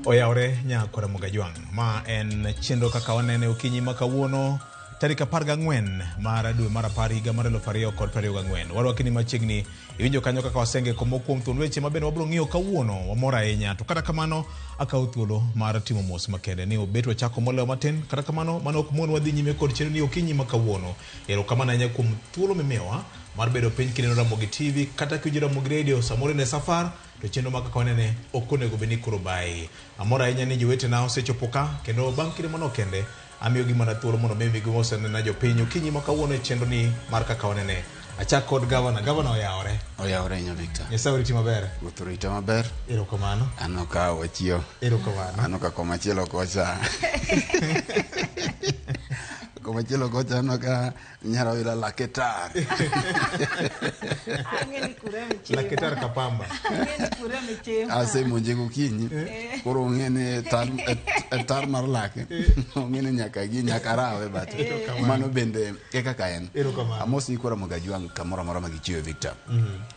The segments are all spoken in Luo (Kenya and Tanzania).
Oyawre nyakora Mogajwang'. Ma en chenro kaka wanene okinyi ma kawuono tarik 14 mar dwe mar 10 higa mar 2024. Warwaki ni machiegni iwinjo kanyo kaka wasenge komo kuom thuond weche ma bende wabiro ng'iyo kawuono. Wamor ahinya. To kata kamano akawo thuolo mar timo mos makende ni obet wachako molewo matin. Kata kamano mano ok mon wadhi nyime kod chenro ni okinyi ma kawuono. Erokamano ahinya kuom thuolo mimiyowa mar bedo piny kineno Ramogi TV kata kiwinjo Ramogi Radio samoro in e safar to chenro ma kaka wanene ok onego bed ni koro bayi. Amor ahinya ni jowetena osechopo ka kendo bang' kinde manok kende amiyogi mana thuolo mondo mi migi mosenena jopiny okinyi ma kawuono e chenro ni mar kaka wanene. Achak kod gavana. Gavana oyawore. Oyawore ahinya Victor. Nyasaye oriti maber. Ruoth orita maber. Erokamano. Aneno ka wachiew. Erokamano. Aneno ka komachielo kocha. Komachielo kocha aneno ka Nyarawila lake tar. Ang'e ni kure michima. Lake tar kapamba. Ang'e ni kure michima. Asemonje gokinyi. Koro ong'e ni tar, e tar mar lake. Ong'e ni nyaka gi nyaka rawe but mano bende e kaka en. Erokamano. Amos ni koro Mogajwang' kamoro amora ma gichiwe Victor.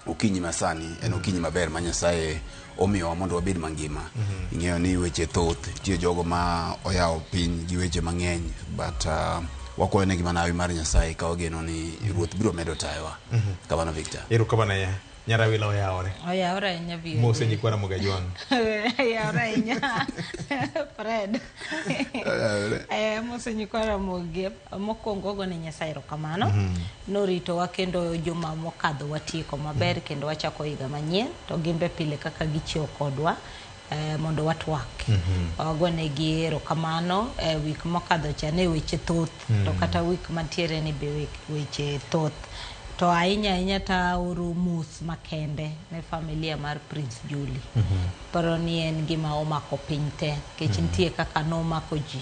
Okinyi masani en okinyi maber ma Nyasaye omiyowa mondo wabed mangima. Ing'eyo ni weche thoth, nitie jogo ma oyawo piny gi weche mang'eny but wakwayo negi mana hawi mar Nyasaye ka wageno ni Ruoth biro medo tayowa. Kamano Victor. Erokamano ahinya. Nyarawila oyawore. Oyawore ahinya bi. Mose nyikwa Ramogi Ajwang'. Oyawore ahinya. Fred. Oyawore. Eh, mose nyikwa Ramogi. Mokwongo wagone Nyasaye erokamano. Noritowa kendo juma mokadho watieko maber kendo wachako higa manyien to gin be pile kaka gichiewo kodwa eh, mondo watwak. Wagonegi erokamano eh, wik mokadho cha ne weche thoth to kata wik mantiere ni be weche thoth. To ahinya ahinya taoro mos makende ne familia mar Prince Julie. Paro ni en gima omako piny te nikech nitie kaka nomako ji.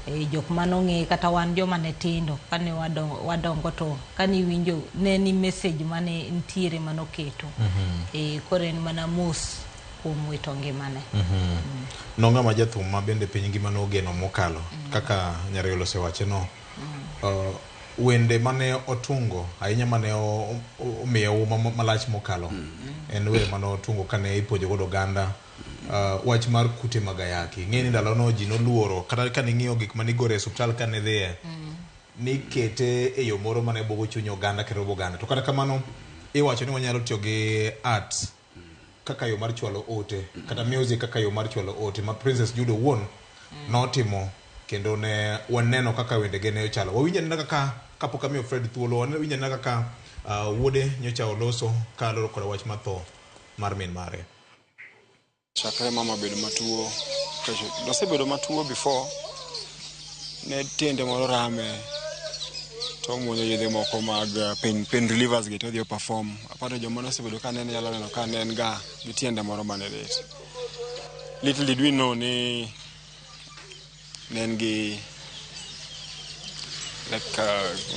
E, jok manong'e kata wan joma ne tindo kane wadongo, wadongo to kane iwinjo ne ni message mane nitiere manoketo. E, koro en mana mos kuom wito ngimane. Nong'ama jathum ma bende piny ngima nogeno mokalo kaka Nyariolo osewache no. Wende mane otungo ahinya mane omiyo huma malach mokalo en wer mane otungo kane ipuonjo godo oganda wach mar kute mag ayaki. Ing'e ni ndalono ji noluoro kata kane ing'iyo gik mane igoro e osiptal kane idhiye nikete e yo moro mane buogo chuny oganda kendo buogo oganda. To kata kamano iwacho ni wanyalo tiyo gi art kaka yo mar chwalo ote kata music kaka yo mar chwalo ote ma Princess Jude owuon notimo kendo ne waneno kaka wendege ne ochalo. Wawinjo anena kaka kapok amiyo Fred thuolo, wawinjo anena kaka wuode nyocha oloso kaloro koda wach mar tho mar min mare. Chakre mama bedo matuo, nosebedo matuo before, ne tiende moro rame to omuonyo yedhe moko mag pain, pain relievers gi to odhi o perform. Aparo joma nosebedo ka nene nyalo neno ka ne en ga gi tiende moro mane lit. Little did we know ni ne en gi like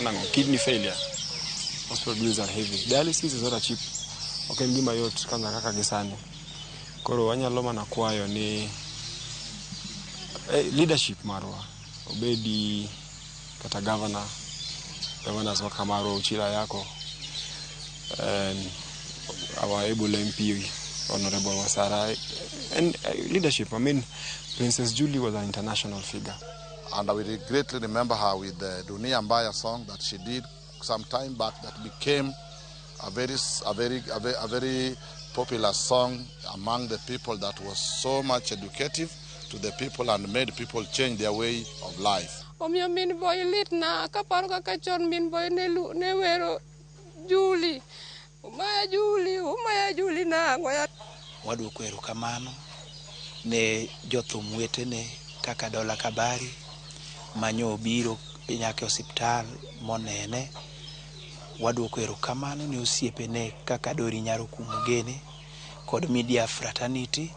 nang'o kidney failure. Hospital bills are heavy. Dialysis is not a cheap. Ok en gima yot kwanza kaka gi sani. Koro wanyalo mana kwayo ni leadership marwa obedi kata governor, governors wa Kamaro Uchila Yako and our able MP Honorable Wasara and leadership. I mean, Princess Julie was an international figure. And I will greatly remember her with the Dunia Mbaya song that she did some time back that became a very, a very, a very, a very popular song among the people that was so much educative to the people and made people change their way of life. Omiyo min boy litna kaparo kaka chon min boy ne, ne wero Juli umaya Juli umaya Juli nang'o ya Waduoko erokamano ne jothum wetene kaka Dola Kabari manyo obiro nyaka e osiptal monene. Waduoko erokamano ne osiepene kaka Dori Nyaro Kumugene kod media fraternity.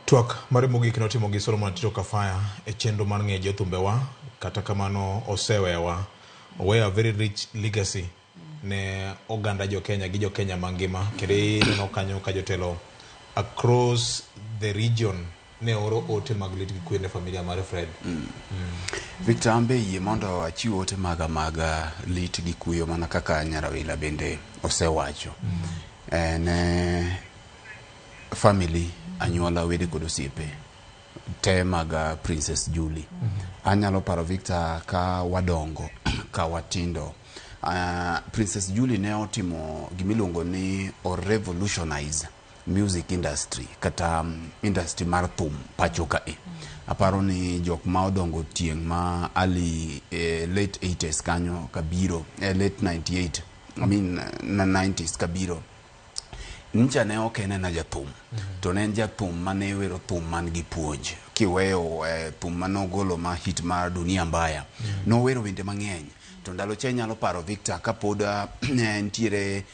Twak mare mogik notimo gi Solomon Tito Kafaya e chenro mar ng'eyo jothumbewa, kata kamano osewewa. Oweyo a very rich legacy ne oganda jo Kenya gi jo Kenya mangima kendo ineno kanyo ka jotelo across the region ne oro ote mag lit gi kwe ne familia mar Fred. Victor, an be yie mondo achiw ote maga mag lit gi kuyo mana kaka Nyarawila bende osewacho. Ne family anyuola, wede kod osiepe te mag Princess Julie. Anyalo paro, Victor, ka wadongo ka watindo, Princess Julie ne otimo gimiluongo ni o revolutionize music industry kata industry mar thum pacho kae. Aparo ni jok ma odongo tieng' ma early late 80s kanyo kabiro, late 98, I mean na 90s kabiro, ncha ne ok en ena jathum, to ne en jathum mane wero thum man gi puonj. Kiweyo thum manogolo ma hit mar Dunia Mbaya, nowero wende mang'eny. To ndalo cha inyalo paro, Victor, kapod ne nitiere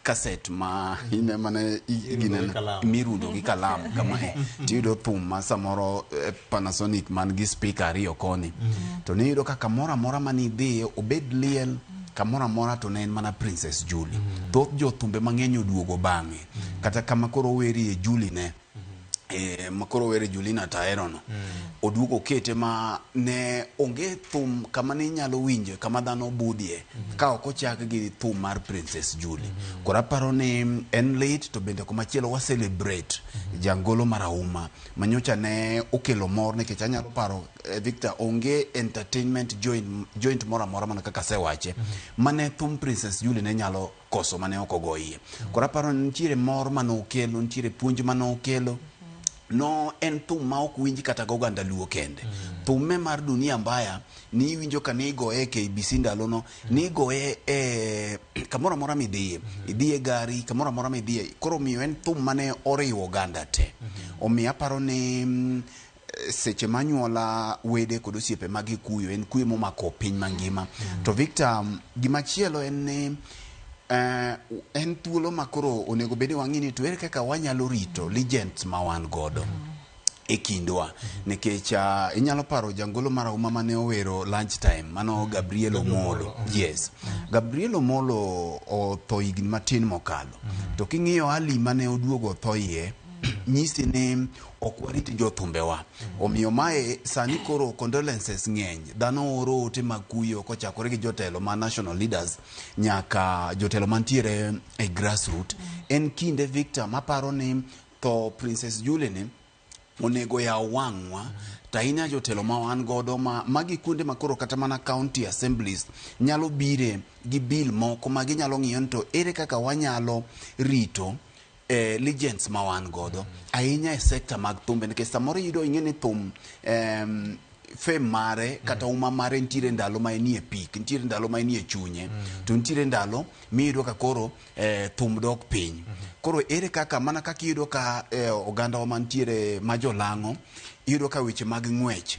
kaset ma ine mane Irundo gi kalam. Mirundo gi kalam kamae, tiyudo thum ma samoro Panasonic man gi speaker ariyo koni, to niyudo ka kamoro amora manidhiye, obed liel, kamoro amora, to ne en mana Princess Julie. Thoth jothumbe mang'eny oduogo bang'e, kata kama koro owerie Julie ne ma koro were Julina Taerono, oduogo kete ma ne onge thum kama ne inyalo winjo kama dhano budhie ka ok ochak gi thum mar Princess Julie. Koro aparo ni en lit, to bende komachielo wa celebrate jangolo marahuma manyocha ne okelo mor, nikech anyalo paro, Victor, onge entertainment joint moro amora, mana kaka asewache, mane thum Princess Julie ne nyalo koso mane ok ogoyie. Koro aparo ni nitiere mor manokelo, nitiere puonj manokelo. No en thum ma ok winj kata go oganda Luo kende. Thume mar Dunia Mbaya ni iwinjo ka nigoye e KBC ndalono, nigoye e kamoro amora midhiye, idhiye gari, kamoro amora midhiye. Koro omiyo en thum mane oriwo oganda te. Omiyo aparo ni seche ma anyuola, wede kod osiepe magi kuyo, en kuyo momako piny mangima. To Victor, gimachielo en ni en thuolo ma koro onego bed ni wang'i ni to ere kaka wanyalo rito legends ma wan godo e kindwa, nikech inyalo paro jangolo marahuma mane owero Lunch Time, mano Gabriel Omolo. Yes, Gabriel Omolo otho higni matin mokalo. To king'iyo hali mane oduogo othoie, nyisi ni ok warit jothumbewa. Omiyo mae sani koro condolences ng'eny, dhano oro ote mag kuyo kochakore gi jotelo ma national leaders nyaka jotelo mantiere e grassroot. En kinde, Victor, maparo ni tho Princess Julie ni onego yaw wang'wa, to ahinya jotelo ma wan godo ma magi kuonde ma koro kata mana county assemblies nyalo bire gi bill moko ma ginyalo ng'iyo ni to ere kaka wanyalo rito legends ma wan godo, ahinya e sector mag thumbe, nikech samoro iyudo ing'e ni thum fame mare kata uma mare nitiere ndalo ma enie peak, nitiere ndalo ma enie chunye, to nitiere ndalo miyudo ka koro thum dok piny. Koro ere kaka mana kaka iyudo ka ogandawa mantiere ma jolang'o, iyudo ka weche mag ng'wech,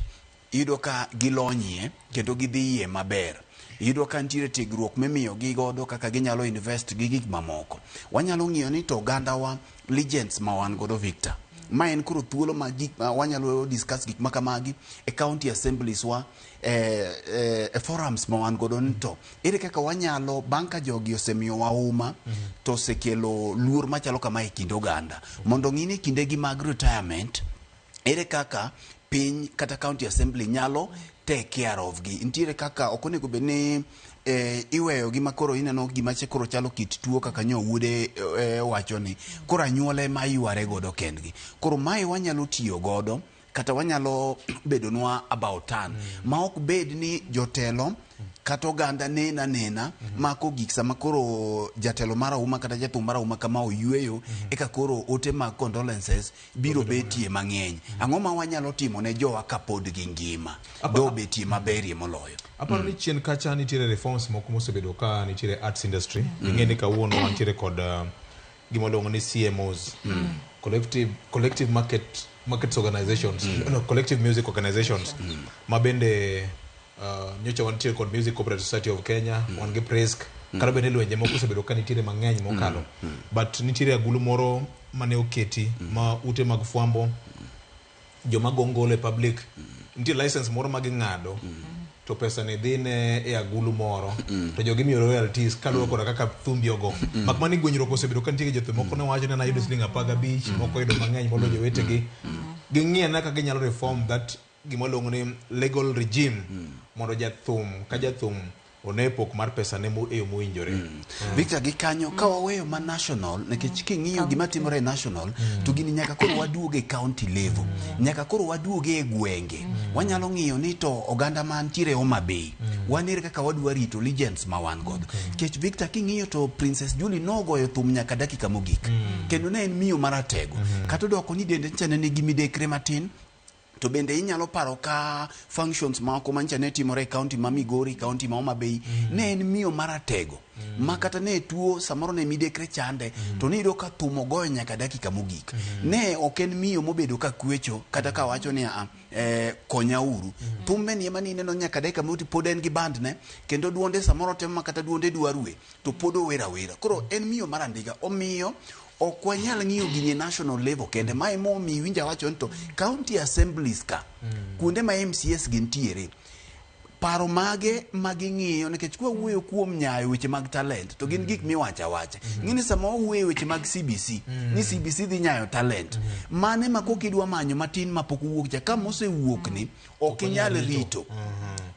iyudo ka gilonyie kendo gidhiye maber, iyudo ka nitiere tiegruok mimiyogi godo kaka ginyalo invest gi gik mamoko. Wanyalo ng'iyo ni to ogandawa, legends ma wan godo, Victor, ma en koro thuolo ma gik ma wanyalo discuss gik ma kamagi e county assemblies wa, e forums ma wan godo, ni to ere kaka wanyalo bang' ka jogi osemiyowa uma to osekelo luor machalo kama e kind oganda, mondo ng'i ni kindegi mag retirement ere kaka piny kata county assembly nyalo take care of gi. Nitiere kaka ok onego bed ni iweyo gi makoro ineno gima koro chalo kit tuo kaka nyo wuode wacho ni koro anyuola ema yware godo kendgi. Koro mae wanyalo tiyo godo kata wanyalo bedonwa about turn ma ok bed ni jotelo kata oganda nena nena mako gik sama koro jatelo mar auma kata jathum mar auma kama oyweyo, eka koro ote mag condolences biro betie mang'eny. Ang'o ma wanyalo timo ne jowa kapod gingima do betie maberie moloyo? Aparo ni chien kacha nitiere reforms moko mosebedo ka nitiere arts industry. Ing'e ni kawuono wantiere kod gima waluongo ni CMOs, collective markets organizations, no, collective music organizations, ma bende nyocha wantiere kod Music Cooperative Society of Kenya, wan gi PRISK, kata bende lwenje moko osebedo ka nitiere mang'eny mokalo, but nitiere agulu moro mane oketi ma ute mag fwambo, joma go ngolo e public, nitie license moro ma ging'ado to pesa ni dhi ne e agulu moro, to jogi imiyo royalties kaluwore koda kaka thumbi ogo. Mak mana ni gwenyruok osebedo ka nitie. Jothum moko ne wacho ni an ayudo siling 15, moko oyudo mang'eny moloyo jowetegi. Ging'i ane kaka ginyalo reform that gima waluongo ni legal regime mondo jathum ka jathum one pok mar pesa ne e yo mowinjore. Victor, gi kanyo ka waweyo ma national, nikech king'iyo gima timore e national to gini nyaka koro waduog e county level, nyaka koro waduog e gwenge. Wanyalo ng'iyo ni to oganda mantiere Homa Bay, wan ere kaka wadwa rito legends ma wan godo. Nikech Victor, king'iyo to Princess Julie nogoyo thum nyaka dakika mogik, kendo ne en miyo maratego, kata odoko ni dende ncha ne nigi midekre matin. To bende inyalo paro ka functions moko mancha ne timore e county ma Migori, county ma Homa Bay, ne en miyo maratego ma kata ne tuo samoro ne midekre chande, to niyudo ka thum ogoyo nyaka dakika mogik. Ne ok en miyo mobedo ka kwecho kata ka wacho ni a konyauru. Thumbe ni ema nineno nyaka dakika mogik pod en gi band ne, kendo duonde samoro temo ma kata duonde dwa rwe to pod ower awera. Koro en miyo mar andiga, omiyo ok wanyal ng'iyo gini e national level kende. Ma emomiyo iwinjo awacho ni to county assemblies ka kuonde ma MCS gintiere, paro mage ma ging'iyo, nikech kwa wuoyo kuom nyayo weche mag talent to gin gik miwacho awacha. Ng'e ni sama wawuoyo e weche mag CBC ni CBC dhi nyayo talent mane ma koka idwa manyo matin mapok owuok cha, ka mosewuok ni ok inyal rito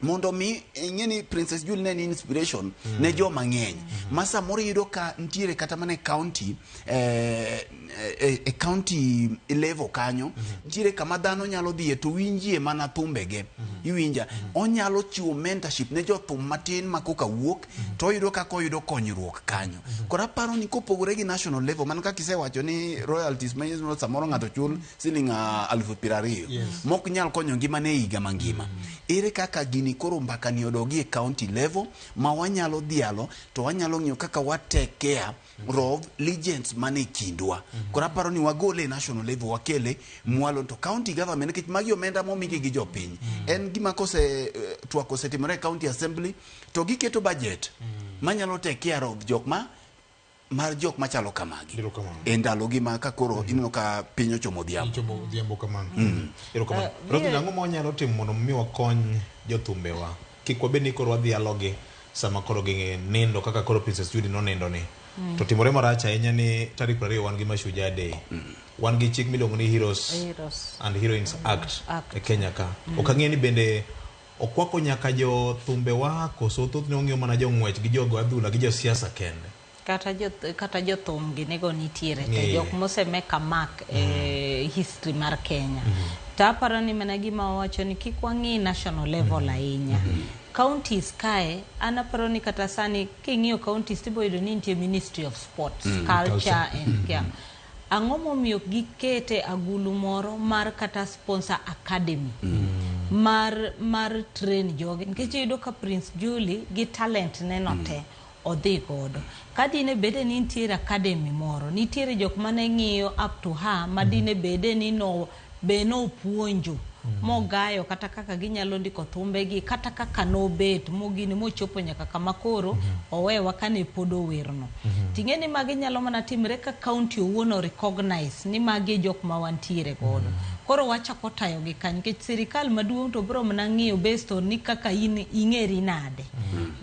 mondo mi ing'e ni Princess Julie ne en inspiration ne joma ng'eny ma samoro iyudo ka ntiere kata mana e county, e county level kanyo ntiere kama dhano nyalo dhiye to winjie mana thumbege. Iwinja onyalo chiwo mentorship ne jothum matin ma koka wuok to oyudo kaka oyudo konyruok kanyo. Koro aparo ni kopogore gi national level, mana kaka isewacho ni royalties ma samoro ng'ato chul siling 20,000 mok nyal konyo ngimane e higa mangima, ere kaka gini koro mbaka ni odogi e county level ma wanyalo dhialo to wanyalo ng'iyo kaka wa take care of legends mane kindwa. Koro aparo ni wagole e national level, wakele mwalo to county government, nikech magi omenda momigi gi jopiny. En gima kose twak osetimore e county assembly to giketo budget manyalo take care of jok ma mar jok machalo kamagi Erokamano. e ndalogi ma ka koro ineno ka piny ochomo odhiambo. Chomo odhiambo kamano. Erokamano. Roslyn, ang'o ma wanyalo timo mondo mi wakony jothumbewa kik wabed ni koro wadhialogi sama koro ginindo kaka koro Princess Judy nonindo ni? To timore marach ahinya ni tarik 20 wan gi Mashujaa Day, wan gi chik miluongo ni Heroes Heroes and Heroines Act Act. e Kenya ka. Ok ang'e ni bende okwako nyaka jothumbewa koso thothne ong'iyo mana jong'wech gi jogo adhula gi josiasa kende. Kata jothum ginego nitiere te. Jok mose make a mark e history mar Kenya. To aparo ni mana gima wawacho ni kik wang'i national level ahinya, counties kae. An aparo ni kata sani king'iyo counties tibo yudo ni nitie Ministry of Sports, Culture and Care. Ang'o momiyo gikete agulu moro mar kata sponsor academy mar train jogi? Nikech iyudo ka Prince Julie gi talent ne no te odhi godo, ka dine bede ni nitiere academy moro, nitiere jok mane ng'iyo up to her, ma dine bede ni no be nopuonjo mogayo kata kaka ginyalo ndiko thumbegi, kata kaka nobet mogini mochopo nyaka kama koro owewa kane pod owerno. Ting'e ni magi nyalo mana timre ka county owuon o recognize ni magi e jok ma wantiere godo. Koro wachako tayogi kanyo, nikech sirikal maduong' to biro mana ng'iyo based on ni kaka in ing'eri nade,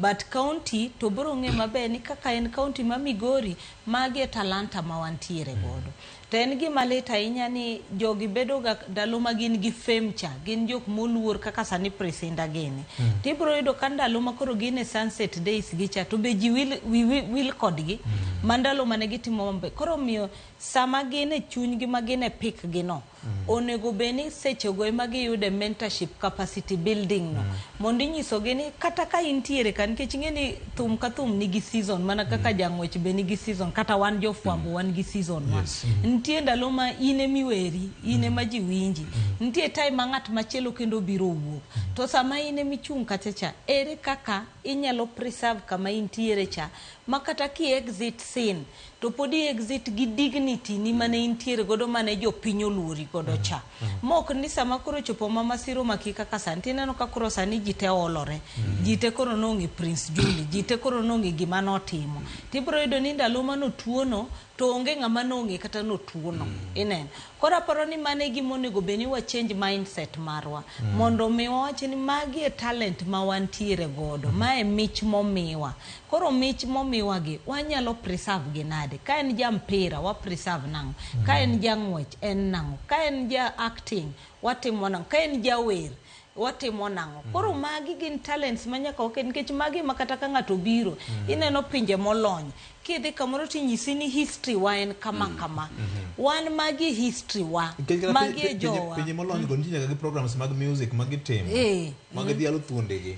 but county to biro ng'e maber ni kaka en county ma Migori, magi e talanta ma wantiere godo. To en gima lit ahinya ni jogi bedo ga ndalo ma gin gi fame cha, gin jok moluor kaka sani Priscinda gini. Tibiro yudo ka ndalo ma koro gin e sunset days gi cha to be ji wil kodgi ma ndalo mane gitimo mambe. Koro omiyo sama gin e chunygi ma gin e peak gi no, onego bed ni sechego ema giyude mentorship, capacity building no, mondo inyisogi ni kata ka intiere ka, nikech ing'e ni thum ka thum nigi season, mana kaka jang'wech be nigi season, kata wan jofwambo wan gi season wa. Nitie ndalo ma in emiweri, in ema ji winji, nitie time ma ng'at machielo kendo biro wuok. To sama in emichung' kacha cha, ere kaka inyalo preserve kama intiere cha, ma kata ki exit scene to pod i exit gi dignity ni mane intiere godo, mane jopiny oluori godo cha, mok ni sama koro chopo ma masiro maki kaka sani tineno ka koro sani ji te olore, ji te koro nong'e Prince Julie, ji te koro nong'e gima notimo. Tibiro yudo ni ndalo manotuono to onge ng'ama nong'e kata notuono ineno. Koro aparo ni mano e gima onego bed ni wa change mindset marwa mondo mi wawach ni magi e talent ma wantiere godo, mae mich momiwa. Koro mich momiwa gi wanyalo preserve gi nade? Ka en ja mpira, wa preserve nang'o? Ka en jang'wech, en nang'o? Ka en ja acting, watimo nang'o? Ka en jawer. Watimo nang'o? Koro magi gin talents ma nyaka waket nikech magi ma kata ka ng'ato obiro, ineno pinje molony. Kidhi kamoro tinyisi ni history wa en kama kama. Wan magi e history wa. Nikech kata Magi e jowa. Pinje molony go nitie nyaka gi programs mag music ma gitimo. Ma gidhialo thuondegi.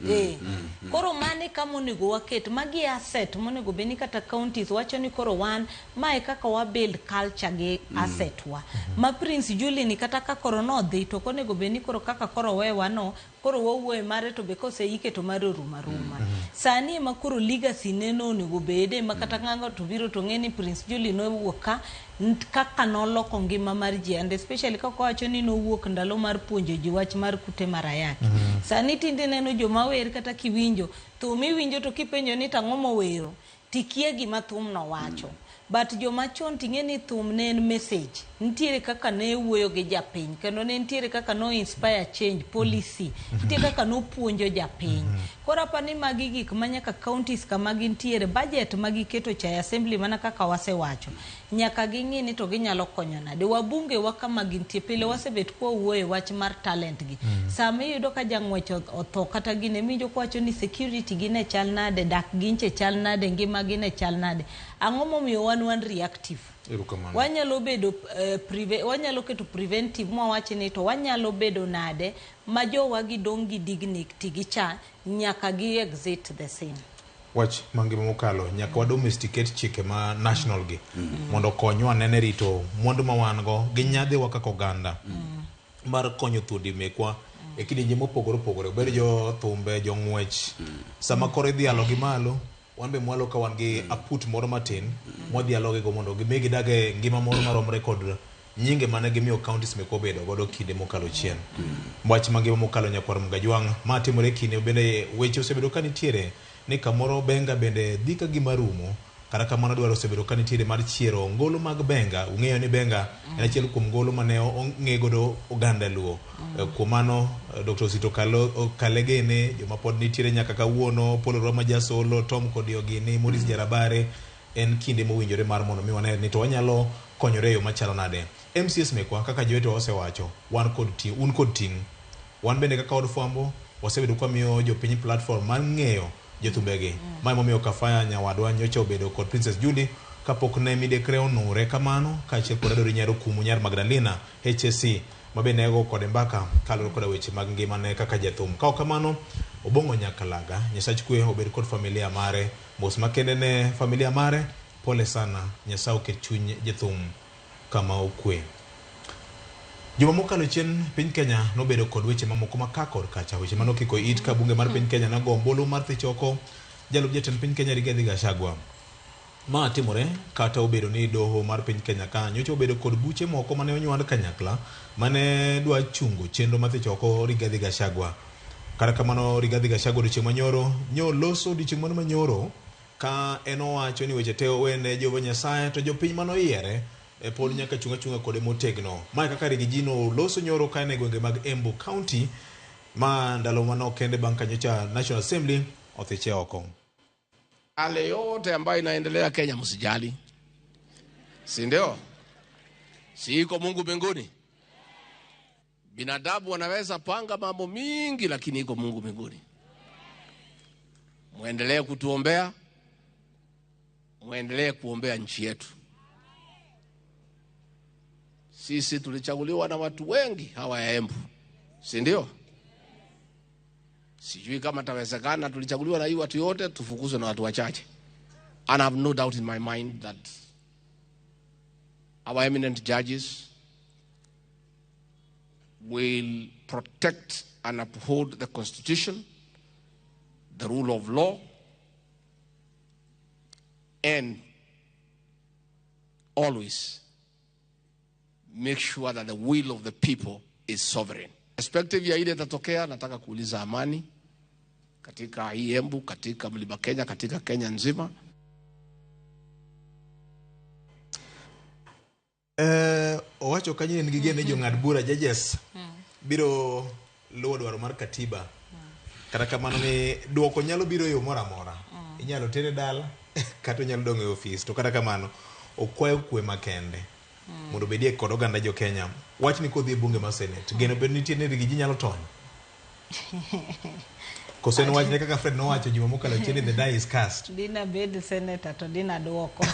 Koro mano e kama onego waket. Magi e asset monego bed ni kata counties wacho ni koro wan mae kaka wa build culture gi asset wa. Ma Prince Julie ni kata ka koro nodhi to ok onego bed ni koro kaka koro owewa no, koro wawuoye mare to be koseike to mare orumo aruma. Sani ema koro legacy ne no onego bede ma kata ng'ato biro to ng'e ni Prince Julie nowuok ka kaka noloko ngima mar ji and especially kaka owacho ni nowuok ndalo mar puonjo ji wach mar kute mar ayaki. Sani tinde ineno joma wer kata kiwinjo thum iwinjo to kipenjo ni tang'o mowero tikia gima thumno wacho. But joma chon ting'e ni thum ne en message. Nitiere kaka ne wuoyo gi japiny kendo ne nitiere kaka no inspire change policy. Nitie kaka nopuonjo japiny. Koro aparo ni magi gik ma nyaka counties kama gintiere budget ma giketo cha e assembly mana kaka wasewacho. Nyaka ging'i ni to ginyalo konyo nade. Wabunge wa kama gintie pile wasebet kwa wuoyo e wach mar talent gi. Sama iyudo ka jang'wech otho kata gine miwinjo kowacho ni security gi ne chal nade, dak ginche chal nade, ngima gi ne chal nade. Ang'o momiyo wan reactive? Erokamano. Wanyalo bedo wanyalo keto preventive mwawachi ni to wanyalo bedo nade ma jowa gi dong' gi dignity gi cha nyaka gi exit the scene. Wach mangima mokalo nyaka wa domesticate chike ma national gi mondo okonywa nene rito mwandu ma wan go gi nyadhiwa kaka oganda mar konyo thuondi mekwa e kidienje mopogore opogore, obed jo thumbe, jong'wech. Sama koro idhialo gi malo, wan be mwalo ka wan gi aput moro matin mwadhialo gigo mondo gimi gidag e ngima moro maromre kod nyinge mane gimiyo counties mekwa obedo godo kinde mokalo chien. Wach mangima mokalo nyakwar Mgajwang' ma timore kinde bende weche osebedo ka nitiere ni kamoro benga bende dhi ka gima rumo. Kata kamano dwaro osebedo ka nitiere mar chiero ngolo mag benga. Ung'eyo ni benga en achiel kuom ngolo mane ong'e godo oganda Luo. Kuom mano Dr. Osito Kalegene, joma pod nitiere nyaka kawuono, Paul Roma Jasolo, Tom Kodiogini, Maurice Jarabare, en kinde mowinjore mar mondo mi wane ni to wanyalo konyore e yo machalo nade. MCS mekwa kaka jowetewa osewacho, wan kod ting', un kod ting'. Wan bende kaka od fwambo wasebedo kwa miyo jopiny platform mar ng'eyo jothumbegi. Ma emomiyo Kafaya nyawadwa nyocha obedo kod Princess Julie kapok ne midekre onure kamano, kaachiel kod Adori Nyar Okumu Nyar Magdalena HSC ma be nego kode mbaka kaluwore koda weche mag ngimane kaka jathum. Ka ok kamano, Obong'o Nyakalaga, Nyasach kwe obed kod familia mare, mos makende ne familia mare, pole sana, Nyasaye oket chuny jathum kama okwe. Juma mokalo chien piny Kenya nobedo kod weche mamoko ma ka kod kacha, weche manokiko it ka bunge mar piny Kenya nogo ombulu mar thich oko jalup jatend piny Kenya Rigathi Gachagua. Ma timore kata obedo ni doho mar piny Kenya ka nyocha obedo kod buche moko mane onywand kanyakla mane dwa chungo chenro mar thich oko Rigathi Gachagua. Kata kamano Rigathi Gachagua odiochieng' manyoro nyo loso odiochieng' mano manyoro ka en owacho ni weche te owene Jehova Nyasaye to jopiny manoyiere e pod nyaka chung' achung'a kode motegno. Mae kaka Riggy no loso nyoro ka en e gwenge mag Embu County ma ndalo manok kende bang' ka nyocha National Assembly othiche oko. Yale yote ambayo inaendelea Kenya msijali, si ndio? Si iko Mungu mbinguni? Binadamu wanaweza panga mambo mingi, lakini iko Mungu mbinguni. Muendelee kutuombea, muendelee kuombea nchi yetu. Sisi tulichaguliwa na watu wengi hawa ya Embu, si ndio? Sijui kama tawezekana, tulichaguliwa na hii watu yote, tufukuzwe na watu wachache. And I have no doubt in my mind that our eminent judges will protect and uphold the Constitution, the rule of law, and always make sure that the will of the people is sovereign. Perspective ya ile itatokea, nataka kuuliza amani katika hii Embu, katika Mlima Kenya, katika Kenya nzima. Owacho kanyo ni en gi geno ni jong'ad bura judges biro luwo dwaro mar katiba. Kata kamano ni duoko nyalo biro e yo moro amora. Inyalo tere dala kata onyalo dong' e ofis. To kata kamano okwayo kwe makende mondo obedie kod oganda jo Kenya. Wachni kodhi e bunge mar Senate, geno bed nitie ni Riggy G nyalo tony. Koso en wachne kaka Fred nowacho juma mokalo chien ni the die is cast. Dina bed senator to dina duoko.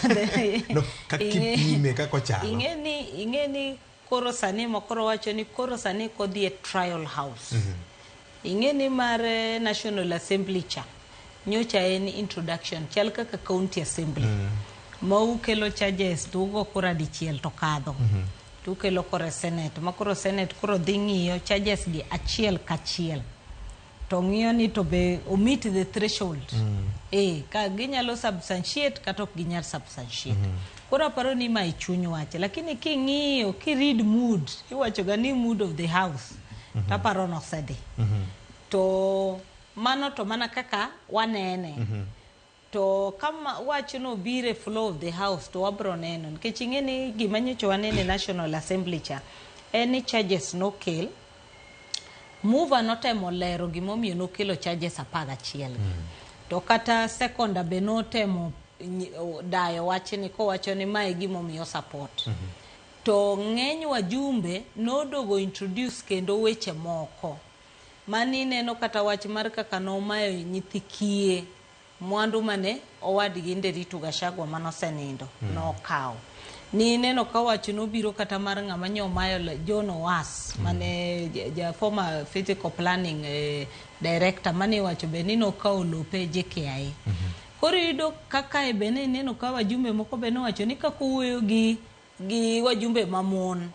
No, kaka ipime kaka ochalo. Ing'e ni koro sani mokoro wacho ni koro sani kodhi e trial house. Ing'e ni mar National Assembly cha nyocha en introduction chal kaka county assembly. Ma ukelo charges to ugo kura dichiel to kadho. To ukelo koro e senate ma koro senate koro dhi ng'iyo charges gi achiel kachiel. To ng'iyo ni to be o meet the threshold. Ka ginyalo substantiate kata ok ginyal substantiate. Koro aparo ni ma e chuny wach, lakini king'iyo kiread mood, iwacho ga ni mood of the house. Taparo nosedhi. To mano to mana kaka wanene. To kama wach no biro e floor of the house to wabro neno nikech ing'e ni gima nyocha waneno e National Assembly cha en ni charges nokel mover notemo lero gimomiyo nokelo charges 11 to kata seconder be notemo dayo wachni kowacho ni mae gimomiyo support to ng'eny wajumbe nodogo introduce kendo weche moko mani ineno kata wach mar kaka nomayo nyithi kiye mwandu mane owadgi Nderitu Gachagua manosenindo nokawo ni neno ka wach nobiro kata mar ng'ama nyomayo John Owas mane ja former physical planning director mane iwacho be ni nokawo lope JKIA. Koro iyudo kaka e bende ineno ka wajumbe moko be nowacho ni kaka owuoyo gi wajumbe mamon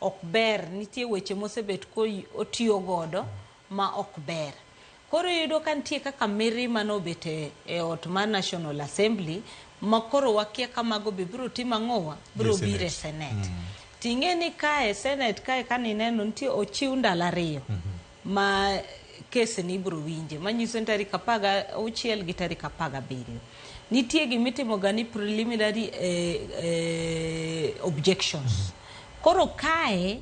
ok ber nitie weche mosebet ko otiyo godo ma ok ber. Koro iyudo ka nitie kaka mirima nobet e ot mar National Assembly ma koro wakia ka mago be biro timo ang'owa biro Dhi e biro e Senate. Senate. Ting'e ni kae Senate kae kanineno nitie ochiw ndalo 2 ma case ni ibiro winje manyiso ni tarik 16 gi tarik 17. Nitie gimitimo ga ni preliminary objections. Koro kae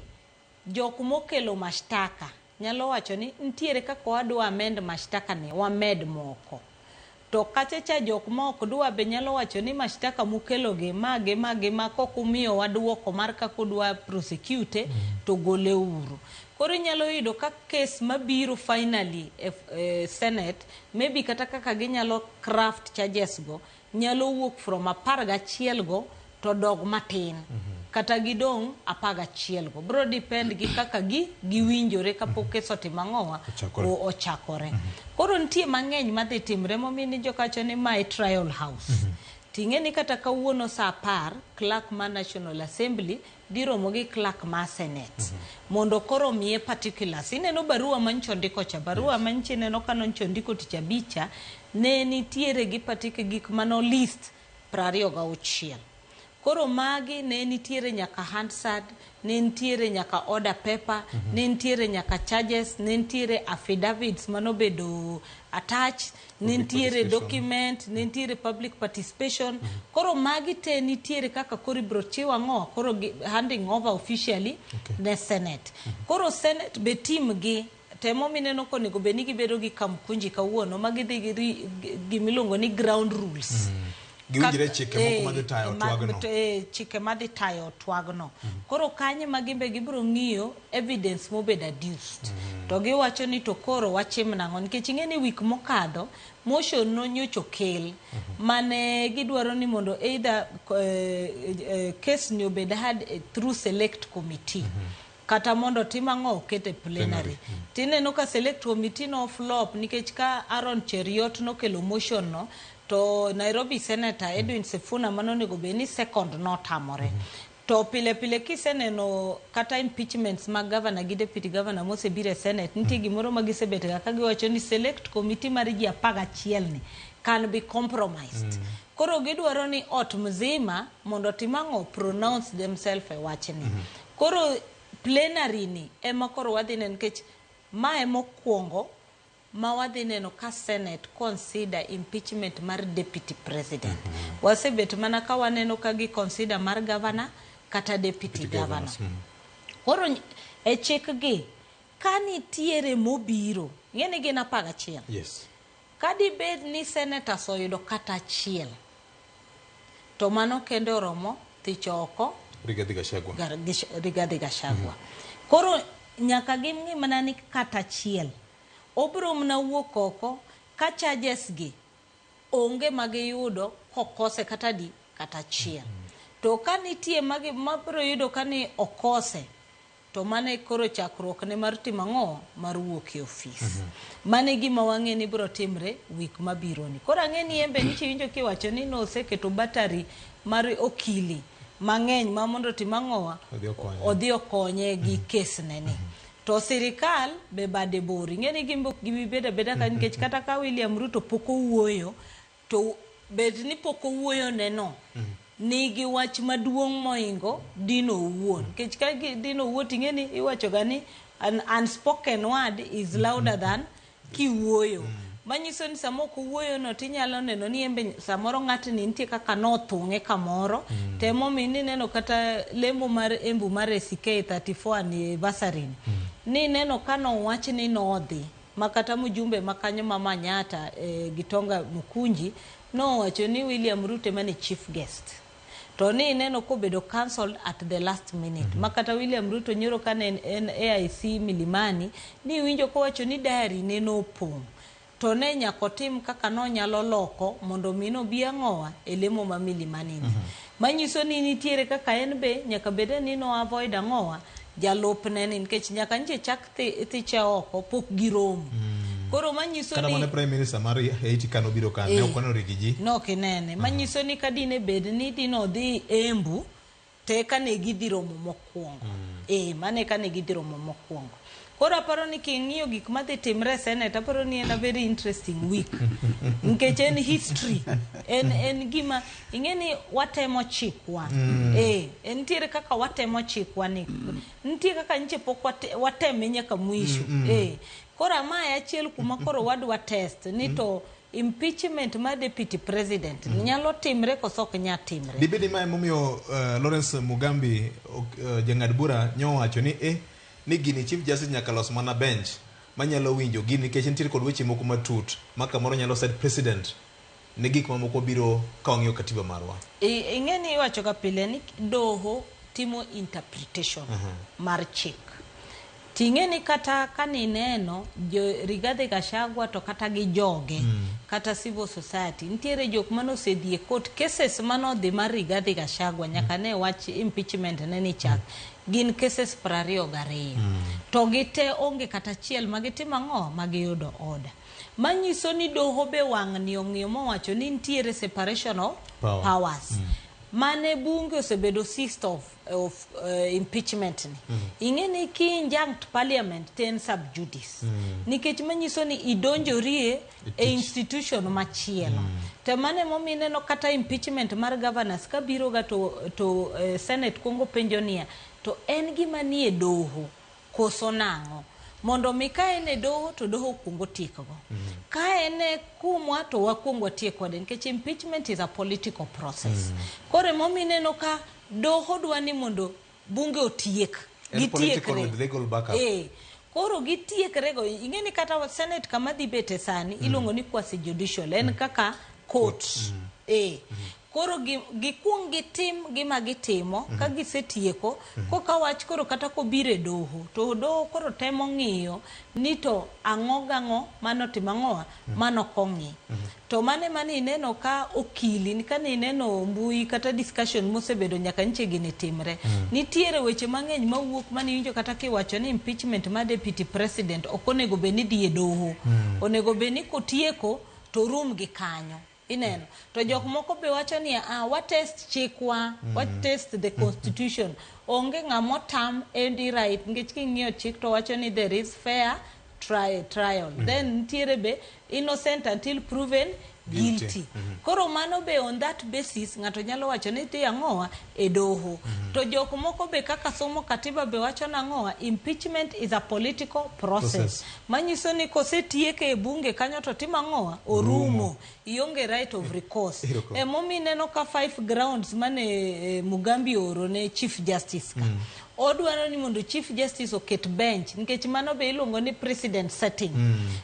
jok mokelo mashtaka nyalo wacho ni nitiere kaka wadwa amend mashtaka ni wamed moko. To kacha cha jok ma ok dwa be nyalo wacho ni mashtaka mukelo gi ma gi ma gi ma kok umiyowa duoko mar kaka udwa prosecute to gole uru. Koro inyalo yudo ka case mabiro finally e Senate maybe kata kaka ginyalo craft charges go nyalo wuok from 11 go to dog matin. Kata gidong' 11 go. Bro depend gi kaka gi giwinjore kapok case otimo ang'owa Ochakore. Ochakore. Koro nitie mang'eny madhi timre momiyo ni jokacho ni mae trial house. Ting'e ni kata kawuono saa 10 clerk mar National Assembly dhi romo gi clerk mar Senate mondo koro miye particulars. Ineno barua manyocha ondiko cha, barua manyocha ineno ka nyocha ondiko tich abich cha, ne nitiere gi gik mano list 26. Koro magi ne nitiere nyaka Hansard, ne nitiere nyaka order paper, ne nitiere nyaka charges, ne nitiere affidavits manobedo attached, ne Public nitiere participation. document, ne nitiere public participation. Koro magi te nitiere kaka koro ibiro chiw ang'o koro handing over officially ne Senate. Koro Senate be tim gi temo mineno konego bed ni gibedo gi kamkunji kawuono ma gidhi gi gimiluongo ni ground rules. Giwinjre chike moko madhi tayo twagno. Chike madhi tayo twagno. Koro kanyo ma gimbe gibiro ng'iyo evidence mobedo adduced. To giwacho ni to koro wachim nang'o nikech ing'e ni week mokadho motion no nyocha okel mane gidwaro ni mondo either case ni obed heard through select committee kata mondo tim ang'o oket e plenary. Tineno ka select committee no flop nikech ka Aaron Cheruiyot nokelo motion no to Nairobi Senator Edwin Sifuna manonego bed ni second notamore. To pile pile kiseneno kata impeachments mag governor gi deputy governor mosebiro e Senate nitie gimoro ma gisebet ga ka giwacho ni select committee mar ji 11 ni can be compromised. Koro gidwaro ni ot mzima mondo otim ang'o pronounce themselves e wachni. Koro plenary ni ema koro wadhi neno nikech mae mokwongo ma wadhi neno ka Senate consider impeachment mar deputy president. Wasebet mana ka waneno ka gi consider mar governor kata deputy Deputy governor. governors, Koro e chik gi ka nitiere mobiro, ng'e ni gin 11. Ka dibed ni senators oyudo kata achiel, to mano kende oromo thicho oko Rigathi Gachagua. Rigathi Gachagua. Koro nyaka ging'i mana ni kata achiel. Obro mana wuok oko ka charges gi onge magiyudo kokose kata di kata achiel. To ka nitie magi mabro yudo ka ni okose, to mano e koro chakruok ne mar timo ang'o? Mar wuok e ofis. Mano e gima wang'e ni bro timre week mabiro ni. Koro ang'e ni embe nyicha iwinjo kiwacho ni noseketo battery mar okili mang'eny ma mondo otim ang'owa? Odhi okonye. Odhi okonye gi kes ne ni. To sirikal be bade bor. Ing'e ni gin be ok gibi bedo abeda ka nikech kata ka William Ruto pok owuoyo, to bed ni pok owuoyo ne no, nigi wach maduong' moingo Dino owuon. Nikech ka Dino owuon ting'e ni iwacho ga ni an unspoken word is louder than kiwuoyo. Manyiso ni sama ok owuoyo no tinyalo neno ni embe samoro ng'atni nitie kaka nothung'e kamoro. To emomiyo nineno kata lemo mar Embu mar ACK 34 anniversary ni. Nineno ka nowach ni nodhi ma kata mjumbe ma kanyo ma Manyatta Gitonga Mukunji nowacho ni William Ruto ema ne chief guest. To ni ineno kobedo cancelled at the last minute. Ma kata William Ruto nyoro kane en AIC Milimani, ni iwinjo kowacho ni diary ne nopong'. To ne nyaka otim kaka nonyalo loko mondo mi nobi ang'owa e lemo ma Milimani ni. Manyiso ni nitiere kaka en be nyaka bede ni no avoid ang'owa jalupne ni nikech nyaka nche chak thiche oko pok giromo. Koro manyiso Kata ni mana Prime Minister mar Haiti kanobiro ka ne ok waneno gi ji. No kinene. Manyiso ni ka dine bed ni dino dhi Embu to eka ne gidhi romo mokwongo. Mano eka ne gidhi romo mokwongo. Koro aparo ni king'iyo gik madhi timre e Senate, aparo ni en a very interesting week. Nikech en history. En gima, ing'e ni watemo chikwa. En nitiere kaka watemo chikwa ni. Nitie kaka nyiche pok wateme nyaka mwisho. Koro mae achiel kuma koro wadwa test ni to impeachment mar deputy president nyalo timre koso ok nyal timre. Dibed ni mae momiyo Lawrence Mugambi jang'ad bura nyowacho ni ni gini Chief Justice nyaka los mana bench manyalo winjo gini nikech nitiere kod weche moko matut ma kamoro nyalo set precedent ne gik mamoko biro ka wang'iyo katiba marwa. Ing'e ni iwacho ga pile ni doho timo interpretation mar chik. Ting'e ni kata kanineno jo Rigathi Gachagua to kata gi joge kata civil society nitiere jok mane osedhi e court cases manodhi mar Rigathi Gachagua nyaka ne wach impeachment ne ni chak gin cases 22 to gite onge kata achiel magitimo ang'o magiyudo order. Manyiso ni doho be wang'ni ong'iyo mowacho ni nitiere separation of powers. Mane bunge osebedo seized of impeachment ni. Ing'e ni ki injunct parliament to en sub judice. Nikech manyiso ni idonjorie e institution machielo. To mano emomiyo ineno kata impeachment mar governors kabiro ga to Senate kuongo penjo niya, to en gima nie doho koso nang'o? Mondo mi ka en e doho to doho kuongo tiekgo. Ka en e kumwa to wakuongo watiek kode nikech impeachment is a political process. Koro emomiyo ineno ka doho dwa ni mondo bunge otiek. En political with legal backup. Koro gitiekre go. Ing'e ni kata Senate kama dhi bete sani iluongo ni quasi judicial. En kaka court. Koro gikuong gitim gima gitimo ka gisetieko koka wach koro kata kobiro e doho to doho koro temo ng'iyo ni to ang'o gang'o manotimo ang'owa manokong'i. To mane mane ineno ka okili ka ineno mbui kata discussion mosebedo nyaka nche gini timre. Nitiere weche mang'eny mawuok mane iwinjo kata kiwacho ni impeachment mar deputy president ok onego bed ni dhi e doho. Onego bed ni kotieko to rum gi kanyo. Ineno. To jok moko be wacho ni wa test chikwa, wa test the constitution. Onge ng'ama otam any right nikech king'iyo chik to wacho ni there is fair trial. Then nitiere be innocent until proven guilty. Guilty. Koro mano be on that basis ng'ato nyalo wacho ni dhi ang'owa e doho. To jok moko be kaka somo katiba be wacho nang'owa impeachment is a political process. Process. Manyiso ni kosetieke e bunge kanyo to timo ang'owa orumo. Ionge right of recourse. Erokamano. Emomiyo ineno ka 5 grounds mane Mugambi ooro ne Chief Justice ka. Odwaro ni mondo Chief Justice oket bench nikech mano be iluongo ni precedent setting.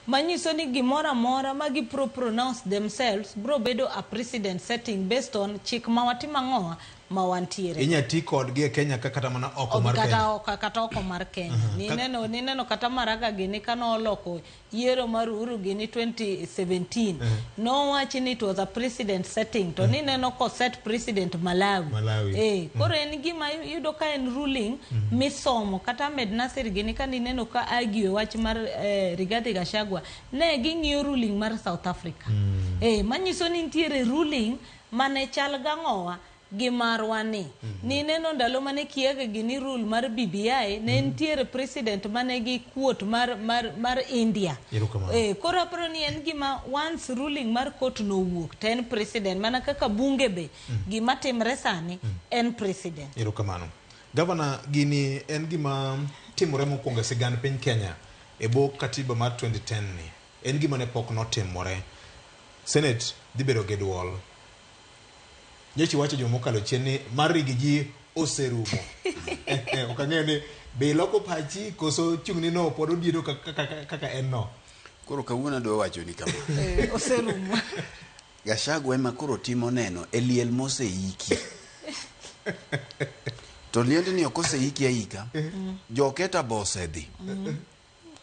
Manyiso ni gimoro amora ma gibro pronounce themselves bro bedo a precedent setting based on chik ma watimo ang'owa ma wantiere. Inya ti kodgi e Kenya ka kata mana oko mar kata Kenya. oko, kata oko mar Kenya. Nineno, nineno kata Maraga gini kane oloko yiero mar Uhuru gini 2017 nowachi ni it was a precedent setting to nineno ko set precedent Malawi. Malawi. Koro en gima iyudo ka en ruling misomo kata Ahmed Nasir gini ka nineno ka argue wach mar Rigathi Gachagua ne ging'iyo ruling mar South Africa. Manyiso ni nitiere ruling mane chal gang'owa gi marwa ni. Nineno ndalo mane Kiege gini rule mar BBI ne nitiere president mane gi quote mar India. Erokamano. Koro aparo ni en gima once ruling mar court nowuok to en president mana kaka bunge be gima timre sani en president. Erokamano. Gavana, gini en gima timore mokwongo e sigand piny Kenya e bwo katiba mar 2010 ni. En gima ne pok notimore. Senate dhi bedo gi duol. Nyocha iwacho juma mokalo chien ni mar rigi ji oserumo. Ok ang'eyo ni be iloko pachi koso chung'ni no pod odiedo kaka en no. Koro kawuono adwa wacho ni kama. Oserumo. Gachagua ema koro timo neno e liel moseiki. To liendni ok oseiki aika. Joketa be osedhi.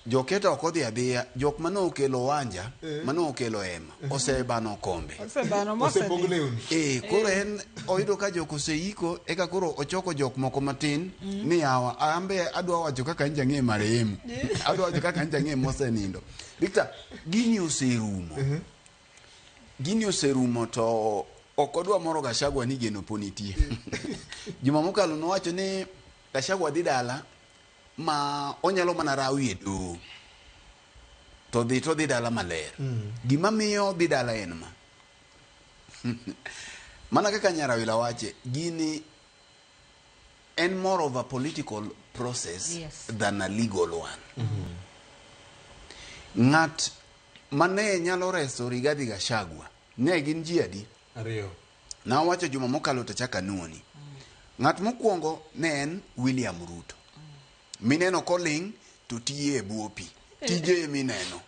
Joketa ok odhi adhiya. Jok mane okelo wanja, mane okelo hema, osebano kombe. Osebano mosedhi. Osepog lewni. Koro en oyudo ka jok oseiko, eka koro ochoko jok moko matin ni yawa, ambe adwa wacho kaka nja ng'e marehemu. Adwa wacho kaka nja ng'e mosenindo. Victor, gini oserumo. Gini oserumo to ok odwa moro Gachagua ni geno po nitie. Juma mokalo nowacho ni Gachagua dhi dala ma onyalo mana rawi e doho. To dhi to dhi dala maler. Gima miyo dhi dala en ma. Mana kaka Nyarawila wache, gini en more of a political process than a legal one. Ng'at mane nyalo reso Rigathi Gachagua ne gin ji adi? Ariyo. Nawacho juma mokalo to achako anuoni. Ng'at mokwongo ne en William Ruto. Mineno koling' to tiye e bwo pi. Tije mineno.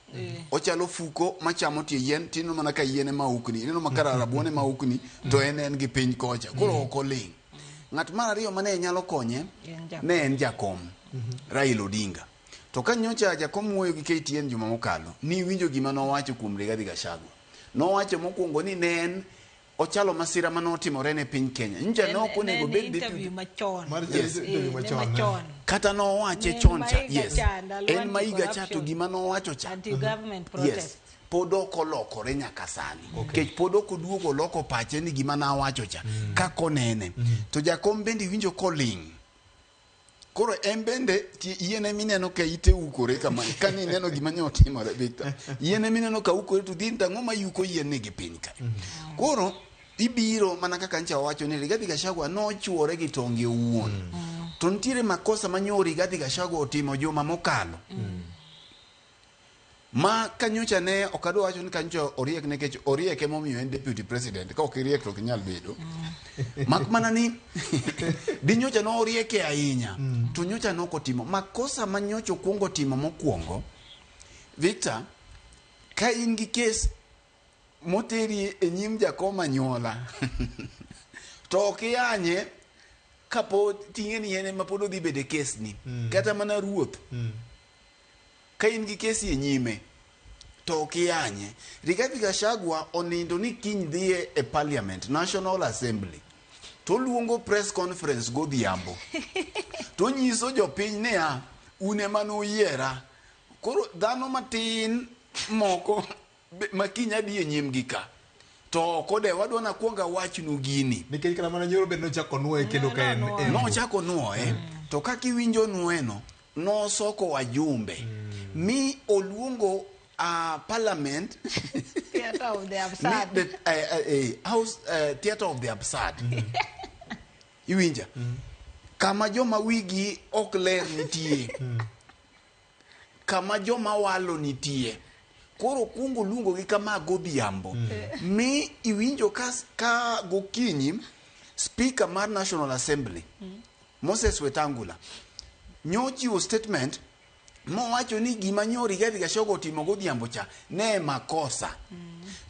Ochalo fuko machamo tie yien, tineno mana ka yien ema ukni. Ineno ma kara rabuon ema ukni, to en gi piny kocha. Koro ok oling'. Ng'at mar ariyo mane nyalo konye ne en jakom, Raila Odinga. To ka nyocha jakom wuoyo gi KTN juma mokalo, ni winjo gima nowacho kuom Rigathi Gachagua. Nowacho mokwongo ni ne en ochalo masira mane otimore ne piny Kenya. Nyocha ne ok onego bed interview machon. Yes. Interview machon. Kata nowache chon cha. Yes. En maiga cha to gima nowacho cha. Anti-government protest. Yes. Pod ok olokore nyaka sani. Nikech pod ok oduogo oloko pache ni gima nawacho cha. Kaka onene. To jakom bende iwinjo koling'. Koro en bende yien mineno ka ite ukore kama kani ineno gima ne otimore Victor. Yien mineno ka ukore to dhi tang'o ma yuko yien ni gi piny ka. Koro ibiro mana kaka ncha wacho ni Rigathi Gachagua nochuore gi tonge owuon. To nitiere makosa ma nyo Rigathi Gachagua otimo juma mokalo. Ma kanyocha ne ok adwa wacho ni kanyocha oriek nikech oriek emomiyo en deputy president ka ok iriek to ok inyal bedo. Mak mana ni di nyocha ne orieke ahinya to nyocha ne ok otimo makosa ma nyocha okwongo timo mokwongo. Victor, ka in gi kes moteri e nyim jakom anyuola to ok iyanye kapo ting'e ni en ema pod odhi bedo e kes ni kata mana ruoth ka in gi kesi e nyime to ok iyanye. Rigathi Gachagua onindo ni kiny dhiye e Parliament, National Assembly, to oluongo press conference godhiambo to nyiso jopiny niya un ema nuyiera. Koro dhano matin moko ma kiny adhi e nyimgi ka to ok odew, adwa nakwong awachnu gini. Nikech kata mana nyoro bende nochako nuoye kendo ka en Nochako nuoye to kaka iwinjo nuoyeno nosoko wajumbe mi oluongo Parliament Theater of the absurd. House Theater of the Absurd. Iwinja? Kama joma wigi ok ler nitie. Kama joma walo nitie. Koro kuongo luongo gi kama godhiambo. Mi iwinjo ka gokinyi Speaker mar National Assembly Moses Wetangula nyochiwo statement mowacho ni gima nyo Rigathi Gachagua otimo godhiambo cha ne makosa.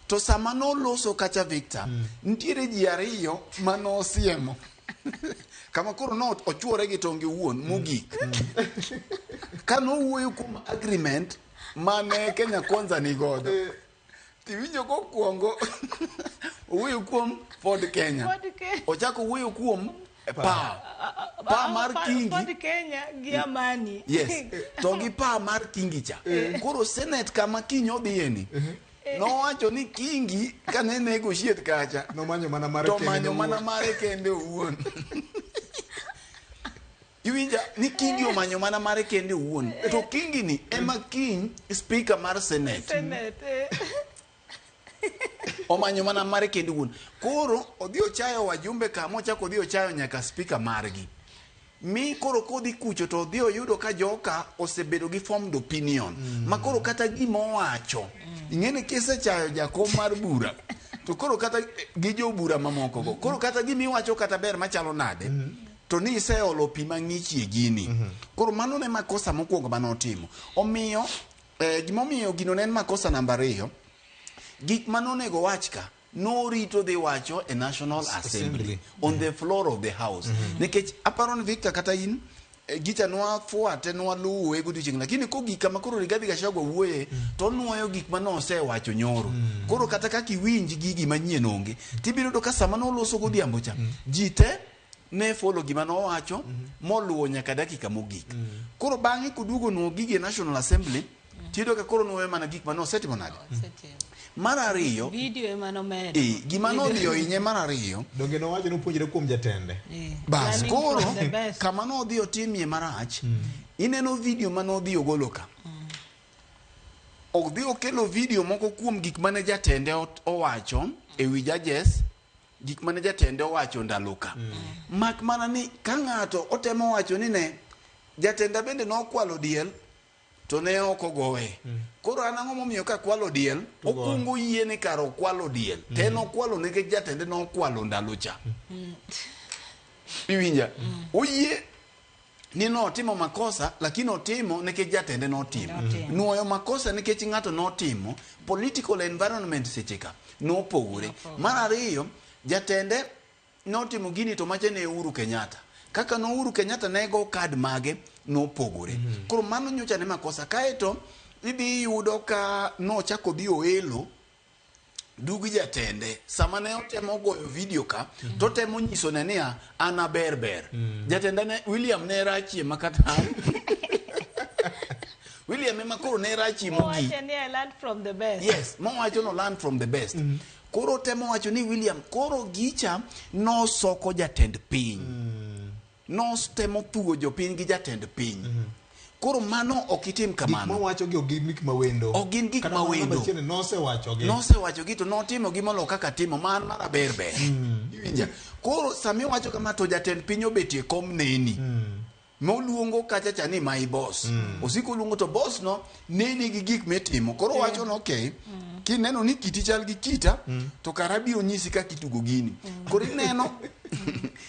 To sama noloso kacha Victor, nitiere ji ariyo manosiemo. Kama koro no ochuore gi tonge owuon mogik. Ka nowuoyo kuom agreement mane Kenya Kwanza ni godo. Tiwinjo kokwongo owuoyo kuom Ford Kenya. Ford Kenya. Ochako owuoyo kuom pa. Pa mar Kingi. Ford Kenya gi Amani. Yes. To gi pa mar Kingi cha. Koro Senate kama kiny odhiye ni. Nowacho ni Kingi kane negotiate kacha. Nomanyo mana mare To kende manyo mana owuon. mare kende owuon. Iwinja ni Kingi omanyo mana mare kende owuon. To Kingi ni ema kiny speaker mar Senate. Senate. eh. Omanyo mana mare kende owuon. Koro odhi ochayo wajumbe ka mochako odhi ochayo nyaka speaker margi. Mi koro kodhi kucho to odhi oyudo ka joka osebedo gi formed opinion. Ma koro kata gima owacho. Ing'eni kisechayo jakom mar bura. To koro kata gi jobura mamoko go. Koro kata gima iwacho kata ber machalo nade. To ni iseolo pi mang'ich e gini. Koro mano ne makosa mokwongo mane otimo. Omiyo gimomiyo gino ne en makosa namba ariyo. Gik manonego wach ka norito dhi wacho e National Assembly Assembly. on the floor of the house. Nikech aparo ni Victor kata in gicha nwafuate nwaluwe godiochieng' lakini kogik kama koro Rigathi Gachagua wuoye to onuoyo gik mane osewacho nyoro. Koro kata kaka iwinj gigi manyien onge tibiro yudo ka sama noloso godhiambo cha ji te ne follow gima nowacho moluwo nyaka dakika mogik. Koro bang'e koduogo nuo gigi e National Assembly tiyudo ka koro nuoyo mana gik mane osetimo nade. Osetimo. Mar ariyo Video ema nomedo. Gima nodhi ohinye mar ariyo Donge nowacho nopuonjre kuom jatende. Bas Learning koro from the best. kama nodhi otimie marach ineno video manodhi ogolo ka odhi okelo video moko kuom gik mane jatende owacho e wi judges gik mane jatende owacho ndalo ka mak mana ni ka ng'ato otemo wacho ni ne jatenda bende nokwalo diel to ne ok ogoye koro an ang'o momiyo ka kwalo diel okwongo yie ni kar okwalo diel to en okwalo nikech jatende nokwalo ndalo cha iwinja oyie ni notimo makosa lakini otimo nikech jatende notimo Notimo. nuoyo makosa nikech ng'ato notimo political environment seche ka nopogore mar ariyo jatende notimo gini to mache ne Uhuru Kenyatta kaka no Uhuru Kenyatta ne go kad mage nopogore koro mano nyocha ne makosa kaeto idhi yudo ka nochako dhi oelo dug jatende sama ne otemo goyo video ka to temo nyiso ne niya an aber ber jatenda ne William ne rachie makata William ema koro ne rachie mogik Owacho ni I learned from the best. yes mowacho no learn from the best koro temo wacho ni William koro gicha nosoko jatend piny nostemo thuo jopiny gi jatend piny koro mano ok itim Gik kamano mowacho gi ok gin gik mawendo. Ok gin gik Kata mana mawendo. namba achiel nosewacho gi. nosewacho gi to notimo gi molo kaka timo man mar aber ber iwinja koro sami wacho kama to jatend piny obetie kom neni moluongo kacha cha ni my boss osiko luongo to boss no neni gi gik mitimo koro wacho no okay kineno ni kiti chal gi kita to kara biro nyisi kaka itugo gini koro ineno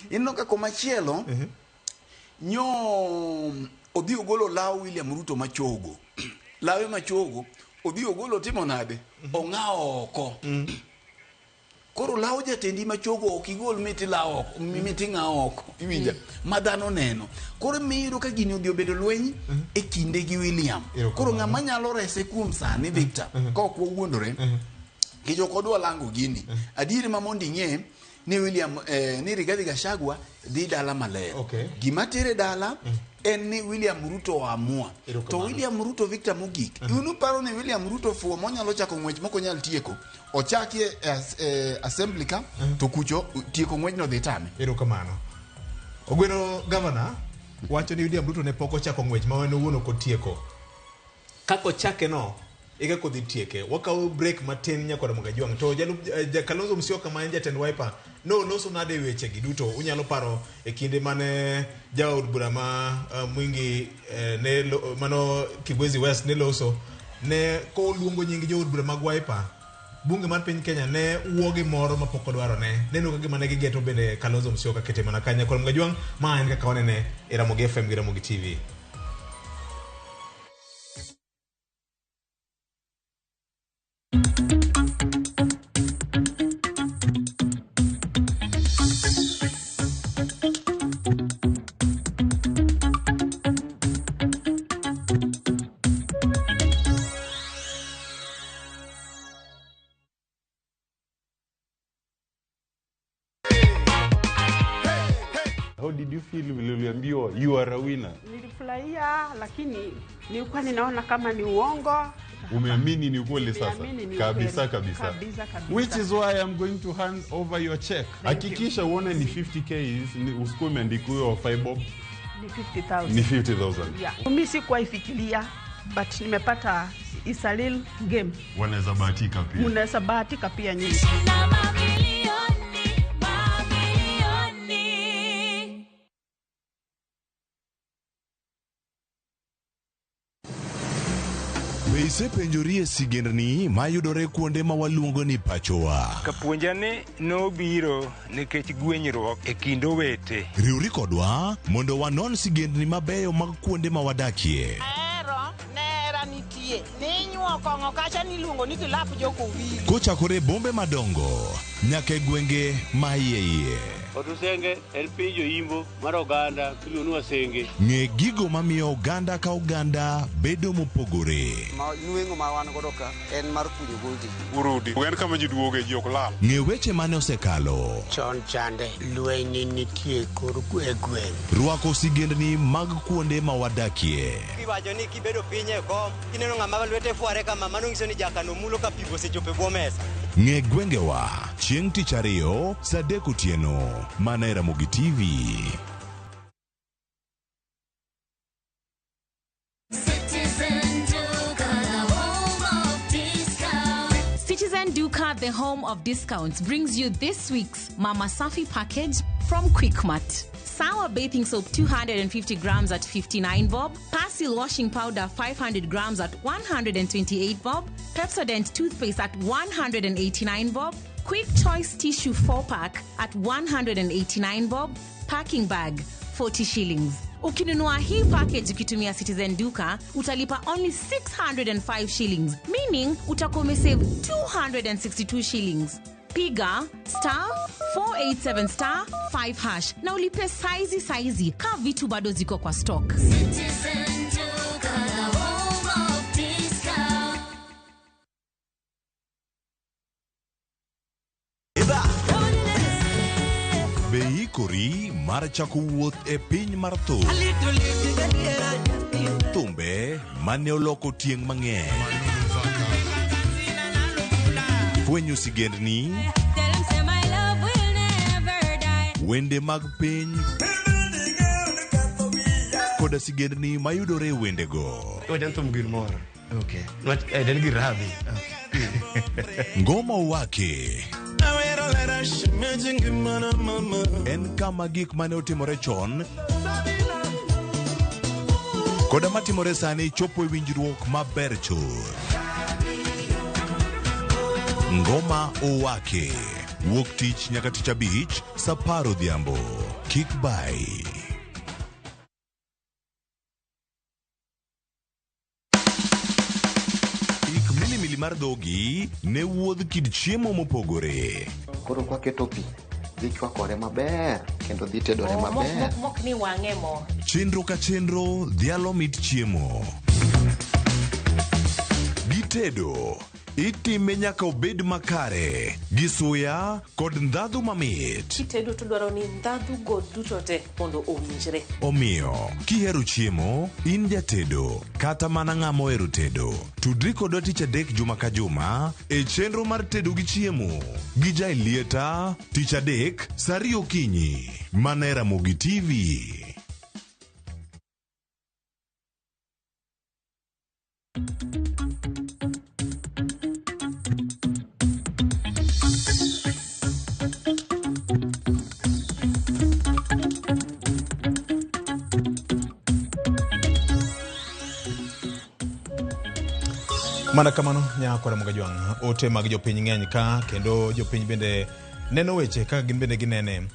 ineno ka komachielo nyo odhi ogolo law William Ruto machogo lawe machogo odhi ogolo timo nade ong'awo oko koro law jatendi machogo ok igol miti law oko miti ng'awo oko iwinja ma dhano neno koro miyudo ka gini odhi obedo lweny e kinde gi William Erokamano. koro ng'ama nyalo rese kuom sani Victor ka ok wawuondore nikech ok odwa lango gini adieri ma mondo ing'e ni William ni Rigathi Gachagua dhi dala maler Okay. gima tere dala en ni William Ruto oamua to Erokamano. William Ruto Victor mogik mm uparo ni William Ruto fuo monyalo chako ng'wech mok onyal tieko ochakie e assembly ka to kucho tieko ng'wechno dhi tame Erokamano. Ogweno gavana wacho ni William Ruto ne pok ochako ng'wech ma en owuon ok otieko. Kaka ochake no, e kaka odhi tieke. Wakawo break matin nyakora Mogajwang'. To jalup Kalonzo Musyoka ma en jatend Wiper noloso nade weche gi duto. Unyalo paro e kinde mane jaod bura ma Mwingi ne mano Kibwezi West ne loso ne koluongo nying jood bura mag Wiper bunge mar piny Kenya ne wuogi moro mapok odwaro ne neno ka gima ne gigeto bende Kalonzo Musyoka kete mana kanya kod Mogajwang' ma en kaka wanene e Ramogi FM gi Ramogi TV. Nimefurahia, lakini nilikuwa ninaona kama ni uongo. Umeamini ni ukweli sasa? Nimeamini ni Kabisa ukweli. kabisa. Kabisa, kabisa. Which is why I'm going to hand over your check. Hakikisha uone ni 50K, usikuwe umeandika huyo 5 bob. Ni 50,000. Ni 50,000. Yeah. Mimi sikuwahi fikiria, but nimepata, is a real game. Wanaweza bahatika pia. Mnaweza bahatika pia nyinyi. Mamilioni, mamilioni. Be isepenjori e sigendni mayudore kuonde ma waluongo ni pachowa? Kapuonja ni nobiro nikech gwenyruok e kind owete. Riwri kodwa mondo wanon sigendni mabeyo mag kuonde ma wadakie. Ahero nera nitie ninyuo kong'o kacha niluongo ni kilap jokowili. Kochakore e bombe madongo nyaka e gwenge ma iye iye. Otusenge en piny joimbo mar oganda miluongo ni Wasenge. Ng'e gigo mamiyo oganda ka oganda bedo mopogore. Ma nweng'o ma wan godo ka en mar kunyo gold. Urudi. En kama ji duoge, ji ok lal. Ng'e weche mane osekalo. Chon chande lweny nitie kor e gweng'. Rwako sigendni mag kuonde ma wadakie. Iwacho ni kibedo piny e kom, kineno ng'ama lwete fware kama, mano nyiso ni jakano mulo ka pi osechopo e bwo mesa. Ng'e gwengewa chieng' tich ariyo saa 3 otieno mana e Ramogi TV. Citizen Duka, the home of discount. Citizen Duka, the home of discounts, brings you this week's Mama Safi package from Quickmart. Sour bathing soap 250 grams at 59 bob, Persil washing powder 500 grams at 128 bob, Pepsodent toothpaste at 189 bob, Quick Choice tissue 4 pack at 189 bob, packing bag 40 shillings. Ukinunua hii package ukitumia Citizen Duka utalipa only 605 shillings, meaning utakuwa umesave 262 shillings. Piga *487*5# na ulipe saizi saizi ka vitu bado ziko kwa stock. Citizen Duka, the home of discount. Be iikori mar chako wuoth e piny mar thum? Thumbe mane oloko tieng' mang'eny. Fwenyo sigendni, Tell 'em say my love will never die. wende mag piny koda sigendni mayudore e wendego. Wajan thum gir moro. Okay. Nwach en gir radhi. Ngoma Owake en kama gik mane otimore chon koda matimore sani chopo e winjruok maber chuth. Ngoma Owake wuok tich nyaka tich abich saa 10 odhiambo. Kik bai. Ik milimili mar dhogi ne wuodh kit chiemo mopogore. Koro kwaketo pi, dhi chwakore maber kendo dhi tedore maber. Mok ni wang'e mo. Chenro ka chenro dhialo mit chiemo. Gitedo itime nyaka obed makare gi suya kod ndhadhu mamit. Kitedo to dwaro ni ndhadhu go duto te mondo owinjre. Omiyo, kihero chiemo, in jatedo kata mana ng'ama ohero tedo, tudri kodwa tich adek juma ka juma e chenro mar tedo gi chiemo gi Jaelieta tich adek saa 2 okinyi mana e Ramogi TV. Mana kamano nyakora Mogajwang', ote mag jopiny ng'eny ka kendo jopiny bende neno weche kaka gin bende ginene.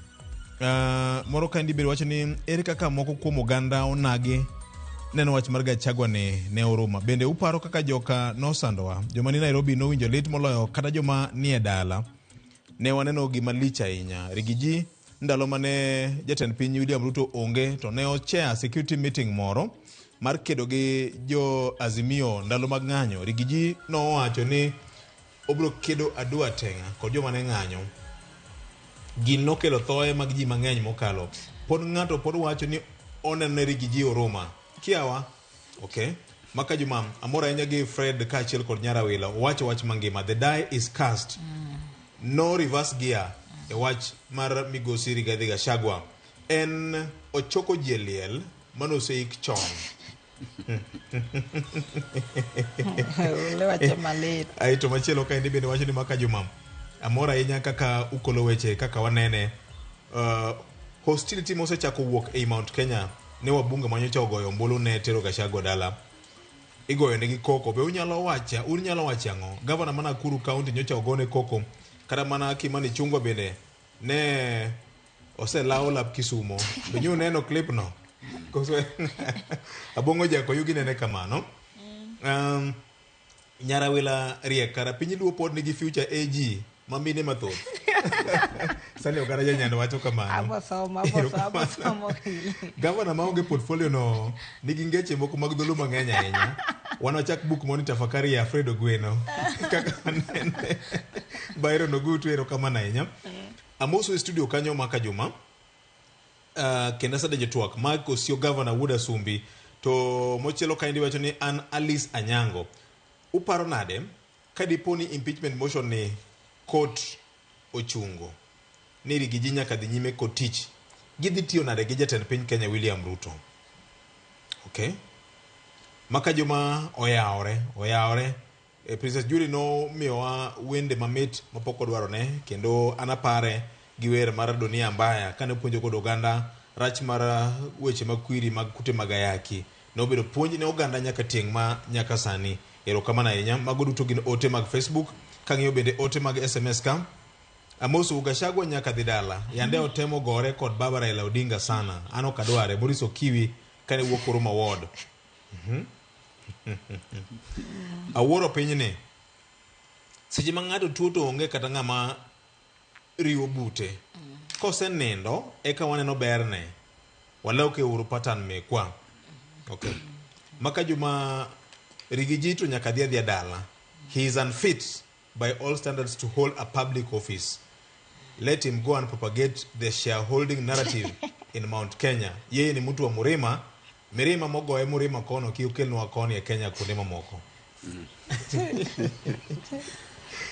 Moro kaendi bende wacho ni ere kaka moko kuom oganda onagi neno wach mar Gachagua ni ne oruma. Bende uparo kaka joka nosandowa, joma ni Nairobi nowinjo lit moloyo kata joma nie dala. Ne waneno gima lich ahinya. Rigiji ndalo mane jatend piny William Ruto onge to ne ochair security meeting moro mar kedo gi jo Azimio ndalo mag ng'anyo. Rigiji nowacho ni obiro kedo adua teng'a kod joma ne ng'anyo. Gin nokelo thoe mag ji mang'eny mokalo. Pod ng'ato pod wacho ni oneno ne Rigiji oruma. Kiawa. Okay. Maka Juma, amor ahinya gi Fred kaachiel kod Nyarawila. Owacho wach mangima. The die is cast. No reverse gear e wach mar migosi Rigathi Gachagua. En ochoko ji e liel manoseik chon. Ole wacho malit. Aeto machielo kaendi bende wacho ni Maka Juma, amor ahinya kaka ukolo weche kaka wanene. Hostility mosechako wuok ei Mount Kenya ne wabunge manyocha ogoyo ombulu ne tero Gachagua dala. Igoyo negi koko. Be unyalo wacho, unyalo wacho ang'o? Gavana ma Nakuru County nyocha ogone koko. Kata mana Kimani Ichung'wa bende ne oselawo lap Kisumo. Be nyo uneno clip no? Koso Abong'o Jakoyugi nene kamano. Nyarawila riek kara piny Luo pod nigi future AG ma mine mathoth. Sani oganda janyando wacho kamano. Abosomo, abosomo, abosomo kili. Gavana maonge portfolio no nigi ngeche moko mag dholuo mang'eny ahinya. Wan wachak buk moni tafakari ya Alfredo Gweno. Kaka wanene. Byron Ogutu erokamano ahinya. Amoso e studio kanyo Maka Juma. Kendo asedenjo twak Mark Osio Gavana Wuod Asumbi to mochielo kaendi wacho ni an Alice Anyango. Uparo nade ka dipo ni impeachment motion ni court ochungo ni Rigiji nyaka dhi nyime kod tich, gidhi tiyo nade gi jatend piny Kenya William Ruto? Okay. Maka Juma oyawore, oyawore. Princess Julie nomiyowa wende mamit mapok odwarone kendo an apare gi wer mar Dunia Mbaya kane opuonjo kod oganda rach mar weche mag kwiri mag kute mag ayaki. Nobedo puonj ne oganda nyaka tieng' ma nyaka sani. Erokamano ahinya. Mago duto gin ote mag Facebook. Kang'iyo bende ote mag SMS ka. Amoso Gachagua nyaka dhi dala. Yande otemo gore kod baba Raila Odinga sana. An ok adware. Maurice Okiwi kane wuok Huruma Ward. Awuoro pinyni. Seche ma ng'ato tuo to onge kata ng'ama riwo bute. Kosenindo eka waneno berne. Waloke uru pattern mekwa. Okay. Maka Juma Rigiji to nyaka dhi adhiya dala. He is unfit by all standards to hold a public office. Let him go and propagate the shareholding narrative in Mount Kenya. Yeye ni mtu wa Murima. Mirima mogoye Murima kono ki okelnwa koni e Kenya kuonde mamoko.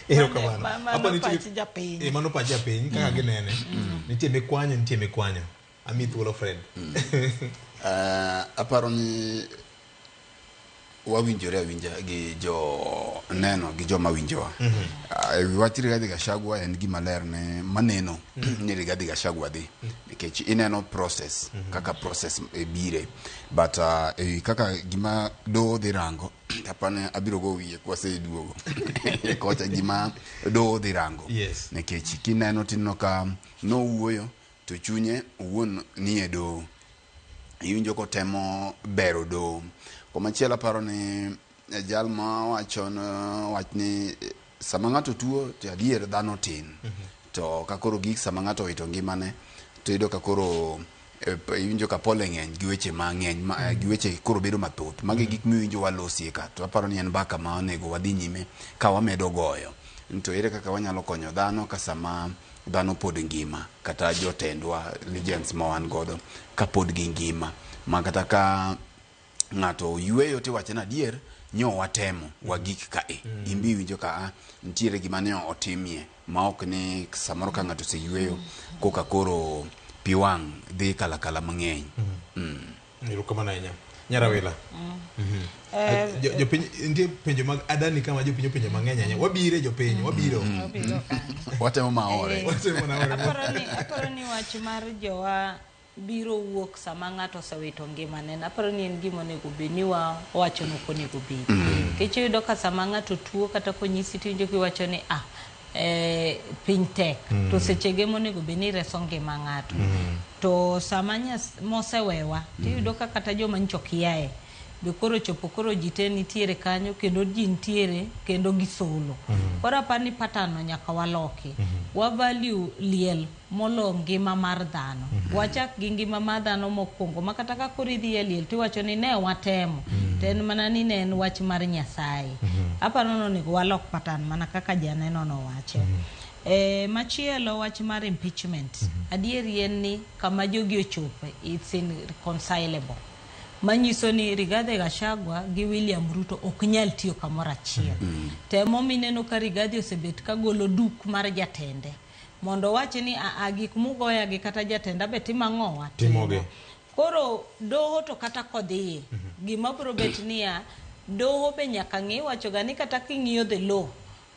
Erokamano. Mano pach japiny. Mano pach japiny kaka ginene. Nitie mikwanyo, nitie mikwanyo. Ami thuolo Fred. Aparo ni wawinjore awinja gi jo neno gi joma winjowa. E wi wach Rigathi Gachagua en gima ler ne maneno ni Rigathi Gachagua dhi nikech ineno process kaka process e bire but e kaka gima doho dhi rango apani abiro go wiye kwaseduogo kocha gima doho dhi rango nikech kineno tineno ka nowuoyo to chunye owuon nie doho iwinjo kotemo bero doho. Komachielo aparo ni jal ma wacho wach ni sama ng'ato tuo to adier dhano tin. To ka koro gik sama ng'ato owito ngimane to iyudo ka koro iwinjo ka pole ng'eny gi weche mang'eny gi weche koro bedo mathoth. Magi gik miwinjo walosie ka to aparo ni en mbaka ma onego wadhi nyime ka wamedo goyo. To ere kaka wanyalo konyo dhano ka sama dhano pod ngima kata jotendwa legends ma wan godo ka pod gingima ma kata ka ng'ato oyweyo tiwacho ni adier nyo watemo wagik kae. Imbe iwinjo ka nitiere gima ne otimie ma ok ni samoro ka ng'ato oseyweyo koka koro pi wang' dhi kalakala mang'eny. Erokamano ahinya. Nyarawila. Jopiny nitie penjo mag adani kama jopiny openjo mang'eny ahinya. Wabire jopiny, wabiro. Watemo maore. Watemo maore. Aparo ni wach mar jowa biro wuok sama ng'ato osewito ngimane. Aparo ni en gima onego bed ni wawacho ni ok onego bed. Nikech iyudo ka sama ng'ato tuo kata konyisi tiwinjo kiwacho ni piny tek. To sechege monego bed ni ireso ngima ng'ato. To sama mosewewa tiyudo ka kata joma nyocha okiaye be koro chopo koro ji te nitiere kanyo kendo ji nitiere kendo gisolo. Koro aparo ni pattern no nyaka waloki. Wa value liel molo ngima mar dhano. Wachak gi ngima mar dhano mokwongo ma kata ka koro idhi e liel tiwacho ni ne watemo. To en mana ni ne en wach mar Nyasaye. Aparo ni onego walok pattern mana kaka janeno nowacho. Machielo wach mar impeachment. Adieri en ni kama jogi ochope it's irreconcilable. Manyiso ni Rigathi Gachagua gi William Ruto ok nyal tiyo kamoro achiel. Temo mineno ka Rigathi osebet ka golo duk mar jatende mondo owach ni a gik mugoya gi kata jatenda be timo ang'owa Timogi. Koro doho to kata kodhiye gima biro bet niya doho be nyaka ng'i iwacho ga ni kata king'iyo the law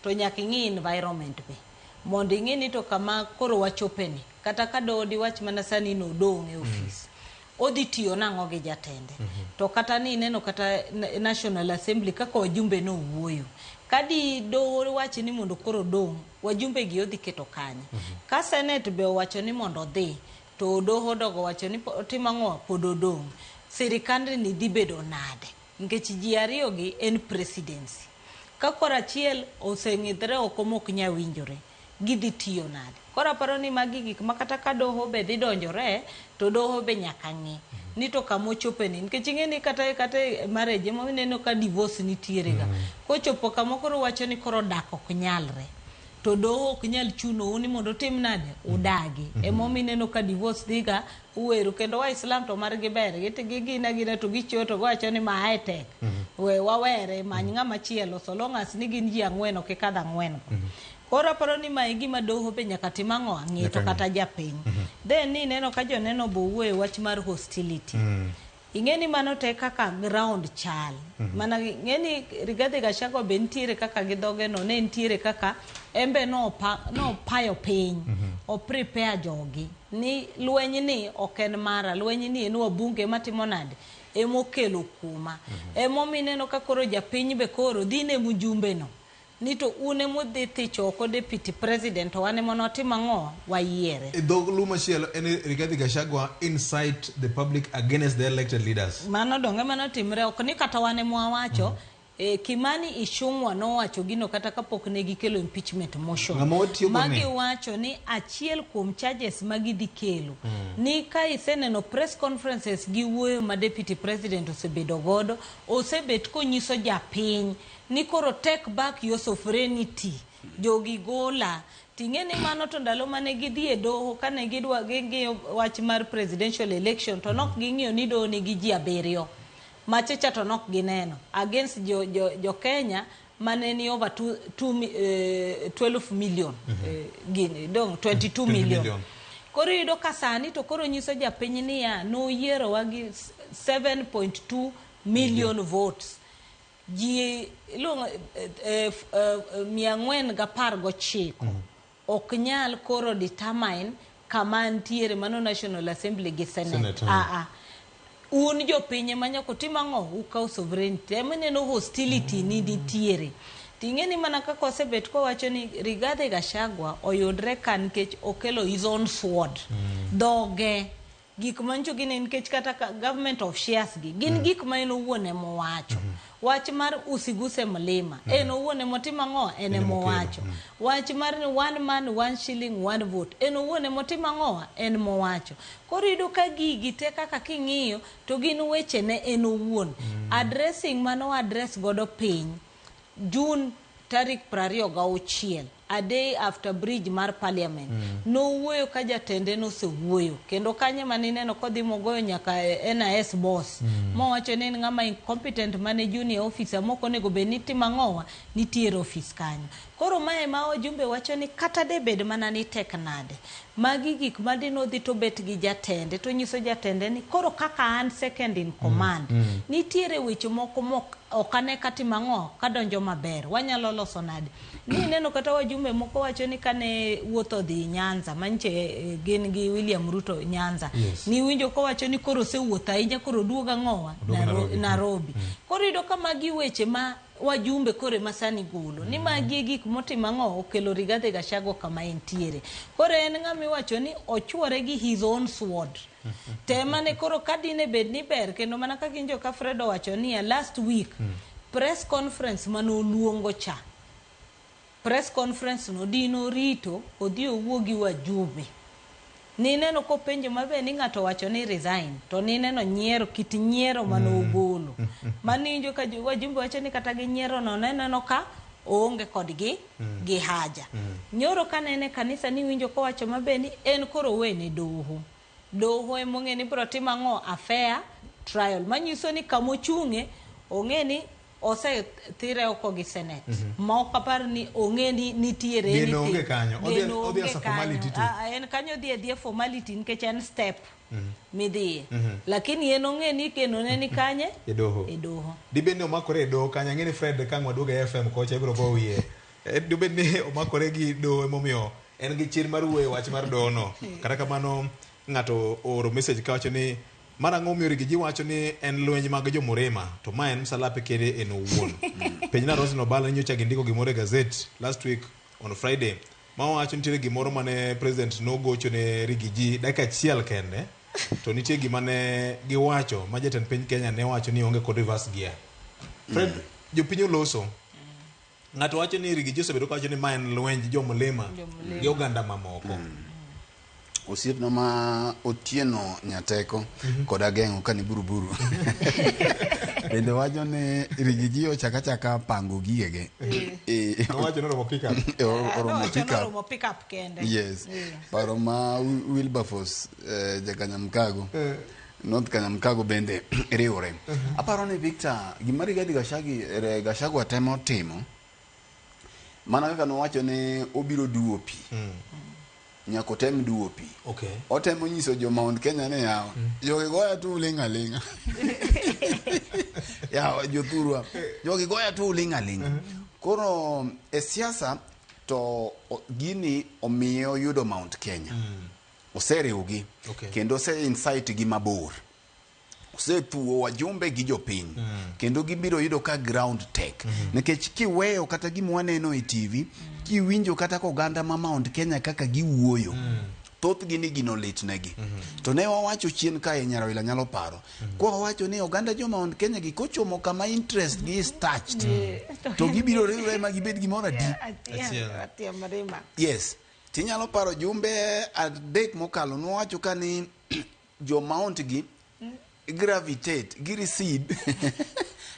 to nyaka ing'i environment be mondo ing'i ni to kama koro wachope ni kata ka doho diwach mana sani nodong' e ofis odhi tiyo nang'o gi jatende to kata ni ineno kata National Assembly kaka wajumbe nowuoyo kadi doho wach ni mondo koro dong' wajumbe gi odhi keto kanye ka Senate be owacho ni mondo odhi to doho dogo wacho ni otimo ang'o pod odong' sirikand ni dhi bedo nade nikech ji ariyo gi en presidency ka koro achiel oseng'idhre oko mok nya winjore gidhi tiyo nade koro aparo ni magi gik ma kata ka doho be dhi donjore to doho be nyaka ng'i ni to kama ochope ni nikech ing'e ni kata kata e marriage ema ineno ka divorce nitiere ga kochopo kama koro wacho ni koro dak ok nyalre to doho ok nyal chunou ni mondo utim nade udagi emomiyo ineno ka divorce dhiga uweru kendo waislam to margi ber gigina gina to gichiwo to giwacho ni mae tek we wawere many ng'ama chielo so long as ni gin ji ang'wen ok ikadh ang'wen go koro aparo ni mae gima doho be nyaka tim ang'o ng'i to kata japiny then ni ineno ka joneno bo wuoyo wach mar hostility ing'e ni mano te kaka ground chal mana ing'e ni Rigathi Gachagua be nitiere kaka gi dhoge no ne nitiere kaka embe nopayo piny o prepare jogi ni lweny ni ok en mara lweny ni en wabunge matimo nade emokelo kuma emomiyo ineno ka koro japiny be koro dhi ne mjumbe no ni to un emudhi thicho oko deputy president to wan ema notim ang'o wayiere E dhog lu machielo en Rigathi Gachagua incite the public against the elected leaders. Mano donge mano timre ok ni kata wan ema wawacho Kimani Ichung'wa nowacho gino kata kapok ne gikelo impeachment motion. Ng'ama watiyogo Ma ni. giwacho ni achiel kuom charges ma gidhi kelo ni ka iseneno press conferences gi wuoyo ma deputy president osebedo godo osebet konyiso japiny ni koro take back your sovereignty jogi gola ting'e ni mano to ndalo mane gidhi e doho kane gidwa ging'iyo wach mar presidential election to nok ging'iyo ni doho nigi ji abiriyo machicha to nok gineno against jo Kenya mane ni over 12 million gini dong 22 million. Koro iyudo ka sani to koro nyiso japiny niya noyierowa gi 7.2 million votes ji iluongo 419 ok nyal koro determine kama ntiere mano National Assembly gi Senate. Un jopiny ema nyaka utim ang'o ukaw sovereignty ema ineno hostility ni nitiere ting'e ni mana kaka osebet kowacho ni Rigathi Gachagua oyudre ka nikech okelo his own sword dhoge gik manyicho gin nikech kata government of shares gi gin gik ma en owuon emowacho wach mar usiguse mlima en owuon emotimo ang'o en emowacho wach mar ni one man one shilling one vote en owuon emotimo ang'o en mowacho koro iyudo ka gigi te kaka king'iyo to gin weche ne en owuon addressing mano address godo piny June tarik 26 a day after bridge mar parliament nowuoyo ka jatende nosewuoyo kendo kanyo mane ineno kodhi mogoyo nyaka NIS boss mowacho ni en ng'ama incompetent mane junior officer mok onego bed ni timo ang'owa nitiere ofis kanyo koro mae ma wajumbe wacho ni kata de bed mana ni tek nade magi gik ma dinodhi to bet gi jatende to nyiso jatende ni koro kaka an second in command nitiere weche moko mok ok ane katimo ang'o kadonjo maber wanyalo loso nade ni ineno kata wajumbe moko wacho ni kane wuoth odhi Nyanza manche gin gi William Ruto Nyanza ni winjo kowacho ni koro osewuotho ahinya koro oduog ang'owa Nairobi koro iyudo ka magi weche ma wajumbe koro ema sani golo ni magi e gik motimo ang'o okelo Rigathi Gachagua kama entiere koro en ng'ama iwacho ni ochuore gi his own sword temane koro ka dine bed ni ber kendo mana kaka injo ka Fred owacho niya last week press conference manoluongo cha press conference no dino rito odhi owuo gi wajumbe nineno kopenjo maber ni ng'ato wacho ni resign to nineno nyiero kit nyiero manogolo maniwinjo ka wajumbe wacho ni kata gi nyiero no neneno ka oonge kodgi gi haja nyoro kanene kanisa niwinjo kowacho maber ni en koro owene doho doho emong'e ni biro timo ang'o a fair trial manyiso ni kamochung'e ong'e ni osethire oko gi senate ma ok apar ni ong'e ni nitiere Geno anything. onge kanyo. Odhi- Geno odhi onge as a kanyo. formality tu. Ah, ah, en kanyo odhi adhiya formality nikech en step midhiye lakini en ong'e ni geno ne ni kanye E doho. e doho Dibed ni omakore e doho kanyo ang'e ni Fred ka ang' waduogo e FM kocha ibiro go wiye. Dibed ni omakore gi doho emomiyo en gi chir mar wuoyo e wach mar doho no. Kata kamano ng'ato ooro message kawacho ni mar ang'o omiyo Rigiji wacho ni en lweny mag jomurima to ma en msalape kende en owuon. Penjna Roslyn Obala ni nyocha gindiko gimoro e gazet last week on Friday ma wacho nitiere gimoro mane president nogocho ne Rigiji dakika achiel kende to nitie gima ne giwacho ma jatend piny Kenya ne wacho ni onge kod reverse gear. Fred, jopiny oloso. Ng'ato wacho ni Rigiji osebedo kawacho ni ma en lwenj jomlima Jomlima. gi oganda mamoko. Osiepna ma Otieno Nyateko kod Ageng'o kani buruburu bende wacho ni Rigiji ochaka chaka pango gigege. Nowacho ni oromo pick up. Oromo Nowacho pick ni up. oromo pick up kende Yes. Paro ma Wilberforce Jakanyamkago North Kanyamkago bende riwre. Aparo ni Victor gima Rigathi Gachagua temo timo mana kaka nowacho ni obiro duwo pi. Nyaka otem duwo pi. Okay. Otemo nyiso jo Mount Kenya ni yawa jogi goya tu uling' aling'a. Yawa jothurwa jogi goya tu uling' aling'a. Koro e siasa to gini omiye oyudo Mount Kenya. Oseriwgi kendo ose incite gi mabor. Osethuo wajumbe gi jopiny kendo gibiro yudo ka ground tek nikech kiweyo kata gima waneno e TV kiwinjo kata koganda ma Mount Kenya kaka giwuoyo thothgi ni gino litnegi to ne wawacho chien kae Nyarawila nyalo paro kwa wawacho ni oganda jo Mount Kenya gi kochomo kama interest gi is touched to gibiro riwre ma gibed gimoro adi Achiel. Atia Mrima. yes tinyalo paro jumbe adek mokalo nwawacho ka ni jo Mount gi gravitate gi recede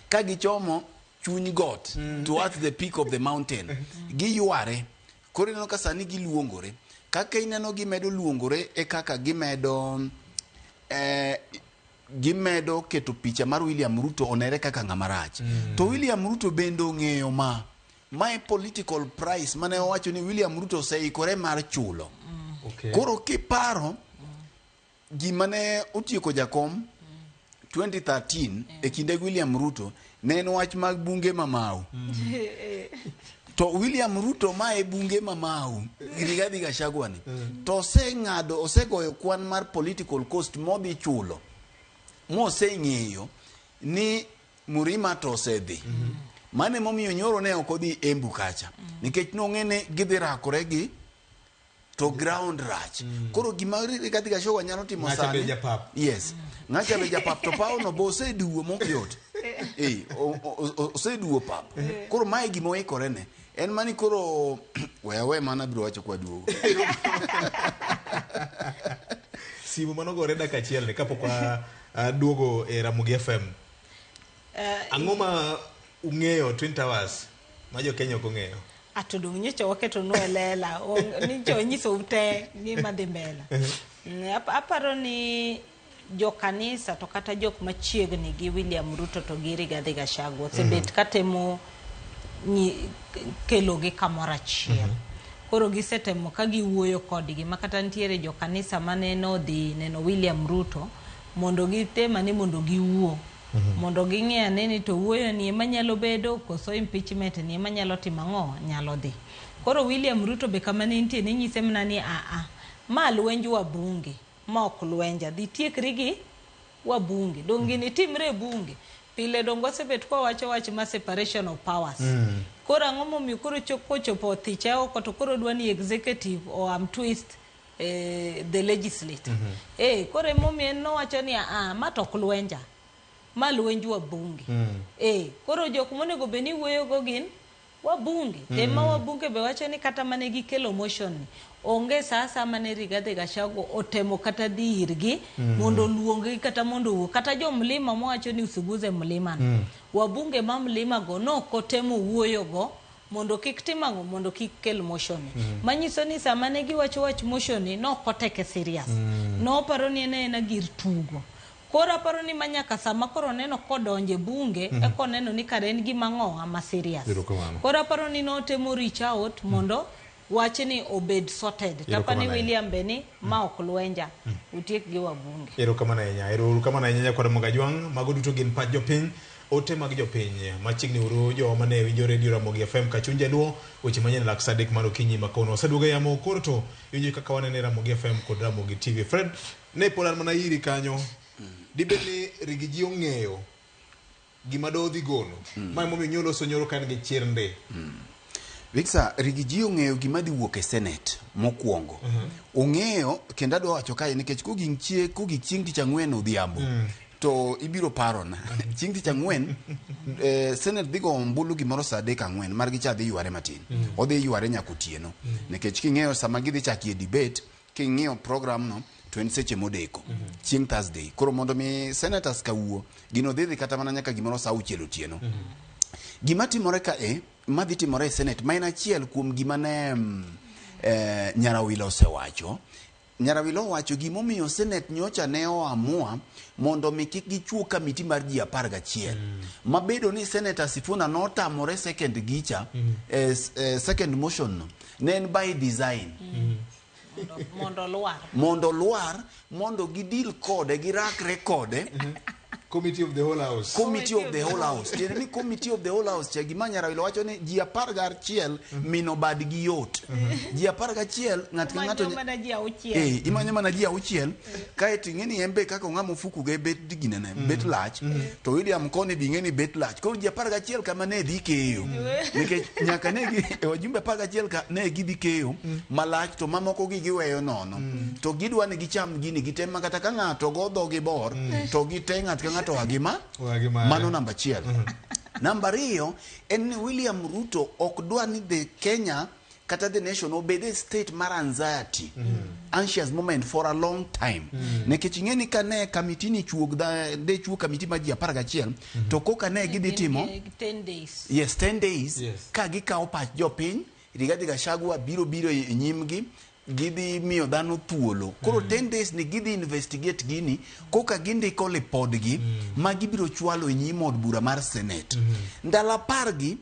ka gichomo chuny got towards the peak of the mountain giyware koro ineno ka sani giluongore kaka ineno gimedo luongore e kaka gimedo gimedo keto picha mar William Ruto onere kaka ng'ama rach to William Ruto bende ong'eyo ma mae political price mane owacho ni William Ruto oseikore mar chulo Okay. koro kiparo gima ne otieko jakom 2013 e kinde William Ruto ne en wach mag bunge mamau to William Ruto ma e bunge mamau Rigathi Gachagua ni to oseng'ado osegoyo kwan mar political cost modhi chulo moseng'eyo ni Murima to osedhi mano emomiyo nyoro ne ok odhi Embu kacha nikech nong'e ni gidhi rakore gi to ground rach koro gima Rigathi Gachagua nyalo timo Ng'acha be sani japap. yes ng'acha be japap to pawno bo oseduwo mok yot oseduwo pap koro mae gima oikore ne en mani koro we awe mana abiro wacho kwa duogo Simu manogore dakika achiel ni kapok waduogo e Ramogi FM. Ang'o ma ung'eyo Twin Towers ma jo Kenya ok ong'eyo? Ato dong nyocha waketo nu e lela nyocha wanyisou te gima dhi mbele. Aparo ni jokanisa to kata jok machiegni gi William Ruto to gi Rigathi Gachagua osebet katemo kelogi kamoro achiel. Koro gisetemo ka giwuoyo kodgi ma kata nitiere jokanisa mane nodhi neno William Ruto mondo gitem ane mondo giwuo mondo ging'e ane ni to wuoyo ni ema nyalo bedo koso impeachment ni ema nyalo timo ang'o nyalo dhi. Koro William Ruto be kama ne nitie ne nyise mana ni aa ma lwenj wabunge ma ok lwenja dhi tiekri gi wabunge dong gini timre e bunge pile dong wasebet kwa wacho wach ma separation of powers koro ang'o momiyo koro kochopo thiche oko to koro dwa ni executive or am twist the legislature koro emomiyo en nowacho ni aa ma to ok lwenja ma lwenj wabunge koro jok monego bed ni wuoyogo gin wabunge tema wabunge be wacho ni kata mane gikelo motion ni onge sa asaya mane Rigathi Gachagua otemo kata dhi irgi mondo oluong-gi kata mondo owuo kata jo mlima mowacho ni usiguze mlima no wabunge ma mlima go nok otemo wuoyogo mondo kik tim ang'o mondo kik kel motion ni manyiso ni sama ne giwacho wach motion ni nok oteke serious noparo ni en aena gir tugo Koro aparo ni ma nyaka sama koro oneno kodonje bunge eka oneno ni kare en gima ng'owa ma serious. Erokamano. Koro aparo ni notemo reach out mondo wachni obed sorted. Tapani Erokamano ahinya. William be ni ma ok lwenja. Utiek gi wabunge. Erokamano ahinya. Erokamano ahinya nyakwar Mogajwang'. Mago duto gin pach jopiny. Ote mag jopiny. Machiegni uru jowa mane winjo Radio Ramogi FM Kachuny Jaluo. Weche manyien e lak saa 3 mar okinyi ma kawuono. Waseduogo e yamo koro to iwinjo kaka wanene e Ramogi FM kod Ramogi TV. Fred, ne pod an mana iri kanyo. Dibed ni Riggy G ong'eyo gima dodhi golo. Ma emomiyo nyoloso nyoro ka en gi chir ndi. Victor, Riggy G ong'eyo gima dhi wuok e Senate mokwongo. Ong'eyo kendo adwa wacho kae nikech kogik chieng' kogik chieng' tich ang'wen odhiambo to ibiro parona. Chieng' tich ang'wen Senate dhi go ombulu gimoro saa 3 ang'wen margi cha dhi yware matin. Odhi yware nyaka otieno. Nikech king'eyo sama gidhi chakie debate, king'iyo program no to en seche modeko chieng' Thursday. Koro mondo mi senators ka wuo, gino dhi dhi kata mana nyaka gimoro saa 6 otieno. Gima timore ka e, madhi timore e Senate, ma en achiel kuom gima ne Nyarawila osewacho. Nyarawila owacho gimomiyo Senate nyocha ne oamua mondo mi kik gichuo kamiti mar ji 11. Mabedo ni Senator Sifuna notamore second gicha, second motion no, ne en by design. Mondo lwar. Mondo lwar, mondo gidil kode, girakre kode. Committee of the whole house. Committee of the whole house. Tiende ni committee of the whole house cha gima Nyarawila wacho ni ji 11 mino badgi yot. Ji 11 ng'at ka ng'ato Imanyo mana ji 6. Imanyo mana ji 6 kaeto ing'e ni en be kaka ong'amo ofuku ge bet ginene, bet lach. To William koni be ing'e ni bet lach. Koro ji 11 kama ne dhi keyo. Nikech nyaka ne gi wajumbe 11 ka ne gidhi keyo malach to mamoko gi giweyo nono. To gidwa ni gicham gini gitem ma kata ka ng'ato go dhogi bor to gite ng'at ka ng'ato oa gi ma Oa gi mare. Mano namba 1. Namba 2 en ni William Ruto ok dwa ni the Kenya kata the nation obed e state mar anxiety, anxious moment for a long time. Nikech ing'e ni kane kamiti ni chuog de chuo kamiti mar ji 11 to koka ne gidhi timo 10 days. Yes, 10 days. Ka gikawo pach jopiny, Rigathi Gachagua biro biro e nyimgi, gidhi miyo dhano thuolo. Koro 10 days ni gidhi investigate gini koka gindiko lipodgi ma gibiro chwalo e nyim od bura mar Senate. Ndalo 10 gi,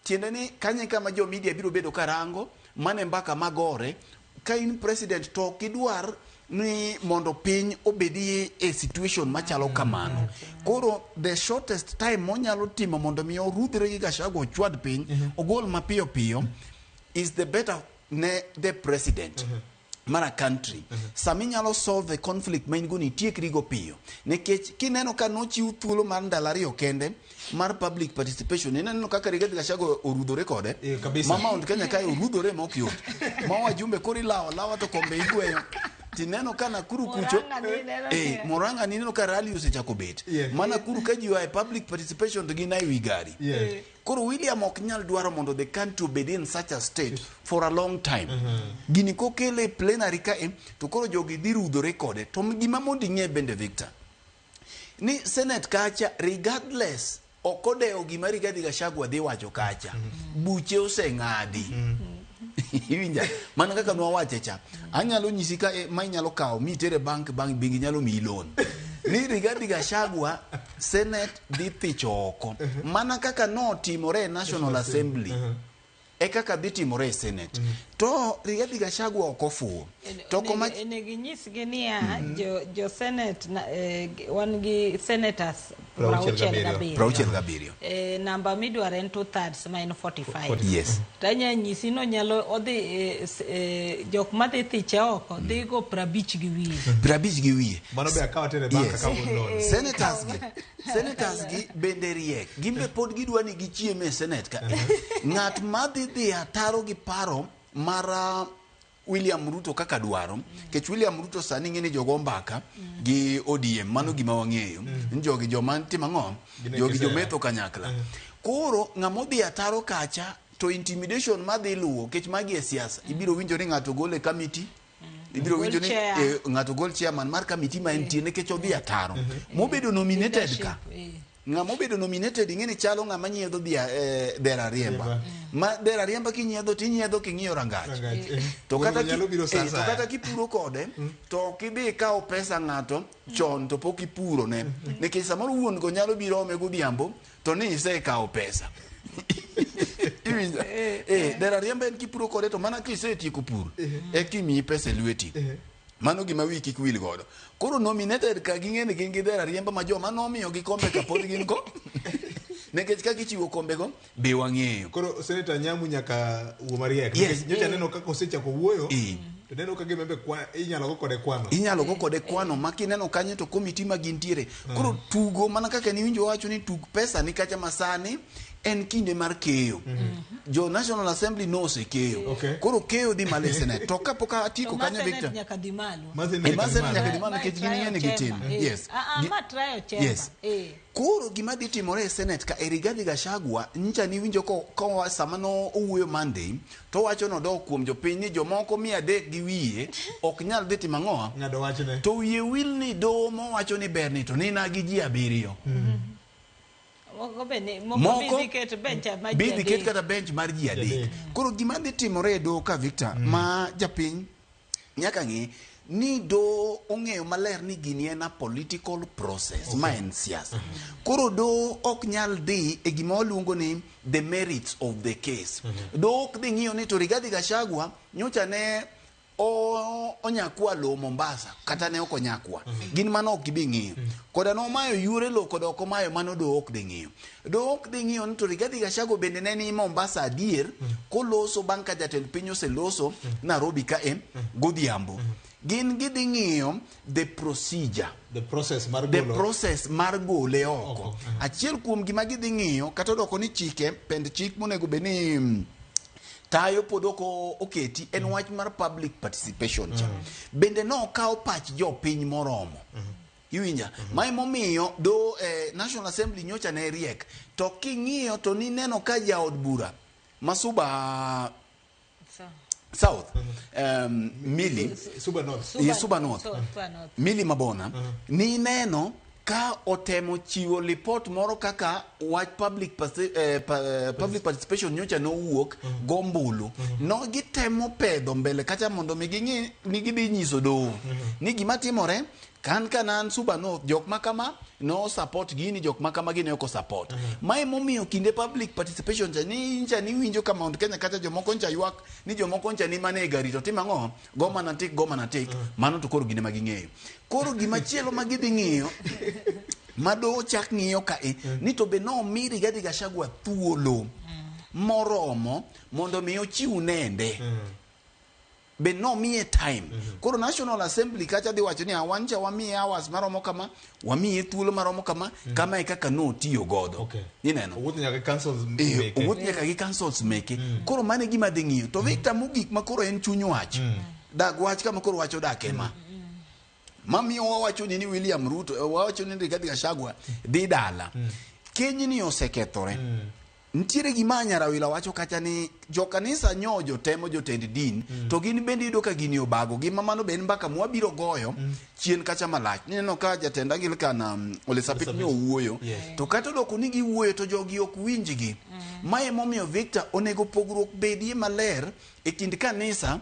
tiende ni kanye kama jo media biro bedo karango, mane mbaka magore, ka in president to ok idwar ni mondo piny obedi e situation machalo kamano. Koro the shortest time monyalo timo mondo mi orudhre gi Gachagua ochwad piny, ogol mapiyo piyo, is the better ne the president. Mar a country. Sama inyalo solve the conflict ma in go ni itiekri go piyo. Nikech kineno ka nochiw thuolo mar ndalo 2 kende mar public participation, ineno kaka Rigathi Gachagua orudhore kode. Kabisa. Ma Mount Kenya kae orudhore ma ok yot. Ma wajumbe koro ilawo lawa to kombe igweyo. Tineno ka Nakuru kucho, Murang'a ni neno Murang'a ni neno ka rally osechako bet. Ma Nakuru ka ji oa e public participation to gin e wi gari. Koro William ok nyal dwaro mondo the country obed in such a state for a long time. Gini kokele plenary kae to koro jogi dhi rudhore kode. To gima mondo ing'e bende Victor, ni Senate kacha regardless ok odewo gima Rigathi Gachagua dhi wacho kacha. Buche oseng'adi. Iwinja? Mana kaka nwawache cha. Anyalo nyisi ka ma inyalo kawo mi itere bank, bank bengi nyalo miyi loan. Ni Rigathi Gachagua Senate dhi thicho oko. Mana kaka notimore e National Assembly. E kaka dhi timore e Senate. To Rigathi Gachagua ok ofuwo. To koma Onego inyisgi niya, jo Senate wan gi senators 67. 67. Namba midwaro en 2/3 ma en 45. Yes. To anya nyisi no nyalo odhi jok madhi thiche oko dhi go 50 gi wiye. 50 gi wiye. Mano be akaw tere bank Yes. akaw go loan. Senators gi bende riek. Gin be pod gidwa ni gichiem e Senate ka. Ng'at madhi dhi ataro gi paro mar William Ruto kaka dwaro, nikech William Ruto sani ng'e ni jogo mbaka gi ODM, mano gima wang'eyo. Ni jogi joma timo ang'o? Gin e Jogi kisera. jometho kanyakla. Koro ng'ama odhi ataro kacha to intimidation madhi luwo, nikech magi e siasa. Ibiro winjo ni ng'ato gol e committee, ibiro Gol winjo ni chair. ng'ato gol chairman mar committee ma entie nikech odhi ataro. Mobedo nominated ka. Ng'ama obedo nominated ing'e ni chalo ng'ama nyiedho dher ariemba. Ma dher ariemba kinyiedho tinyiedho king'iyo rangach. Rangach, eh. To kata ki- Nyalo biro sa eh, to asaya. kata kipuro kode to ok idhi ikaw pesa ng'ato chon to pok ipuro ne. Nikech samoro wuon go nyalo biro ome godhiambo to ni isekawo pesa. Iwinjo? Eh, dher ariemba en kipuro kode to mana kisetieko pur eka imiyi pesa e lweti. Mano gima wiyi kik wil godo. Koro nominated ka ging'e ni gin gi dher ariemba ma joma nomiyo gi kombe ka pod gin go. Nikech ka gichiwo kombe go be wang'eyo. Koro Senator Nyamu nyaka wuo mariek. Yes. Nikech Nyocha aneno kaka osechako wuoyo. To neno ka gima be inyalo go kode kwano. Inyalo go kode kwano ma kineno kanyo to komiti ma gintiere. Koro tugo mana kaka niwinjo wacho ni tug pesa ni kacha ma sani en kinde mar keyo. Jo National Assembly nosekeyo. Koro keyo dhi malo e Senate. To kapok atieko To ma kanyo Senate Victor. nyaka dhi malo. Eh, ma Senate nyaka dhi malo Ma nikech gin trial ing'e ni gitin. chamber, eh. Yes. Ah, ah, ma trial chamber. Yes. Eh. Koro gima dhi timore e Senate ka e Rigathi Gachagua nyicha niwinjo ko, ko sama no owuoyo Monday to owacho nodok kuom jopiny ni jomoko 300 gi wiye ok nyal dhi timo ang'owa Ng'ado wachne. to wiye wil ni doho mowacho ni berni to nina gi ji 7. Moko be ni moko Moko bi dhi ket bench ma ji bi dhi ket adek. kata bench mar ji 3. Koro gima dhi timore e doho ka Victor ma japiny nyaka ng'e ni doho ong'eyo maler ni gini en a political process ma en siasa. Koro doho ok nyal dhi e gima waluongo ni the merits of the case. Doho ok dhi ng'iyo ni to Rigathi Gachagua nyocha ne onyakwa lowo Mombasa kata ne ok onyakwa. Gin mano ok gibi ng'iyo. Koda nomayo yure lowo koda ok omayo mano doho ok dhi ng'iyo. Doho ok dhi ng'iyo ni to Rigathi Gachagua bende ne ni Mombasa adier koloso bang' ka jatend piny oseloso Nairobi ka e godhiambo. Gin gidhi ng'iyo the procedure. The process mar The golo. process mar gole oko. Achiel kuom gima gidhi ng'iyo kata odoko ni chike pend chik monego bed ni tayo pod ok oketi en wach mar public participation cha. Bende nokawo pach jopiny moromo. Iwinja? Ma emomiyo do National Assembly nyocha ne riek. To king'iyo to nineno ka jaod bura ma Suba South Millie Suba North. Suba North. Suba North. Millie Mabona nineno ka otemo chiwo lipot moro kaka wach public, public participation nyocha nowuok gombulu. No gitemo pedho mbele kacha mondo mi ging'i ni gidhi nyiso doho ni gima timore kan kanan Suba North jok ma kama no support gini jok ma kama gini ok support. Ma emomiyo kinde public participation cha ni ncha ni winjo ka Mount Kenya kacha jomoko ncha ywak ni jomoko ncha ni mane e gari to timo ang'o go mana tik go mana tik mano to koro gine ma ging'eyo. Koro gima chielo ma gidhi ng'iyo ma doho chak ng'iyo kae ni to be nomi Rigathi Gachagua thuolo moromo mondo mi ochiw nende. Be nomiye time. Koro National Assembly kacha dhi wacho ni wan cha wamiye hours maromo kama, wamiye thuolo maromo kama, kama e kaka notiyo godo. Ineno? Owuoth nyaka gi councils meke. Owuoth nyaka gi councils meke. Koro mano e gima dhi ng'iyo. To Victor mogik ma koro en chuny wach. Dag wach kama koro wach odak ema. Mamiyo wawacho ni William Ruto, wawacho ni Rigathi Gachagua dhi dala. Kenyni osekethore. Nitiere gima Nyarawila wacho kacha ni jokanisa nyo jotemo jotend din to gin bende iyudo ka gini obago gi ma mano be en mbaka mwabiro goyo chien kacha malach. Nineno ka jatend Anglican Ole Sapit nyo owuoyo. To kata odoko ni giwuoyo to jogi ok winjgi. Ma emomiyo Victor onego pogruok bedie maler e kind kanisa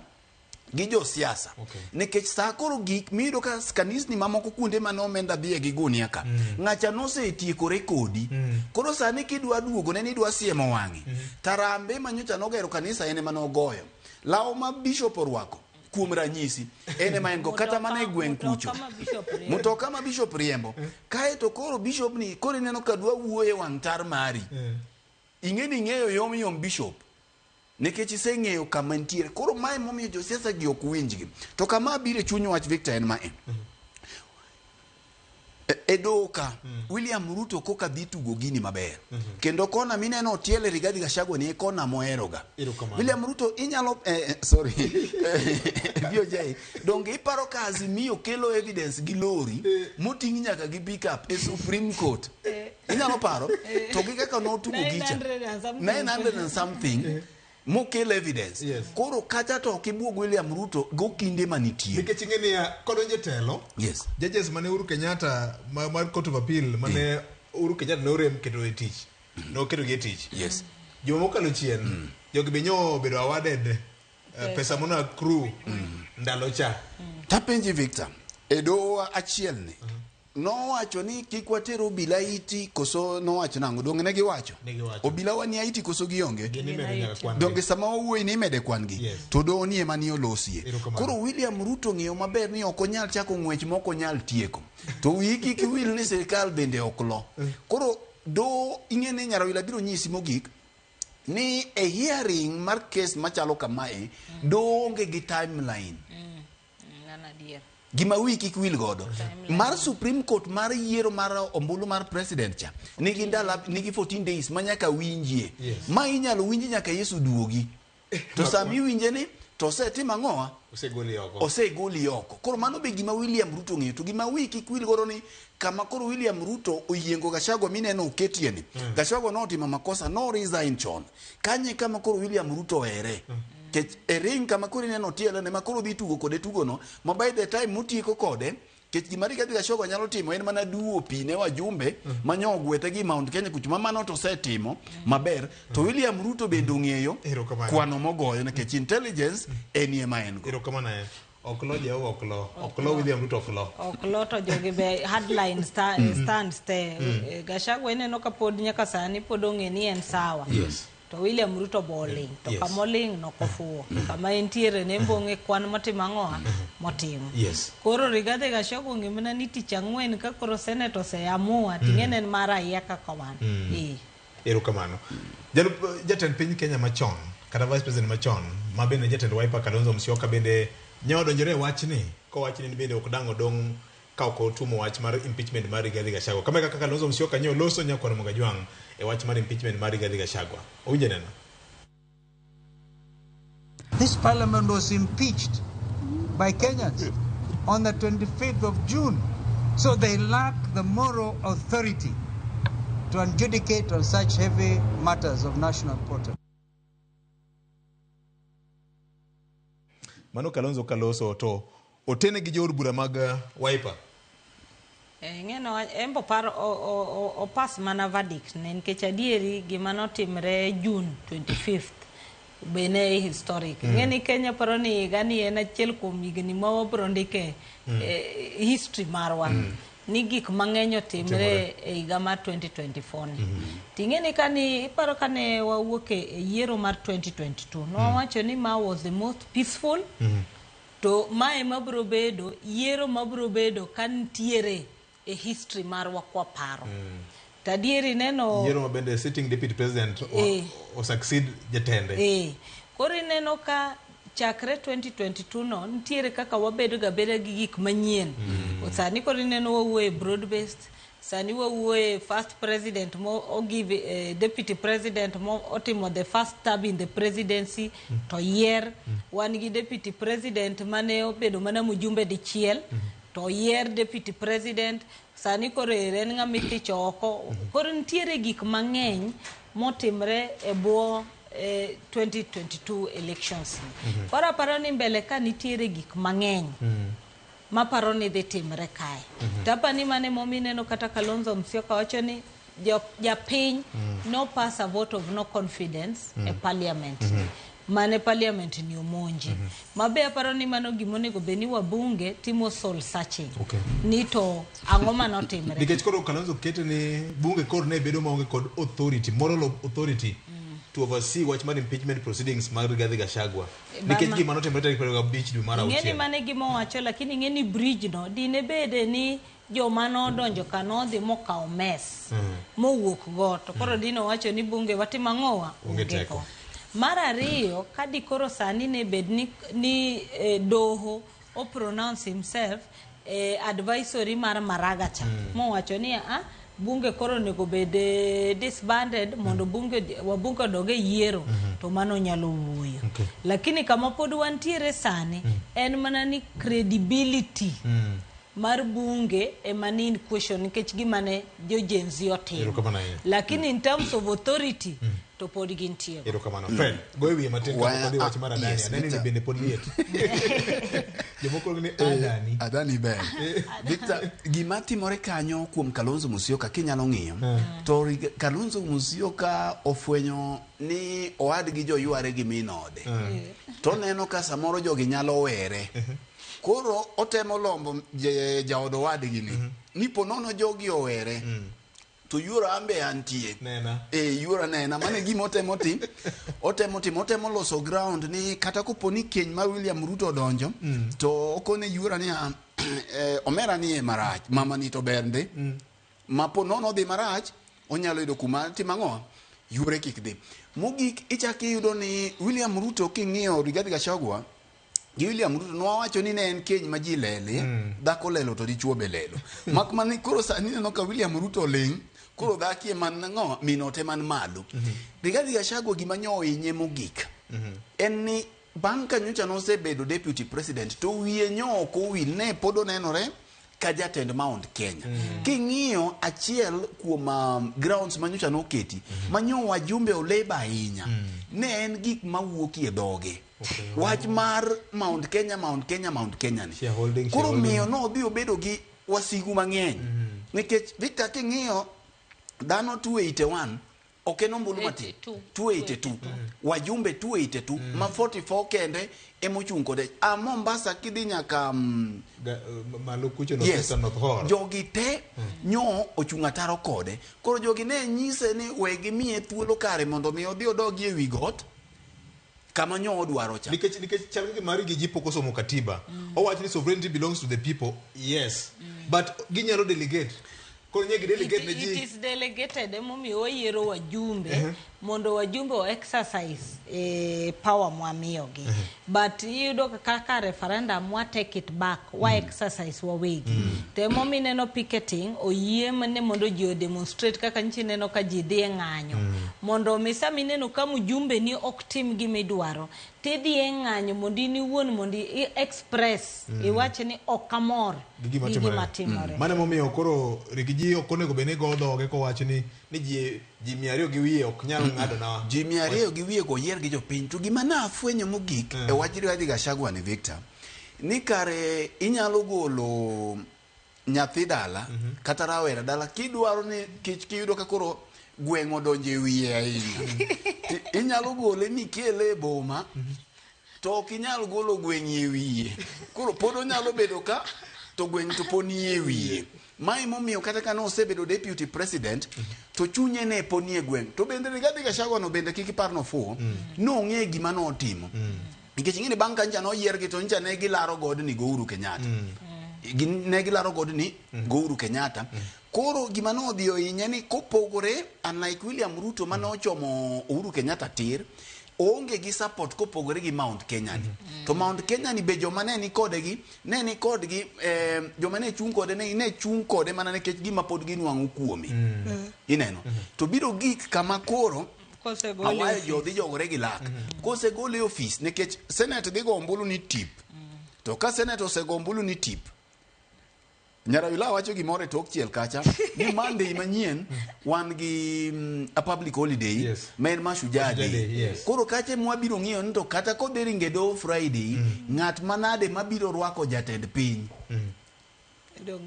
gi josiasa. Nikech saa koro gik miyudo ka kanisni mamoko kuonde mane omenda dhiye gi gunia ka. Ng'acha nosetiekore kodi. Koro sani kidwa duogo ne ni idwa siemo wang'e. Tarambe ma nyocha nogero kanisa en ema nogoyo. Law ma bishop orwako kuom ranyisi en ema en go kata mana e gweng' kucho. Mutoka ma bishop riembo. Kae to koro bishop ni koro ineno ka dwa wuoyo e wang' tar mari. Ing'e ni ing'eyo yom yom bishop. Nikech iseng'eyo kama nitiere. Koro mae momiyo josiasa gi ok winjgi. To kama abiro e chuny wach Victor en mae. E doho ka, William Ruto koka dhi tugo gini maber. Kendo kona mineno otiele Rigathi Gachagua ni e kona moheroga. William Ruto inyalo sorry. BOJ, donge iparo ka Azimio kelo evidence gi lori moting' nyaka gi pick-up e Supreme Court. Inyalo paro? To gi kaka notugo gicha. 900 and something. 900 and something mokel evidence. Koro kacha to ok ibuog William Ruto go kinde manitie. Nikech ing'e niya, kodonjo e telo, Yes. judges mane Uhuru Kenyatta mar Court of Appeal mane Uhuru Kenyatta norem keto e tich. Noketo gi e tich. Yes. Juma mokalo chien, jogi be nyo obedo awarded pesa mono accrue ndalo cha. Tapenji Victor, e doho achiel ni nowacho ni kik water obila iti koso nowacho nang'o? Donge ne giwacho? Ne giwacho. Obila wa ni aiti koso gionge? Gin imedo nyaka kwan gi. Donge sama wawuoyi ni imede kwan gi? Yes. To doho ni ema ni olosie. Erokamano. Koro William Ruto ng'eyo maber ni ok onyal chako ng'wech mok onyal tieko. To wiyi kik wil ni sirikal bende ok lo. Koro doho ing'e ni Nyarawila biro nyisi mogik ni e hearing mar kes machalo kamae doho onge gi timeline. Mano adier. Gima wiyi kik wil godo mar Supreme Court mar yiero mar ombulu mar president cha nigi ndalo nigi 14 days ma nyaka winjie. Yes. Ma inyalo winji nyaka Yesu duogi. To sama iwinje ni to osetimo ang'owa? Osegoli oko. Osegoli oko. Koro mano be gima William Ruto ong'eyo. To gima wiyi kik wil godo ni kama koro William Ruto oyiengo Gachagua mineno oketie ni. Gachagua notimo makosa, no resign chon. Kanye kama koro William Ruto ohere. Kech e ring kama koro ineno tielo ne ma koro dhi tugo kode tugono ma by the time motieko kode kech gima Rigathi Gachagua nyalo timo en mana duwo pi ne wajumbe ma nyo ogwethe gi Mount Kenya kucho ma mano to osetimo maber to William Ruto bende ong'eyo Erokamano. kwano mogoyo nikech intelligence en ema en go. Erokamano ahinya. Ok lo Jehova ok lo. Ok lo William Ruto ok lo. Ok lo to jogi be hardline stands te. Gachagua ineno ka pod nyaka sani pod ong'e ni en sawa. Yes. To William Ruto bo oling'. To Yes. kama oling' no ok ofuwo. Kama entiere ne embe ong'e kwan motimo ang'owa motimo. Yes. Koro Rigathi Gachagua ong'e mana ni tich ang'wen ka koro Senate oseamua ting'e ne en mar raia kaka wan. Erokamano. Jatend piny Kenya machon kata vice president machon ma bende jatend Wiper Kalonzo Musyoka bende ne odonjore e wachni kowach ni bende ok dang' odong' ka ok otumo wach mar impeachment mar Rigathi Gachagua. Kama e kaka Kalonzo Musyoka nyo loso nyakwar Ramogi Ajwang' e wach mar impeachment mar Rigathi Gachagua. Owinjo neno? This parliament was impeached by Kenyans on the 25th of June. So they lack the moral authority to adjudicate on such heavy matters of national importance. Mano Kalonzo kaloso to otene gi jood bura mag Wiper. Ing'eno embo paro opas mana verdict ne nikech adieri gima notimre June 25th be ne historic. Ing'eni Kenya paro ni higa ni en achiel kuom higni ma wabro ndike history marwa. Ni gik mang'eny otimre e higa mar 2024 ni. Ting'eni kani iparo kane wawuok e yiero mar 2022 nowacho ni ma was the most peaceful. To mae mabro bedo yiero mabro bedo ka nitiere e history marwa kwa paro. To adieri neno Yiero ma bende sitting deputy president o succeed jatende. Koro ineno ka chakre 2022 no nitiere kaka wabedo ga beda gi gik manyien. Sani koro ineno wawuoye broad based, sani wawuoye first president mo ogive deputy president mo otimo the first term in the presidency to yier. Wan gi deputy president mane obedo mana mjumbe dichiel to yier deputy president. Sani koro ere en ng'ama ithicho oko. Koro nitiere gik mang'eny motimre e bwo 2022 elections. Koro aparo ni mbele ka nitiere gik mang'eny maparo ni dhi timre kae. Tapa ni mane momi neno kata Kalonzo Musyoka wacho ni japiny no pass a vote of no confidence e parliament. Mane parliament ni omonji. Mabe aparo ni mano gimonego bed ni wabunge timo soul searching. Ni to ang'o manotimre. Nikech koro Kalonzo kete ni bunge koro ne bedo maonge kod authority, moral authority to oversee wach mar impeachment proceedings mar Rigathi Gachagua. Nikech gima notimore tarik 25 dwe mar Ing'eni auchiel. mane gima owacho lakini ing'eni bridge no dine bede ni joma nodonjo ka nodhi mokawo mess mowuok go to koro dine owacho ni bunge watimo ang'owa Onge teko. Mar ariyo ka dikoro sani ne bed ni doho o pronounce himself advisory mar Maraga cha mowacho ni bunge koro onego bed disbanded mondo bunge wabunge odog e yiero to mano nyalo wuoyo. Lakini kama pod wantiere sani en mana ni credibility mar bunge ema ni in question nikech gima ne jo Gen Z otimo. Erokamano ahinya. Lakini in terms of authority to pod gintie. Erokamano. Fred, go e wiye matin kapok wadhi wach mar Adani. Yes, Adani ni Victor. bende pod liet. Jomoko luonge ni Adani. Adani ber. Victor, gima timore kanyo kuom Kalonzo Musyoka kinyalo ng'iyo to Kalonzo Musyoka ofwenyo ni owadgi joyware gi min ode. To oneno ka samoro jogi nyalo were. Koro otemo lombo jaod owadgi ni. Ni po nono jogi owere. To yuora an be antie. Nena. E yuora nena. Mano e gima otemo tim. Otemo timo, otemo loso ground ni kata kopo ni keny mar William Ruto odonjo, to okone yuora niya, omera ni e marach, mama ni to ber ndi. Ma po nono odhi marach, onyalo yudo kuma timo ang'o? Yuore kik dhi. Mogik ichak iyudo ni William Ruto king'iyo Rigathi Gachagua gi William Ruto nwawacho ni ne en keny ma ji lelie, dhako lelo to dichuo be lelo. Mak mana ni koro sani ineno ka William Ruto oling', koro dhaki ema nang'o min ot ema ni malo. Rigathi Gachagua gima nyo ohinye mogik en ni bang' ka nyocha nosebedo deputy president to wiye nyo ok owil ne pod onenore ka jatend Mount Kenya. King'iyo achiel kuom grounds ma nyocha noketi ma nyo wajumbe oleba ahinya ne en gik mawuokie dhoge. Wach mar Mount Kenya, Mount Kenya, Mount Kenya ni. Shareholding, Koro shareholding. miyo nodhi obedo gi wasigu mang'eny. Nikech Victor king'iyo dhano 281 ok en ombulu matin. 282. Wajumbe 282 ma 44 kende emochung' kode. A Mombasa kidhi nyaka malo kucho no Yes. North Hall. Jogi te nyo ochung' ataro kode. Koro jogi ne nyise ni we gimiye thuolo kare mondo mi odhi odogi e wi got kama nyo odwaro cha. Nikech chal gi mari gi ji pok osomo katiba. Owacho ni sovereignty belongs to the people. Yes. But ginyalo delegate. Koro nye gi delegate ne It ji. is delegated emomiyo wayiero wajumbe mondo wajumbe o exercise power mwamiyogi. But iyudo kaka referendum wa take it back, wa exercise wawegi. To emomiyo ineno picketing oyie ne mondo ji o demonstrate kaka nyicha ineno ka ji dhi e ng'anyo. Mondo mi sama ineno ka mjumbe ni ok tim gima idwaro, tidhi e ng'anyo mondo in iwuon mondo i express iwach ni ok amor Gi gima gi timore. gima timore. Mano emomiyo koro Riggy ok onego bed ni go dhoge kowacho ni ji 200 gi wiye ok nyal ng'ado na. Ji 200 gi wiye go oyier gi jopiny. To gima nafwenyo mogik e wach Rigathi Gachagua ni Victor, ni kare inyalo golo nyathi dala kata rawera dala kidwaro ni kich kiyudo ka koro gweng' odonjo e wiye ahinya. Inyalo gole mikele e boma to ok inyal golo gweng' e wiye. Koro pod onyalo bedo ka to gweng' to pod nie e wiye. Ma emomiyo kata ka nosebedo deputy president to chunye ne pod nie gweng'. To bende Rigathi Gachagua no bende kik ipar nofuwo, nong'e gima notimo. Nikech ing'e ni bang' ka ncha noyiergi to ncha ne gilaro godni go Uhuru Kenyatta. Ne gilaro godni go Uhuru Kenyatta. Koro gima nodhi ohinye ni kopogore unlike William Ruto mane ochomo Uhuru Kenyatta tir, oonge gi support kopogore gi Mount Kenya ni. To Mount Kenya ni be joma ne ni kode gi, ne ni kodgi, joma ne chung' kode ne chung' kode mana nikech gima pod ginwang'o kuome. Ineno? To biro gik kama koro awayo jo dhi jogore gi lak. Kosegole e ofis nikech Senate dhi go ombulu ni tip. To ka Senate osego ombulu ni tip, Nyarawila wacho gimoro e tok chiel kacha ni Monday manyien wan gi a public holiday ma en Mashujaa Day. Koro kacha mwabiro ng'iyo ni to kata kodhi ringe doho Friday, ng'at manade mabiro rwako jatend piny.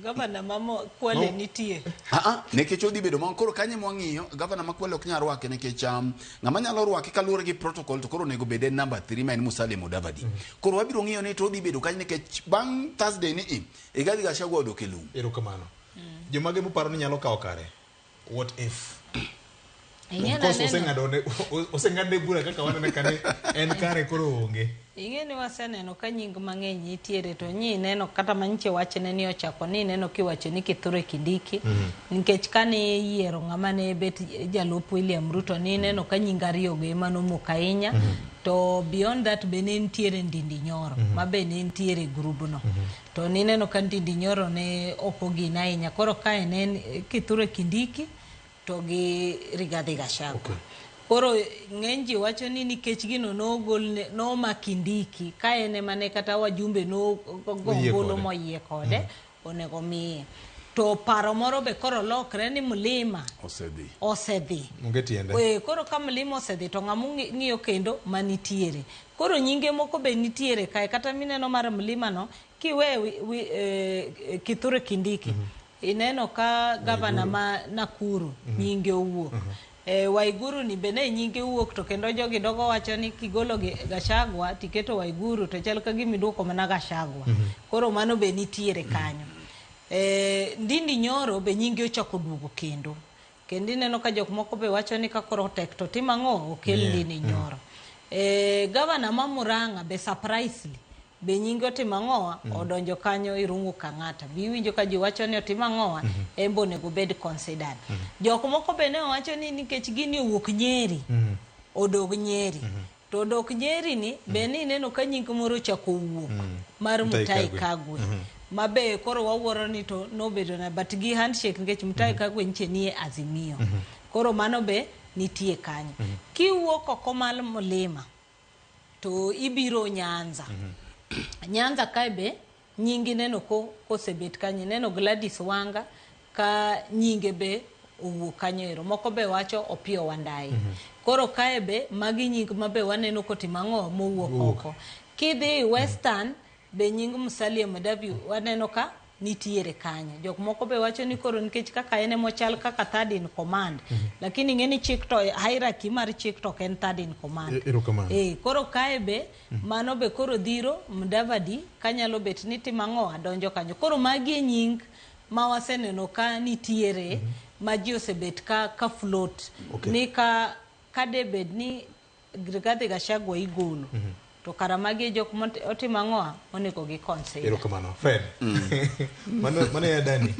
Gavana ma Kwale nitie. Nikech odhi bedo ma koro kanye mwang'iyo gavana ma Kwale ok nyal rwake nikech ng'ama nyalo rwake kaluwore gi protocol to koro onego bed en number 3 ma en Musalia Mudavadi. Koro wabiro ng'iyo ni to odhi bedo kanyo nikech bang' Thursday ni Rigathi Gachagua odok e lum. Erokamano. Jomage muparo ni nyalo kawo kare? What if? Of course oseng'adne bura kaka wanene kane en kare koro onge. Ing'e ni waseneno ka nying mang'eny nitiere to nyi neno kata manyiche wachne ni ochako ni neno kiwacho ni Kithure Kindiki nikech kane yiero ng'ama ne bet jalup William Ruto ni neno ka nying ariyo go ema nomoko ahinya. To beyond that be ne nitiere Ndindi Nyoro ma be ne nitiere grubno. To ni neno ka Ndindi Nyoro ne ok ogine ahinya. Koro kae ne en Kithure Kindiki to gi Rigathi Gachagua. Koro ng'eny ji wacho ni nikech gino nogol noma Kindiki ka en ema ne kata wajumbe no go ombulu moyie kode onego miye. To paro moro be koro lokre ni mlima osedhi. Onge tiende. Koro ka mlima osedhi to ng'ama ng'iyo kendo manitiere. Koro nyinge moko be nitiere kae kata mineno mar mlima no Kiwe Kithure Kindiki, ineno ka gavana ma Nakuru nyinge owuok. Waiguru ni be ne nyinge owuok, to kendo jogi dogo wacho ni kigolo gi Gachagua tiketo Waiguru to chal ka gima iduoko mana Gachagua. Koro mano be nitiere kanyo. Ndindi Nyoro be nyinge ochako duogo kendo. Kendo ineno ka jok moko be wacho ni ka koro tek to tim ang'o okel Ndindi Nyoro. Gavana ma Murang'a be surprisingly be nyinge otimo ang'owa odonjo kanyo Irungu Kang'ata. Be iwinjo ka ji wacho ni otimo ang'owa en be onego bed considered. Jok moko be ne wacho ni nikech gini owuok Nyeri, odog Nyeri. To odok Nyeri ni be ni ineno ka nying moro ochako wuok mar Mutahi Kagwe. Ma be koro wawuoro ni to nobedo na but gi handshake nikech Mutahi Kagwe nyiche nie Azimio. Koro mano be nitie kanyo. Kiwuok oko mar mlima to ibiro Nyanza. Nyanza kae be nyingi neno kosebet kanyo. Ineno Gladys Wanga ka nyinge be owuok kanyo ero. Moko be wacho Opiyo Wandayi. Koro kae be magi nying ma be waneno kotimo ang'o mowuok oko. Kidhi Western be nying Musalia Mudavadi waneno ka nitiere kanyo. Jok moko be wacho ni koro nikech kaka en emochal kaka third in command. Lakini ing'e ni chik to hierarchy mar chik to ok en third in command. Koro kae be mano be koro dhiro Mudavadi kanyalo bet ni timo ang'o adonjo kanyo. Koro magi e nying ma waseneno ka nitiere ma ji osebet ka float. Ni ka debed ni Rigathi Gachagua igolo. To kara magi e jok motimo ang'o onego gi consider. Erokamano. Fred. Mano e Adani.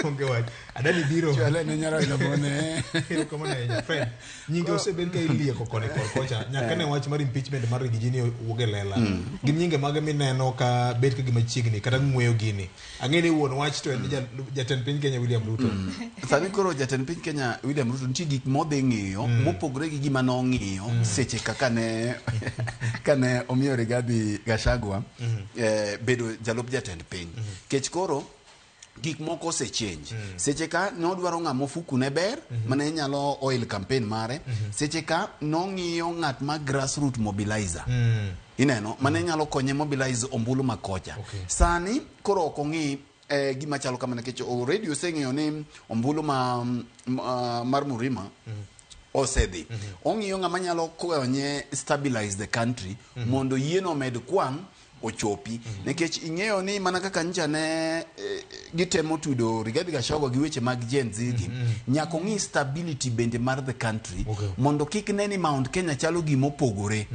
Onge wach. Adani biro. Chwale ne nyaro ino bone. Erokamano ahinya. Fred, nyinge osebed ka ilieko koni kod kocha. Nyaka ne wach mar impeachment mar Rigiji ni owuok e lela. Gin nyinge mage mineno ka bet ka gima chiegni kata ng'weyo gini. Ang'e ni wuon wach to en jatend piny Kenya William Ruto. Sani koro jatend piny Kenya William Ruto nitie gik modhi ng'iyo mopogore gi gima nong'iyo seche kaka ne kane omiyo Rigathi Gachagua bedo jalup jatend piny. Kech koro gik moko osechange. Seche ka nodwaro ng'ama ofuku ne ber mane nyalo oil campaign mare. Seche ka nong'iyo ng'at ma grassroot mobilizer. Ineno mane nyalo konye mobilize ombulu makocha. Sani koro ok ong'i gima chalo kamano nikech already oseng'eyo ni ombulu mar Murima osedhi. Ong'iyo ng'ama nyalo konye stabilize the country mondo yieno omed kwang' ochopi. Nikech ing'eyo ni mana kaka ncha ne gitemo tudo Rigathi Gachagua gi weche mag Gen Z gi, nyaka ong'i stability bende mar the country mondo kik ne ni Mount Kenya chalo gimopogore.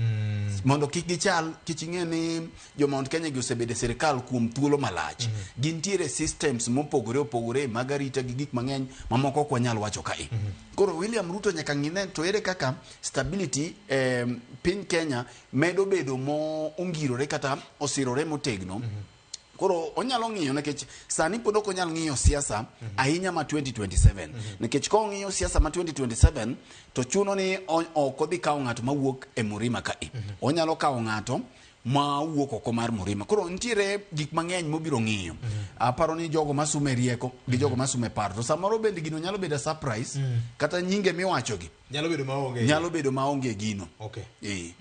Mondo kik gichal, kech ing'e ni jo Mount Kenya gi osebedo e sirikal kuom thuolo malach. Gintiere systems mopogore opogore mag arita gi gik mang'eny mamoko ok wanyal wacho kae. Koro William Ruto nyaka ng'i to ere kaka stability piny Kenya medo bedo mo ongirore kata osirore motegno. Koro onyalo ng'iyo nikech sani pod ok onyal ng'iyo siasa ahinya ma 2027. Nikech ka ong'iyo siasa ma 2027 to chuno ni ok odhi kawo ng'ato mawuok e Murima kae. Onyalo kawo ng'ato ma wuok oko mar Murima. Koro nitiere gik mang'eny mobiro ng'iyo. Aparo ni jogo masume rieko gi jogo masume paro. To samoro bende gino nyalo bedo a surprise kata nyinge miwachogi nyalo bedo maonge. Nyalo bedo maonge gino.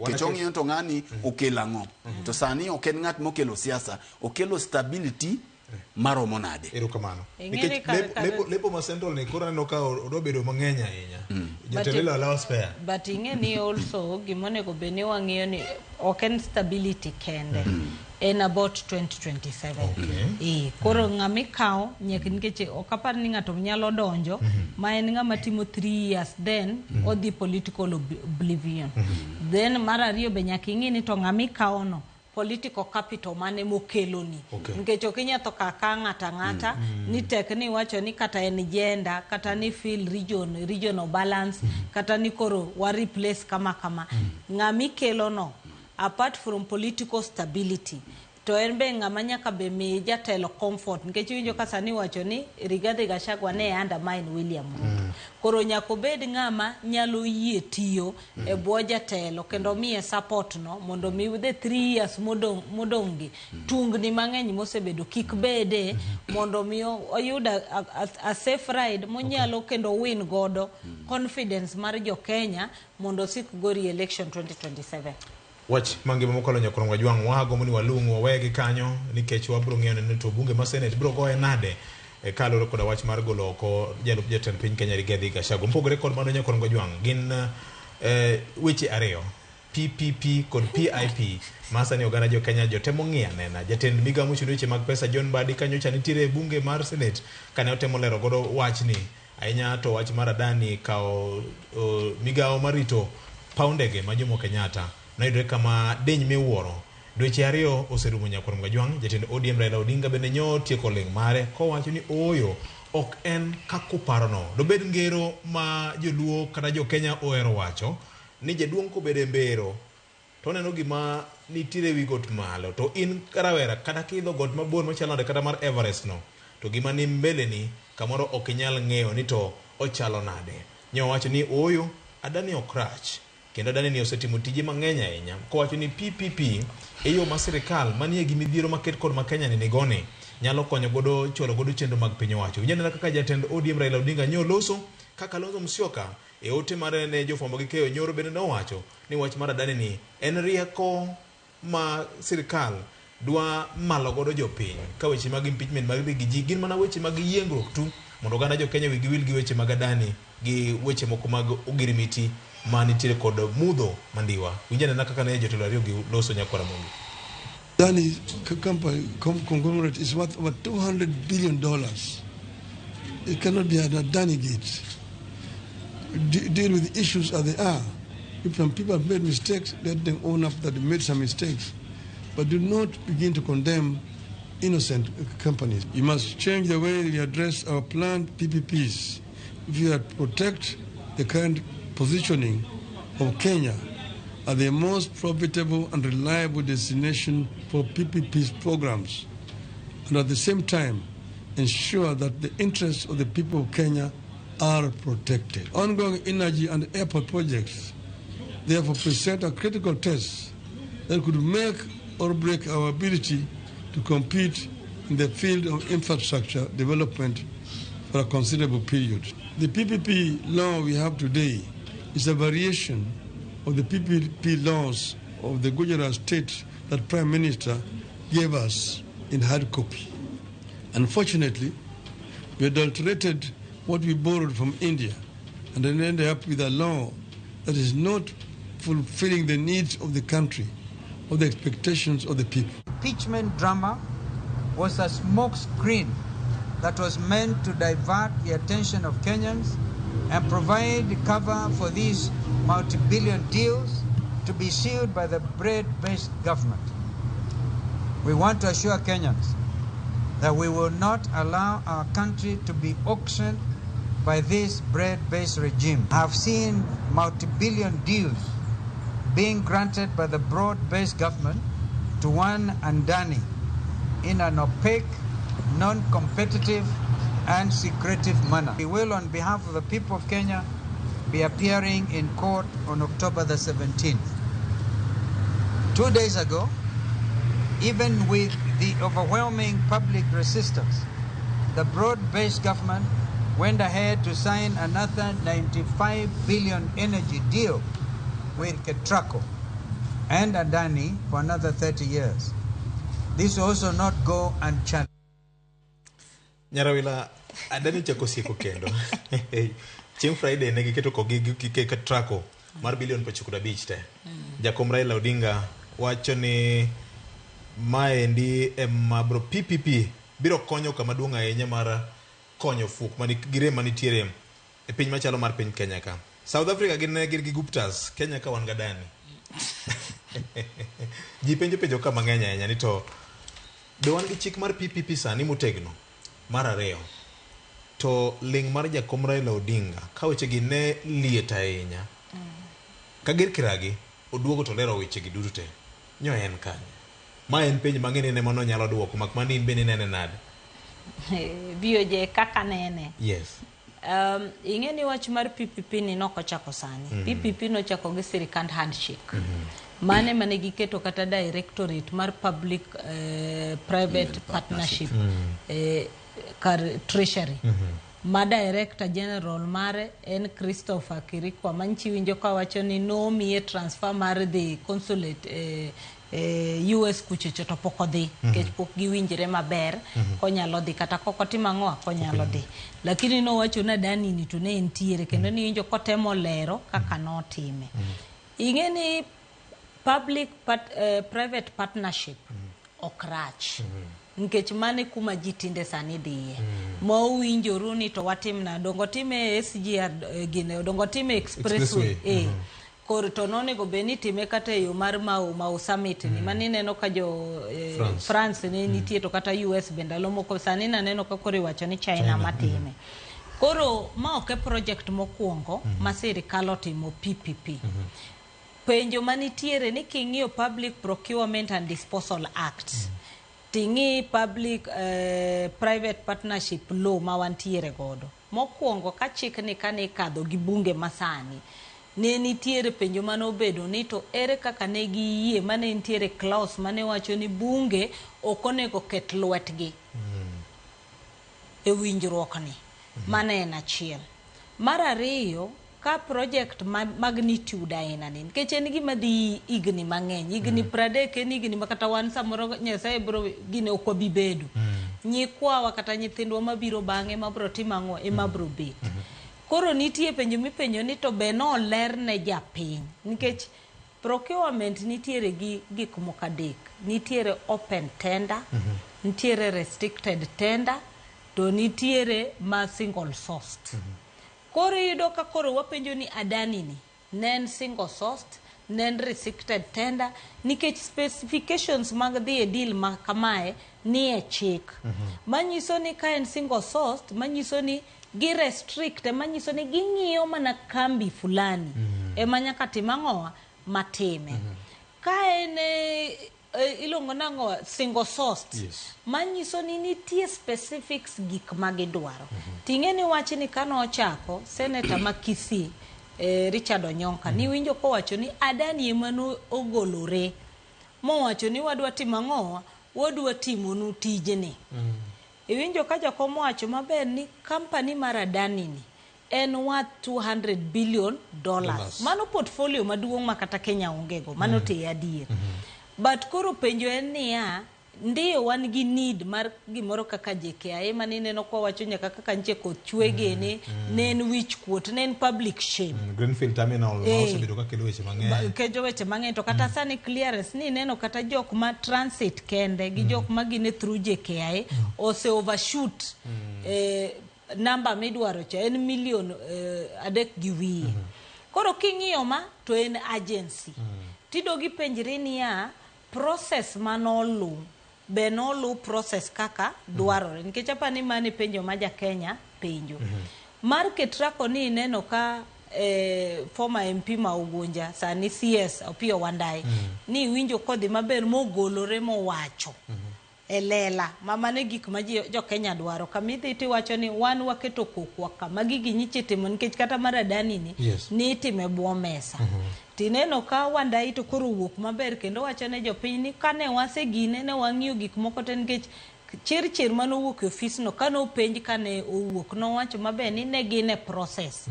Kech ong'iyo to ng'ani okelo ang'o. To sani ok en ng'at mokelo siasa, okelo stability maromo nade. Erokamano. Nikech lepo ma central ni koro aneno ka odwa bedo mang'eny ahinya. Jatelo allow spare. But ing'e ni also gimonego bed ni wang'iyo ni ok en stability kende. En about 2027. Koro ng'ama ikawo nyaka nikech ok apar ni ng'ato nyalo donjo ma en ng'ama timo 3 years then odhi political oblivion. Then mar ariyo be nyaka ing'i ni to ng'ama ikawo no political capital mane mokeloni. Nikech ok inyal tho kaka ng'ata ng'ata ni tek ni iwacho ni kata en gender, kata ni fill regional balance, kata ni koro wa replace kama kama. Ng'ama ikelo no apart from political stability to en be ng'ama nyaka be mi jatelo comfort nikech iwinjo ka sani iwacho ni Rigathi Gachagua ne undermine William Ruto. Koro nyaka obed ng'ama nyalo yie tiyo e bwo jatelo kendo miye support no mondo mi the 3 years modong' gi tungni mang'eny mosebedo kik bede mondo mi oyud a safe ride monyalo kendo win godo confidence mar jo Kenya mondo osik go re-election 2027. Wach mangima mokalo nyakwar Wajwang' wagombo ni walung' wawegi kanyo nikech wabiro ng'iyo ni to bunge ma Senate biro goye nade e kaluwore koda wach mar golo oko jalup jatend piny Kenya Rigathi Gachagua. Mopogore kod mano nyakwar Wajwang' gin weche ariyo PPP kod PIP ma sani oganda jo Kenya jotemo ng'iyo anena. Jatend migawo mochung' ne weche mag pesa John Mbadi kanyocha nitiere e bunge mar Senate kane otemo lero godo wachni ahinya to wach mar Adani kawo migawo mar rito paw ndege ma Jomo Kenyatta noyudore kama diny miwuoro. Dweche ariyo oserumo nyakwar Mgajwang', jatend ODM Raila Odinga bende nyo tieko ling' mare kowacho ni ooyo ok en kakuparono. Dobed ngero ma joluo kata jo Kenya ohero wacho ni jaduong' kobedo e mbero to oneno gima nitiere ewi got malo to in rawera kata kiidho got mabor machalo nade kata mar Everest no to gima ni mbeleni kamoro ok inyal ng'eyo ni to ochalo nade. Nyo wacho ni ooyo Adani ok rach kendo Adani ni osetimo tije mang'eny ahinya kowacho ni PPP e yo ma sirikal manie gi midhiero maket kod ma Kenya ni nigoni nyalo konyo godo chwalo godo chenro mag piny owacho. Winj anena kaka jatend ODM Raila Odinga nyo loso ka Kalonzo Musyoka e ote mare ne jofwambo gi keyo nyoro bende nowacho ni wach mar Adani ni en rieko ma sirikal dwa malo godo jopiny ka weche mag impeachment mag Riggy G gin mana weche mag yiengruok tu mondo oganda jo Kenya wigi wil gi weche mag Adani gi weche moko mag ogirimiti ma nitiere kod mudho mandiwa. Winj anena kaka ne jotelo ariyo gi loso nyakwar Ramogi. Adani company conglomerate is worth over $200 billion. It cannot be an Adani gate. Deal with the issues as they are. If some people have made mistakes, let them own up that they made some mistakes. But do not begin to condemn innocent companies. You must change the way we address our planned PPPs. If you are to protect the current positioning of Kenya as the most profitable and reliable destination for PPPs programs, and at the same time ensure that the interests of the people of Kenya are protected. Ongoing energy and airport projects therefore present a critical test that could make or break our ability to compete in the field of infrastructure development for a considerable period. The PPP law we have today is a variation of the PPP laws of the Gujarat state that Prime Minister gave us in hard copy. Unfortunately, we adulterated what we borrowed from India and then ended up with a law that is not fulfilling the needs of the country or the expectations of the people. Impeachment drama was a smokescreen that was meant to divert the attention of Kenyans and provide cover for these multi-billion deals to be sealed by the bread-based government. We want to assure Kenyans that we will not allow our country to be auctioned by this bread-based regime. I have seen multi-billion deals being granted by the broad-based government to one Adani in an opaque, non-competitive and secretive manner. We will, on behalf of the people of Kenya, be appearing in court on October the 17th. 2 days ago, even with the overwhelming public resistance, the broad-based government went ahead to sign another 95 billion energy deal with Ketraco and Adani for another 30 years. This will also not go unchallenged. Nyarawila, Adani chako sieko kendo. Chieng' Friday ne giketo kogi gi Ketraco mar bilion 95 te. Jakom Raila Odinga wacho ni maendi ema bro PPP biro konyo kama duong' ahinya mar konyo fuok gi rem manitiere e piny machalo mar piny Kenya ka. South Africa gin ne gin gi Guptas, Kenya ka wan gi Adani. Ji penjo penjo ka mang'eny ahinya ni to be wan gi chik mar PPP sani motegno mar ariyo to ling' mar jakom Raila Odinga ka wechegi ne liet ahinya Kager Kiragi oduogo to lero wechegi duto te nyo en kanye? Ma en penj mang'e ni ema nonyalo duoko mak mana ni in bende inene nade? VOJ kaka nene. Yes. Ing'e ni wach mar PPP ni nokochako sani. PPP nochako gi sirikand handshake. Mane mane giketo kata directorate mar public private partnership kar treasury. Ma Director General mare en Christopher Kirikwa manchi winjo kawacho ni nomiye transfer mar dhi consulate e US kuchocho to pok odhi nikech pok giwinjre maber konyalo dhi kata kok otimo ang'o konyalo dhi, lakini nowacho ni Adani ni to ne entiere kendo niwinjo kotemo lero kaka notime. Ing'e ni public private partnership ok rach nikech mano e kuma ji tinde sani dhiye ma owinjoru ni to watim na dongo time e SGR gine dongo time expressway. Expressway. Koro to nonego bed ni itime kata e yo mar Mau Mau Summit ni mani ineno ka jo France. France ne nitie to kata US be ndalo moko sani naneno ka koro iwacho ni China, China, matime. Koro ma ok e project mokwongo ma sirikal otimo PPP. Penjo manitiere ni king'iyo Public Procurement and Disposal Act ting'i public private partnership law ma wantiere godo mokwongo ka chikni kane ikadho gi bunge masani ne nitiere penjo mane obedo ni to ere kaka ne giyie mane nitiere clause mane wacho ni bunge ok onego ket lwetgi e winjruok ni. Mano en achiel. Mar ariyo, ka project ma magnitude aina ni nikech en gima dhi higni mang'eny, higni 30 en higni ma kata wan samoro Nyasaye biro gine ok wabi bedo. Nyikwawa kata nyithindwa mabiro bang'e mabiro timo ang'o ema biro bet. Koro nitie penjo mipenjo ni to be noler ne japiny nikech procurement nitiere gi gik moko adek. Nitiere open tender, nitiere restricted tender, to nitiere ma single sourced. Koro iyudo ka koro wapenjo ni Adani ni ne en single sourced, ne en restricted tender nikech specifications mag dhi e deal ma kamae ni e chik. Manyiso ni ka en single sourced, manyiso ni gi restrict, manyiso ni ging'iyo mana kambi fulani ema nyaka tim ang'owa matime. Ka en iluongo nang'o single sourced, manyiso ni nitie specifics gik ma gidwaro. Ting'e ni wachni kanochako seneta ma Kisii Richard Onyonka niwinjo kowacho ni Adani ema ogolore mowacho ni wadwa timo ang'owa wadwa timonu tijni. Iwinjo ka jakom owacho maber ni company mar Adani ni en worth $200 billion. Dollars. Mano portfolio maduong' ma kata Kenya onge go, mano te adier. But koro penjo en niya, ndiyo wan gi need mar gimoro kaka JKIA mane ineno kwawacho nyaka kaka nche koth chwe gene, ne en wich kuot, ne en public shame. Greenfield Terminal ma osebedo ka kelo weche mang'eny. Kejo weche mang'eny to kata sani clearance ni ineno kata jok ma transit kende gi jok ma gine through JKIA ose overshoot namba midwaro cha en milion 3.5. Koro king'iyo ma to en agency. Tidogi penjri niya process manolu be nolu process kaka dwarore nikech apani mano e penjo ma ja Kenya penjo. Mar Ketraco ni ineno ka former MP ma Ugunja sani CS Opiyo Wandayi ni iwinjo kodhi maber mogolore mowacho e lela ma mano e gik ma jo Kenya dwaro. Kama idhi tiwacho ni wan waketo kokwa ka magi ginyiche timo nikech kata mar Adani ni ni itime bwo mesa. Tineno ka Wandayi to koro owuok maber kendo wacho ne jopiny ni kane wasegine ne wang'iyo gik moko te nikech chirchir mane owuok e ofisno kane openj kane owuok nowacho maber ni ne gin e process.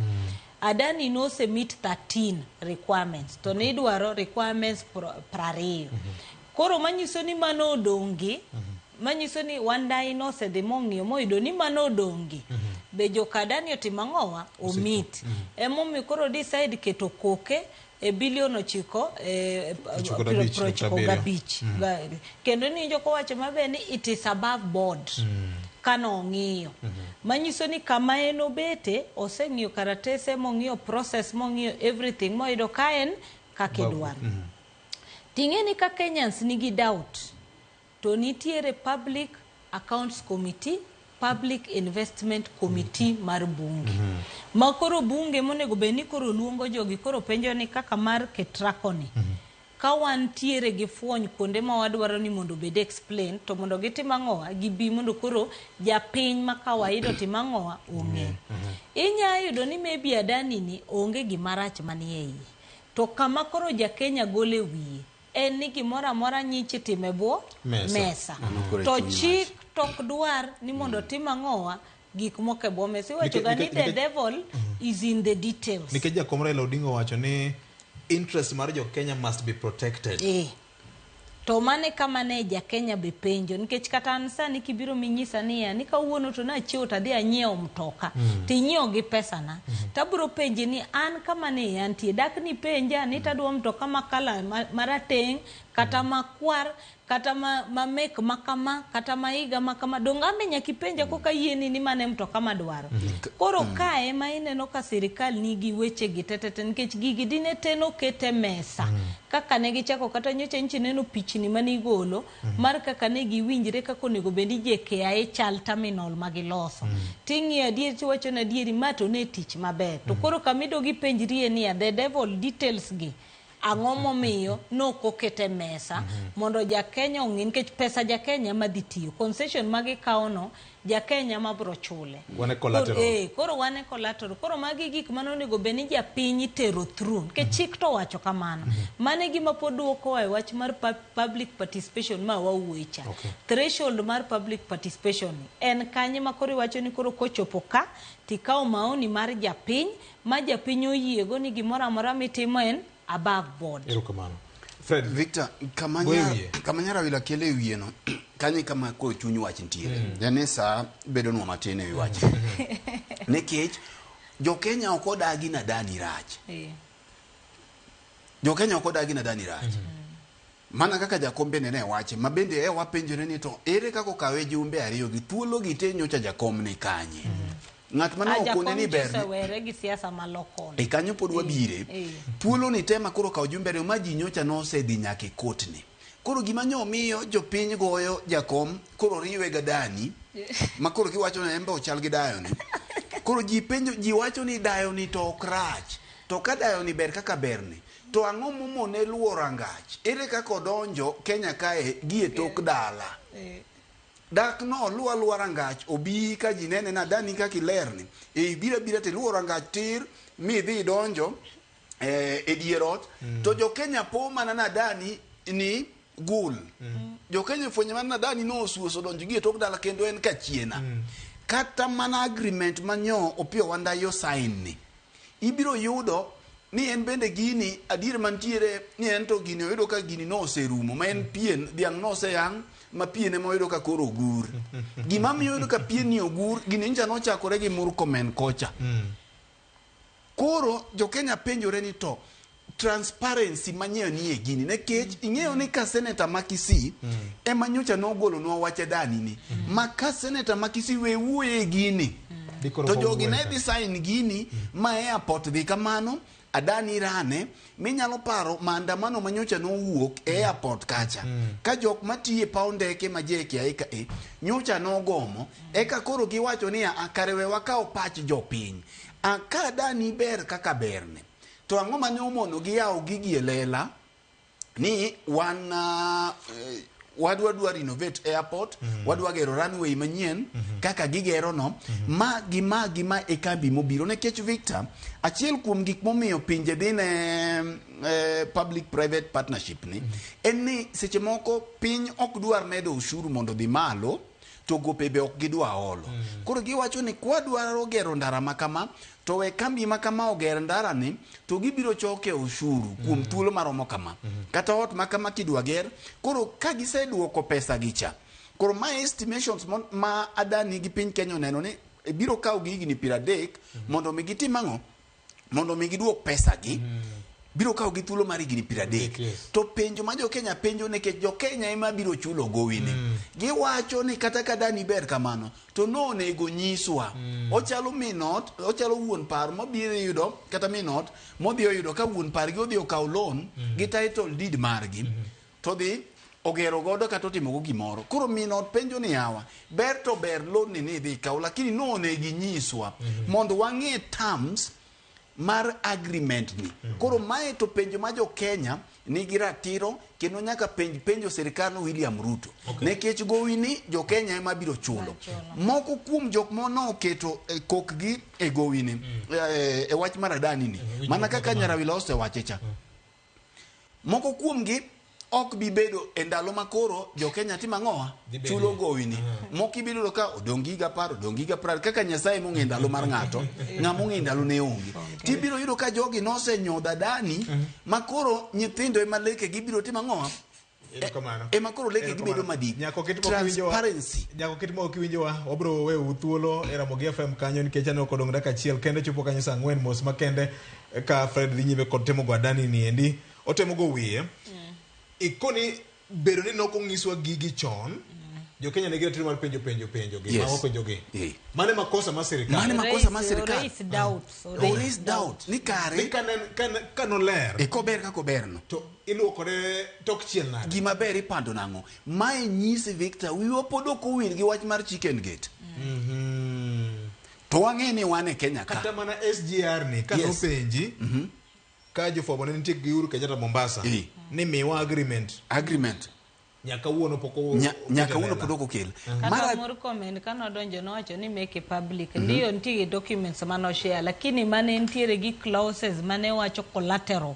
Adani nose meet 13 requirements to nidwaro requirements 20. Koro manyiso ni mano odong'gi, manyiso ni Wandayi nosedhi mong'iyo moyudo ni mano odong'gi. Be joka Adani otimo ang'owa? Omit. Emomiyo koro decide keto koke e bilion 9 95. 95. Kendo niwinjo kowacho maber ni it is above board. Kano ong'iyo. Manyiso ni kama en obete, oseng'iyo karatese, mong'iyo process, mong'iyo everything, moyudo ka en kaka idwaro. Ting'e ni ka Kenyans nigi doubt, to nitiere Public Accounts Committee, Public Investment Committee mar bunge. Ma koro bunge monego bed ni koro luongo jogi koro penjo ni kaka mar Ketraco ni. Ka wantiere gi fuony kuonde ma wadwaro ni mondo obed explain to mondo gitim ang'owa gibi mondo koro japiny ma kawaida otim ang'owa ong'e. Inya yudo ni maybe Adani ni onge gima rach manie iye. To kama koro ja Kenya gole wiye en ni gimoro amora nyiche time bwo mesa. mesa. Mano koro e To chuny chik tok dwar ni mondo tim ang'owa gik moko e bwo mesa. Iwacho ga ni the devil is in the details. Nikech jakom Raila Odinga owacho ni interest mar jo Kenya must be protected. Eh. To mane kama ne ja Kenya be penjo nikech kata an sani kibiro minyisa niya ni kawuono to nachiewo to adhi anyiewo mtoka tinyiewo gi pesana tabiro penji ni an kama ne antie dak nipenja ni tadwa mtoka ma kala marateng' kata makwar kata ma mek makama kata ma higa makama donge an be nyaka ipenja koka yieni ni mane mtoka madwaro. Koro kae ma ineno ka sirikal nigi wechegi tetete nikech gigi dine te noket e mesa kaka ne gichako kata nyocha nchi neno pichni mane igolo mar kaka ne giwinjre kaka onego bed ni JKIA chal terminal ma giloso. Ting'iyo adier tiwacho ni adieri ma to ne tich maber. To koro kama idog ipenjrie niya the devil details gi ang'o momiyo nok oket e mesa mondo ja Kenya ong'e nikech pesa ja Kenya ema dhi tiyo. Concession ma gikawo no ja Kenya ma bro chule. Wan e collateral. Koro wan e collateral. Koro magi gik mane onego bed ni japiny itero through. Nikech chik to wacho kamano. Mano e gima pod duokowa e wach mar public participation ma wawuoye cha. Threshold mar public participation ni en kanye ma koro iwacho ni koro kochopo ka tikawo maoni mar japiny ma japiny oyiego ni gimoro amora mitimo en above board. Erokamano. Fred, Victor, Goyo wiye. kama Nyarawila kelo e wiye no, kanyo e kama koro chuny wach nitiere. Yani sa bedonwa matin e wi wach. Nikech jo Kenya ok odagi na Adani rach. Jo Kenya ok odagi na Adani rach. Mana kaka jakom bende ne wache, ma bende e wapenjore ni to ere kaka okawe jumbe ariyo gi thuolo gi te nyocha jakom ni kanye. Ng'at mane okone ni ber ni Osewere gi siasa malokon. e kanyo pod wabire. Thuolo ni tema koro kawo jumbe ariyo ma ji nyocha nosedhi nyaka e kot ni. Koro gima nyo miyo jopiny goyo jakom koro riwe ga Adani ma koro kiwacho ni en be ochal gi dayo ni. Koro ji penjo ji wacho ni dayo ni to ok rach. To ka dayo ni ber kaka berni to ang'o momone luwo rangach? Ere kaka odonjo Kenya kae gi e tok dala? Dak no luwa luwa rangach obi ka ji nene na Adani kaka ilerni. E ibiro abira to iluwo rangach tir midhi idonjo e dier ot to jo Kenya po mana na Adani ni gul. Jo Kenya fwenyo mana na Adani nosuoso donjo gi e tok dala kendo en kachiena. Kata mana agreement manyo Opiyo Wandayi sign ni. Ibiro yudo ni en bende gini adier mantiere ni en to gini oyudo ka gini noserumo ma en pien dhiang' noseyang' ma pien ema oyudo ka koro ogur. Gima miyo oyudo ka pien ni ogur gini ncha nochakore gi Murkomen kocha. Koro jo Kenya penjore ni to transparency manyiewo ni e gini nikech ing'eyo ni ka seneta ma Kisii ema nyocha nogolonwa wach Adani ni ma ka seneta ma Kisii we wuoye e gini to jogi ne dhi sign gini ma airport dhi kamano Adani rane minyalo paro maandamano manyocha nowuok e airport kacha ka jok matiye paw ndeke ma JKIA ka e nyocha nogomo eka koro giwacho ni a kare we wakaw pach jopiny a ka Adani ber kaka berne to ang'o mane omono giyawo gigi e lela ni wan wadwa dwa renovate airport wadwa gero runway manyien kaka gigero no ma gi ma gi ma e kambi mobiro nikech Victor achiel kuom gik momiyo pinje dhi ne public private partnership ni en ni seche moko piny ok dwar medo ushuru mondo dhi malo to gope be ok gidwa olo. Koro giwacho ni kwadwaro gero ndara ma kama to we kambi ma kama oger ndara ni to gibiro choke ushuru kuom thuolo maromo kama. Kata ot ma kama kidwa ger koro ka giseduoko pesa gi cha koro ma estimations ma Adani gi piny Kenya oneno ni biro kawo gi higni 30 mondo mi gitim ang'o? Mondo mi giduok pesa gi. Biro kawo gi thuolo mar higni 30. To penjo ma jo Kenya penjo nikech jo Kenya ema biro chulo gowi ni. Giwacho ni kata ka Adani ber kamano to nonego nyiswa. Ochalo minot, ochalo wuon par mobiro yudo kata minot modhi oyudo ka wuon par gi odhi okawo loan gi title deed margi. To dhi ogero godo kata otimo go gimoro. Koro minot penjo ni yawa ber to ber loan ni ni dhi kaw lakini nonego nyiswa mondo wang'e terms mar agreement ni. Koro mae to penjo ma jo Kenya nigi ratiro kendo nyaka penjo sirikal William Ruto. Nikech gowi ni jo Kenya ema biro chulo. Moko kuom jok monoketo kokgi e gowi ni e wach mar Adani ni. Mana kaka Nyarawila osewache cha. Moko kuomgi Ok bi bedo e ndalo ma koro jo-Kenya timo ang'owa? Dhi bedo. Chulo gowi ni. Moko ibiro yudo ka odong' gi higa 10, odong' gi higa 20, kaka Nyasaye mong'e ndalo mar ng'ato, ng'ama ong'e ndalo ne onge. Tibiro yudo ka jogi nosenyodho Adani ma koro nyithindo ema leke gibiro timo ang'owa? Erokamano. Ema koro leke gibedo madik. Nyako ket mok iwinjowa. Transparency. Nyako ket mok iwinjowa. Wabro wewu thuolo e Ramogi FM kanyo nikech aneno kodong' dakika achiel kende chopo kanyo saa 4 mos makende ka Fred dhi nyime kod temo go Adani ni endi. Otemo go wiye. Ikoni bedo ni nok onyiswa gigi chon. Jo-Kenya nigi ratiro mar penjo penjo penjo gi. Yes. Mago penjo gi. Eh. Mane makosa mar sirikal. Mane makosa mar sirikal. Raise doubts. O raise doubt ni kare Ni kanoler. E kober kaka oberno. To iluokore tok chiel nade? Gima ber ipando nang'o? Mae nyisi Victor, wiwa pod ok owil gi wach mar Chicken Gate. To wang'e ni wan e Kenya ka. Kata mana SGR ni ka Yes. nopenji ka jofwambo ne nitie gi Uhuru Kenyatta Mombasa ni miwa agreement. Agreement. Nyaka wuono pok o- Nyaka oket e wuono lela. pod ok okel. Kata Murkomen kanodonjo nowacho ni make it public. Ndiyo nitie documents manoshare lakini mane nitiere gi clauses mane wacho collateral.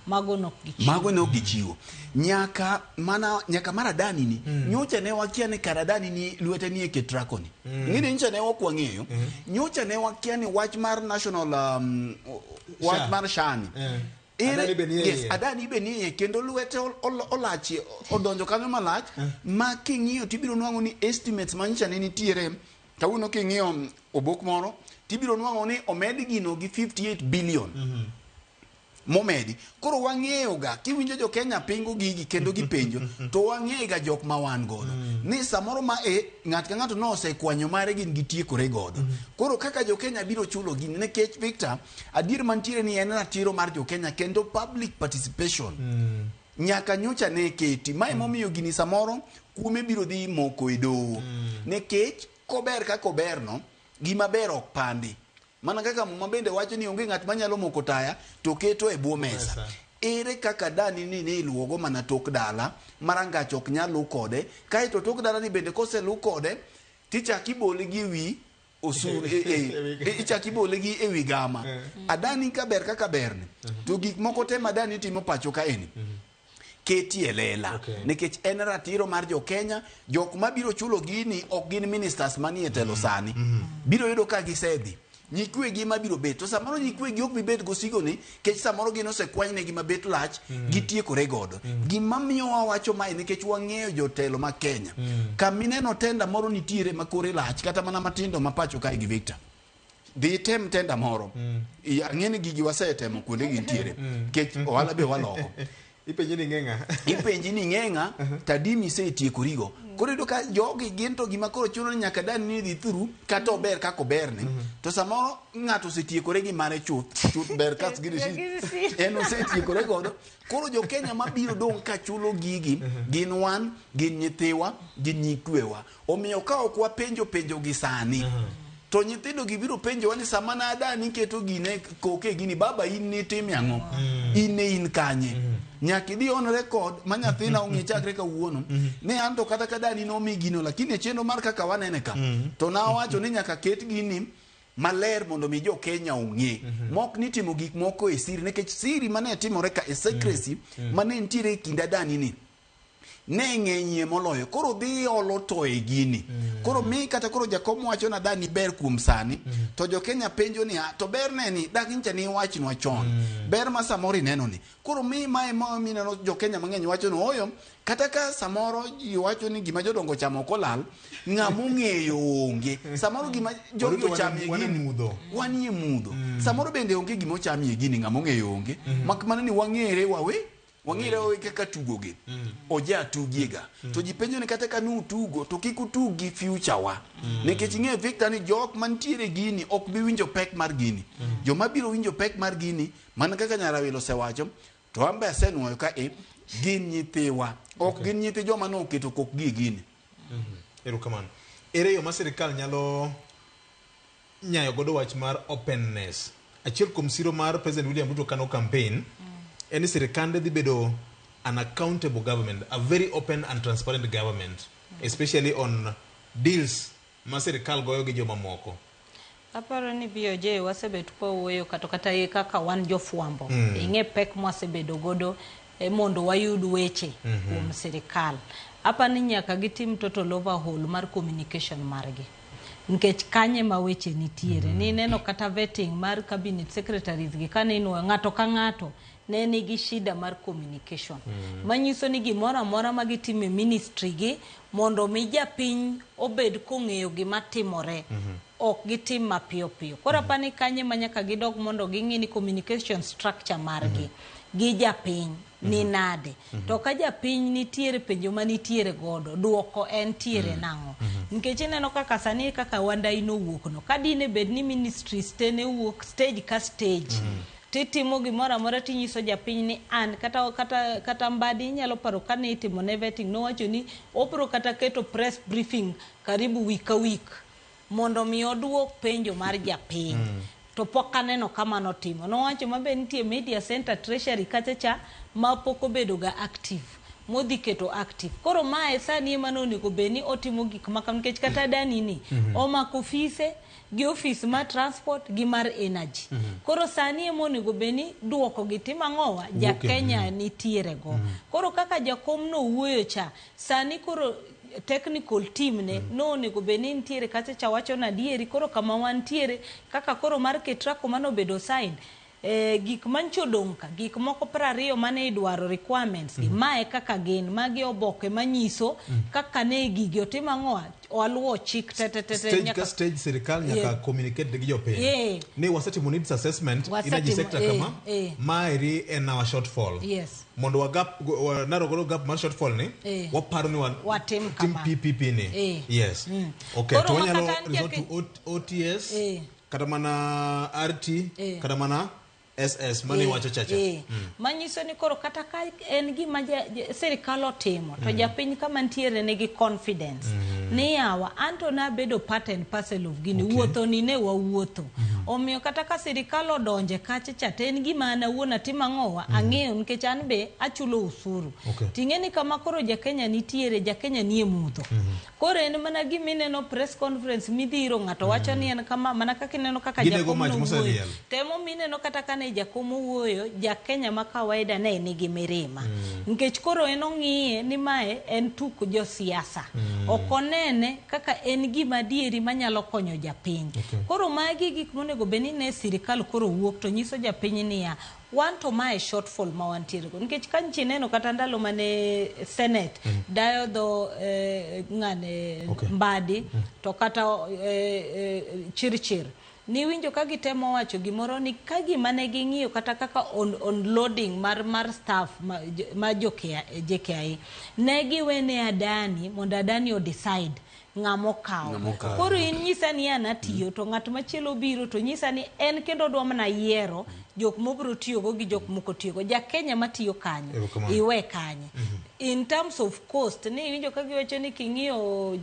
Mago nok gichiwo. Mago ne ok gichiwo. Nyaka mana nyaka mar Adani ni nyocha ne wakia ni kar Adani ni lwete ni e Ketraco ni. Ing'e ni nyocha ne ok wang'eyo. Nyocha ne wakia ni wach mar national wach SHA. mar SHA ni. Adani be nie yes, iye. Adani be nie iye kendo lwete olach odonjo kanyo malach ma king'iyo tibiro nwang'o ni estimates ma nyocha ne nitiere kawuono king'iyo obok moro tibiro nwang'o ni omed gino gi 58 billion momedi. Koro wang'eyo ga kiwinjo jo Kenya pingo gigi kendo gipenjo to wang'eyo ga jok ma wan godo ni samoro ma e ng'at ka ng'ato nosekwanyo mare gin gitiekore godo. Koro kaka jo Kenya biro chulo gini nikech Victor adier mantiere ni en ratiro mar jo Kenya kendo public participation nyaka nyocha ne keti. Mae momiyo gini samoro kuome biro dhi moko e doho nikech kober kaka oberno gima ber ok pandi. Mana kaka Muma bende wacho ni onge ng'at manyalo moko taya to keto e bwo mesa. Ere kaka dani ni ne iluwogo mana tok dala ma rangach ok nyal luw kode, kaeto tok dala ni bende koselu kode tichak ibole gi ewi osuru ichak ibole gi ewi gama. Adani ka ber kaka berni to gik moko te ma Adani timo pacho kaeni keti e lela. Nikech en ratiro mar jo Kenya, jok mabiro chulo gini ok gin ministers manie telo sani. Biro yudo ka gisedhi. Nyikwegi mabiro bet. To samoro nyikwegi ok bi bet gosigo ni, nikech samoro gin osekwany negi mabet lach, gitiekore godo. Gima miyo wawacho mae nikech wang'eyo jotelo ma Kenya. Kamineno tenda moro nitiere ma kore lach, kata mana matindo ma pacho kae gi Victor. Dhi item tenda moro. Ang'e ni gigi wasetemo kuonde gintiere. Nikech ohala be waloko. Ipenji ni ng'e ng'a? Ipenji ni ng'e ng'a, tadimi isetiekorigo. Koro iyudo ka jogi gin to gima koro chuno ni nyaka dan ni dhi through kata ober kaka oberne. To samoro ng'ato osetiekore gi mare chuth, chuth ber kas gi receipt. En osetiekore godo. Koro jo Kenya mabiro dong' ka chulo gigi gin wan, gin nyithiwa, gin nyikwewa. Omiyo ka ok wapenjo penjo gi sani, to nyithindo gi biro penjowa ni sama na Adani keto gine koke gini, baba in nitime ang'o? In ne in kanye? Nyaka idhi on record ma nyathina ong'e chakre kawuono ni an to kata ka Adani nomi gino, lakini e chenro mar kaka wanene ka to nawacho ni nyaka ket gini maler mondo mi jo Kenya ong'e. Mok ni timo gik moko e siri, nikech siri mane timore ka e secrecy mane nitiere e kind Adani ni ne ng'enyie moloyo. Koro dhi olo to e gini. Koro mi kata koro jakom wacho na Adani ber kuom sani, to jo Kenya penjo ni to ber ne ni dak nyicha ni iwachnwa chon. Ber ma samoro ineno ni. Koro mi mae ma mineno jo Kenya mang'eny wacho ni oyo, kata ka samoro ji wacho ni gima jodongo chamo ok olal, ng'ama ong'eyo onge. Samoro gima jogi ochamie gini, wanie mudho. Samoro bende onge gima ochamie gini, ng'ama ong'eyo onge. Mak mana ni wang'ere wawe, wang'ere wawe kaka tugogi. Oja tugiega. To ji penjo ni kata ka nutugo, to kik utug gi future wa. Nikech ing'eyo Victor ni jok mantiere gini ok bi winjo pek mar gini. Joma biro winjo pek mar gini, mana kaka Nyarawil osewacho, to an be asenuoyo ka e, gin nyithiwa. Ok gin nyithi joma noketo kokgi e gini. Erokamano. Ere yo ma sirikal nyalo nyayo godo wach mar openness? Achiel kuom siro mar President William Ruto kano campaign en ni sirikande dhi bedo an accountable government, a very open and transparent government, especially on deals ma sirikal goyo gi jomamoko. Aparo ni BOJ wasebet kwa wuoyo kata kata kaka wan jofwambo. Ing'e pek mwasebedo godo mondo wayud weche kuom sirikal. Apa ni nyaka gitim total overhaul mar communication margi nikech kanye ma weche nitiere. Nineno kata vetting mar cabinet secretaries gi kane inuoyo ng'ato ka ng'ato ne nigi shida mar communication. Manyiso ni gimoro amora ma gitimo e ministry gi mondo mi japiny obed kong'eyo gima timore ok gitim mapiyo piyo. Koro apani kanye ma nyaka gidog mondo ging'i ni communication structure margi gi japiny ni nade. To ka japiny nitiere penjo manitiere godo, duoko en tiere nang'o? Nikech ineno kaka sani kaka Wandayi nowuok no, ka dine bed ni ministries te ne wuok stage ka stage, titimo gimoro amora tinyiso japiny ni an kata Mbadi inyalo paro kane itimo ne vetting nowacho ni obro kata keto press briefing karibu week ka week mondo mi oduok penjo mar japiny. To pok aneno kama notimo. Nowacho mabe nitie media center treasury kacha cha ma pok obedo ga active modhi keto active. Koro mae sani ema nonego bed ni otimo gik ma kama nikech kata Adani ni omako ofise gi ofis mar transport gi mar energy. Koro sani ema onego bed ni duoko gi timo ang'owa ja Kenya nitiere go. Koro kaka jakom nowuoyo cha, sani koro technical team ne nonego bed ni nitiere kacha cha wacho na adieri koro kama wantiere kaka koro mar Ketraco manobedo signed gik mancho odong' ka gik moko 20 mane idwaro requirements gi mae kaka gin magi oboke manyiso kaka ne gigi otim ang'owa waluwo chik te te te te Stage ka stage sirikal nyaka communicate gi jopiny ni wasetimo needs assessment Wasetimo, energy sector kama maeri en our shortfall mondo wagap narrow godo gap mar shortfall ni waparo ni Watim tim kama. PPP ni yes okay. Koro To ma wanyalo kata an resort to OTS kata mana RT kata mana SS mane iwacho chacha. Manyiso ni koro kata ka en gima sirikal otimo to japiny kama nitiere nigi confidence ni yawa anto nabedo part and parcel of gini. Wuotho ni ne wawuotho omiyo kata ka sirikal odonje kacha cha to en gima an awuon atimo ang'owa ang'eyo nikech an be achulo usuru. Ting'e ni kama koro jakenya nitiere jakenya nie mudho. Koro en mana gima ineno press conference midhiro ng'ato wacho ni en kama mana kaka ineno kaka Ginego jakom mach nowuoyo. moseliel. Temo mineno kata kane jakom owuoyo jakenya ma kawaida ne nigi mirima nikech koro en ong'iye ni mae en tuk josiasa. Ok onene kaka en gima adieri manyalo konyo japiny. Koro magi gik monego bed ni ne sirikal koro wuok to nyiso japiny niya wan to mae shortfall ma wantiere go nikech ka nchi neno kata ndalo mane senate dayo dho ng'ane Mbadi to kata Chirchir niwinjo ka gitemo wacho gimoro ni ka gima ne ging'iyo kata kaka on loading mar staff ma jo JKIA ne giwene Adani mondo Adani o decide ng'ama okawo. Ng'ama okawo. Koro in nyisa ni an atiyo to ng'at machielo biro to nyisa ni en kendo odwa mana yiero jok mobiro tiyogo gi jok moko tiyogo. Ja Kenya matiyo kanyo Erokamano. iwe kanye. In terms of cost ni iwinjo ka giwacho ni king'iyo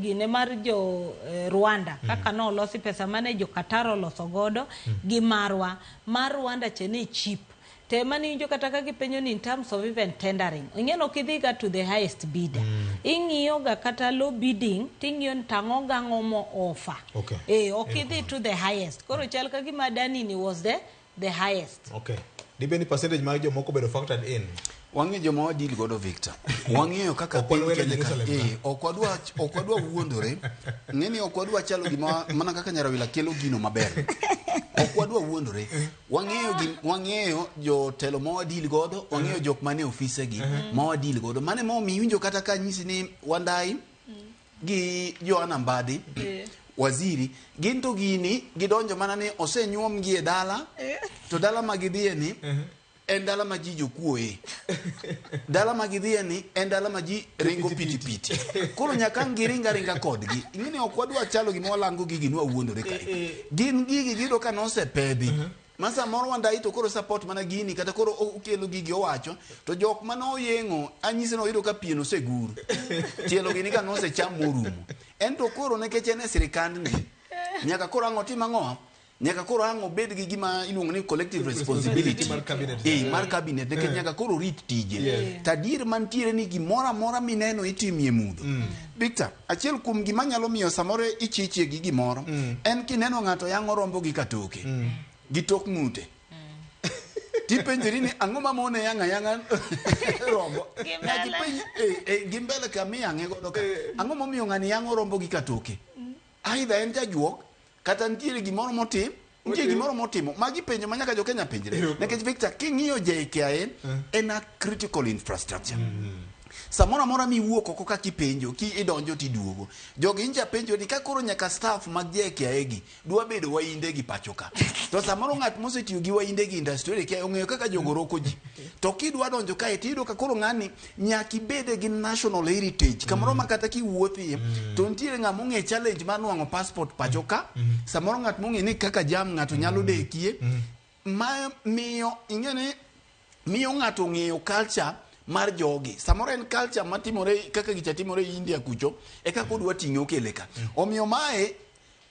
gine mar jo Rwanda kaka nolosi pesa mane jo Qatar oloso godo gi marwa mar Rwanda che ne cheap. Te mane iwinjo kata ka gipenjo ni in terms of even tendering ing'e ok idhi ga to the highest bidder. Ing'iyo ga kata low bidding ting'iyo ni tang'o gang'o mo offer. Ok idhi to the highest. Koro chal ka gima Adani ni was the highest. Okay. Dibed ni percentage mag jomoko obedo factored in. Wang'eyo joma wadeal godo Victor. Wang'eyo kaka Ok piny wan welo Kenya ka. Jerusalem ka. Ok wadwa wuondore. Ng'eni ok wadwa chalo gima mana kaka Nyarawila kelo gino maber. Ok wadwa wuondore. Wang'eyo jotelo ma wadeal godo, wang'eyo jok mane ofise gi ma wadeal godo. Mane momiyo iwinjo kata ka nyisi ni Wandayi gi Joanna Mbadi waziri gin to gini gidonjo mana ni osenyuomgi e dala to dala ma gidhiye ni en dala ma ji jokuoye, dala ma gidhiye ni en dala ma ji ringo piti piti, koro nyaka ang' giring aringa kodgi. Ing'eni ok wadwa chalo gima walango gigi ni wawuondore kae. Gin gigi giyudo ka nosepedhi ma samoro Wandayi to koro support mana gini kata koro okelo gigi owacho to jok mane oyeng'o anyise noyudo ka pien osegur tielo gini ka nosecham morumo. En to koro nikech en e sirikandni nyaka koro ang' otim ang'o, nyaka koro ang' obed gi gima iluongo ni collective responsibility mar cabinet. Mar cabinet nikech nyaka koro orit tije. To adier mantiere ni gimoro amora mineno itimie mudho, Victor, achiel kuom gima nyalo miyo samoro ichichie gi gimoro en kineno ng'ato yang'o rombo gi katoke gi tok ng'ute. Tipenjori ni ang'o mamone yang'a yang'a rombo. Gi Nyaka mbele. ipenj gi mbele kama iyang'e godo ka. Ang'o momiyo ng'ani yang'o rombo gi katoke? Aidha en jajuok kata nitiere gimoro motim nitie gimoro motimo. Magi penjo ma nyaka jo Kenya penjre. Nikech Victor king'iyo JKIA en a critical infrastructure. Samoro amora miwuok oko kaka ipenjo ki idonjo tiduogo. Jogi nja penjo ni ka koro nyaka staff mag JKIA gi dwa bedo wainde gi pacho ka. To samoro ng'at mosetiyo gi wainde gi industry kia ong'eyo kaka jogo roko ji. To kidwa donjo kae tiyudo ka koro ng'ani nyaka ibede gi national heritage. Kamoro ma kata kiwuothie to nitiere ng'ama ong'e challenge mar nwang'o passport pacho ka. Samoro ng'at mong'e ni kaka jam ng'ato nyalo dekie. Ma miyo ing'e ni miyo ng'ato ng'eyo culture mar jogi. Samoro en culture matimore kaka gicha timore India kucho e kaka odwa ting'e okele ka. Omiyo mae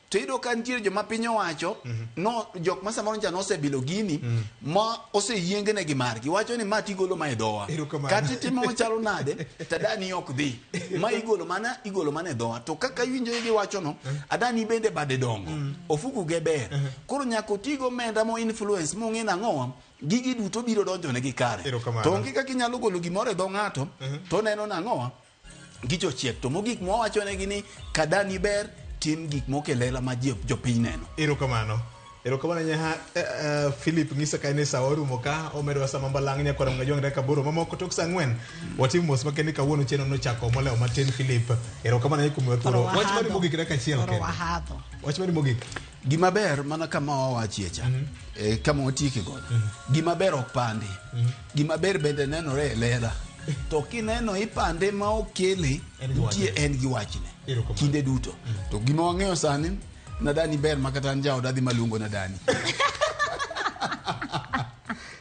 to iyudo ka nitiere joma piny owacho no jok ma samoro ncha nosebilo gini ma oseyiengene gi margi wacho ni ma tigolo ma e dhowa kata itimo machalo nade to Adani ok dhi ma igolo mana e dhowa to kaka iwinjo giwacho no Adani bende bade dongo ofuku ge ber koro nyaka oti gomenda mo influence mong'e nang'owa gigi duto biro donjo negi kare to onge kaka inyalo golo gimoro e dho ng'ato to oneno nang'owa gicho chiek to mogik mwawachonegi ni kadani ber tim gik moko e lela ma jopiny neno. Erokamano. Erokamano nyaha Philip ng'isa ka ni sa orumo ka omedowa sama balang' nyakora mga dakika 8 mamoko tok sa 4 watim mos makende kawuono chenro nochako molewo matin Philip. Erokamano ahinya kuom miwa thuolo. Wach mari mogik dakika achiel kende. Wach mari mogik. Gima ber mana kama wawachie cha kama watieke godo. Gima ber ok pandi. Gima ber bende nenore e lela. To kineno ipande ma okele nitie en gi wachne kinde duto. To gima wang'eyo sani Nadani ber ma kata an jaoda dhi maluongo Nadani.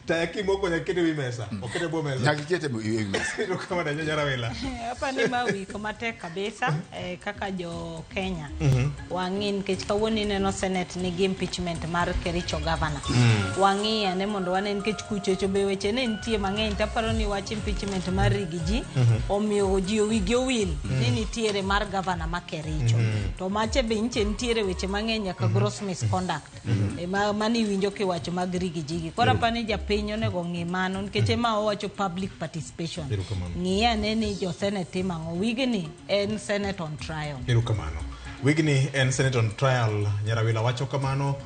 Taya kimoko nyaka ikete wi mesa. Okete e bwo mesa. Nyaka ikete e wi mesa. Erokamano ahinya Nyarawila. Apa ni ma wiko matek kabisa kaka jo Kenya. Wang'i nikech kawuono ineno Senate nigi impeachment mar Kericho governor. Wang'i ane mondo wane nikech kuchocho be weche ne nitie mang'eny taparo ni wach impeachment mar Rigiji omiyo ji wigi owil ni nitiere mar governor ma Kericho. To mache be nche nitiere weche mang'eny nyaka gross misconduct. Mani iwinjo kiwacho mag Rigiji gi. Koro apani japiny onego ng'i mano nikech ema owacho public participation. Ng'i ane ni jo Senate timo ang'o. Wigni en Senate on trial. Erokamano. Wigni en Senate on trial. Nyarawila wacho kamano.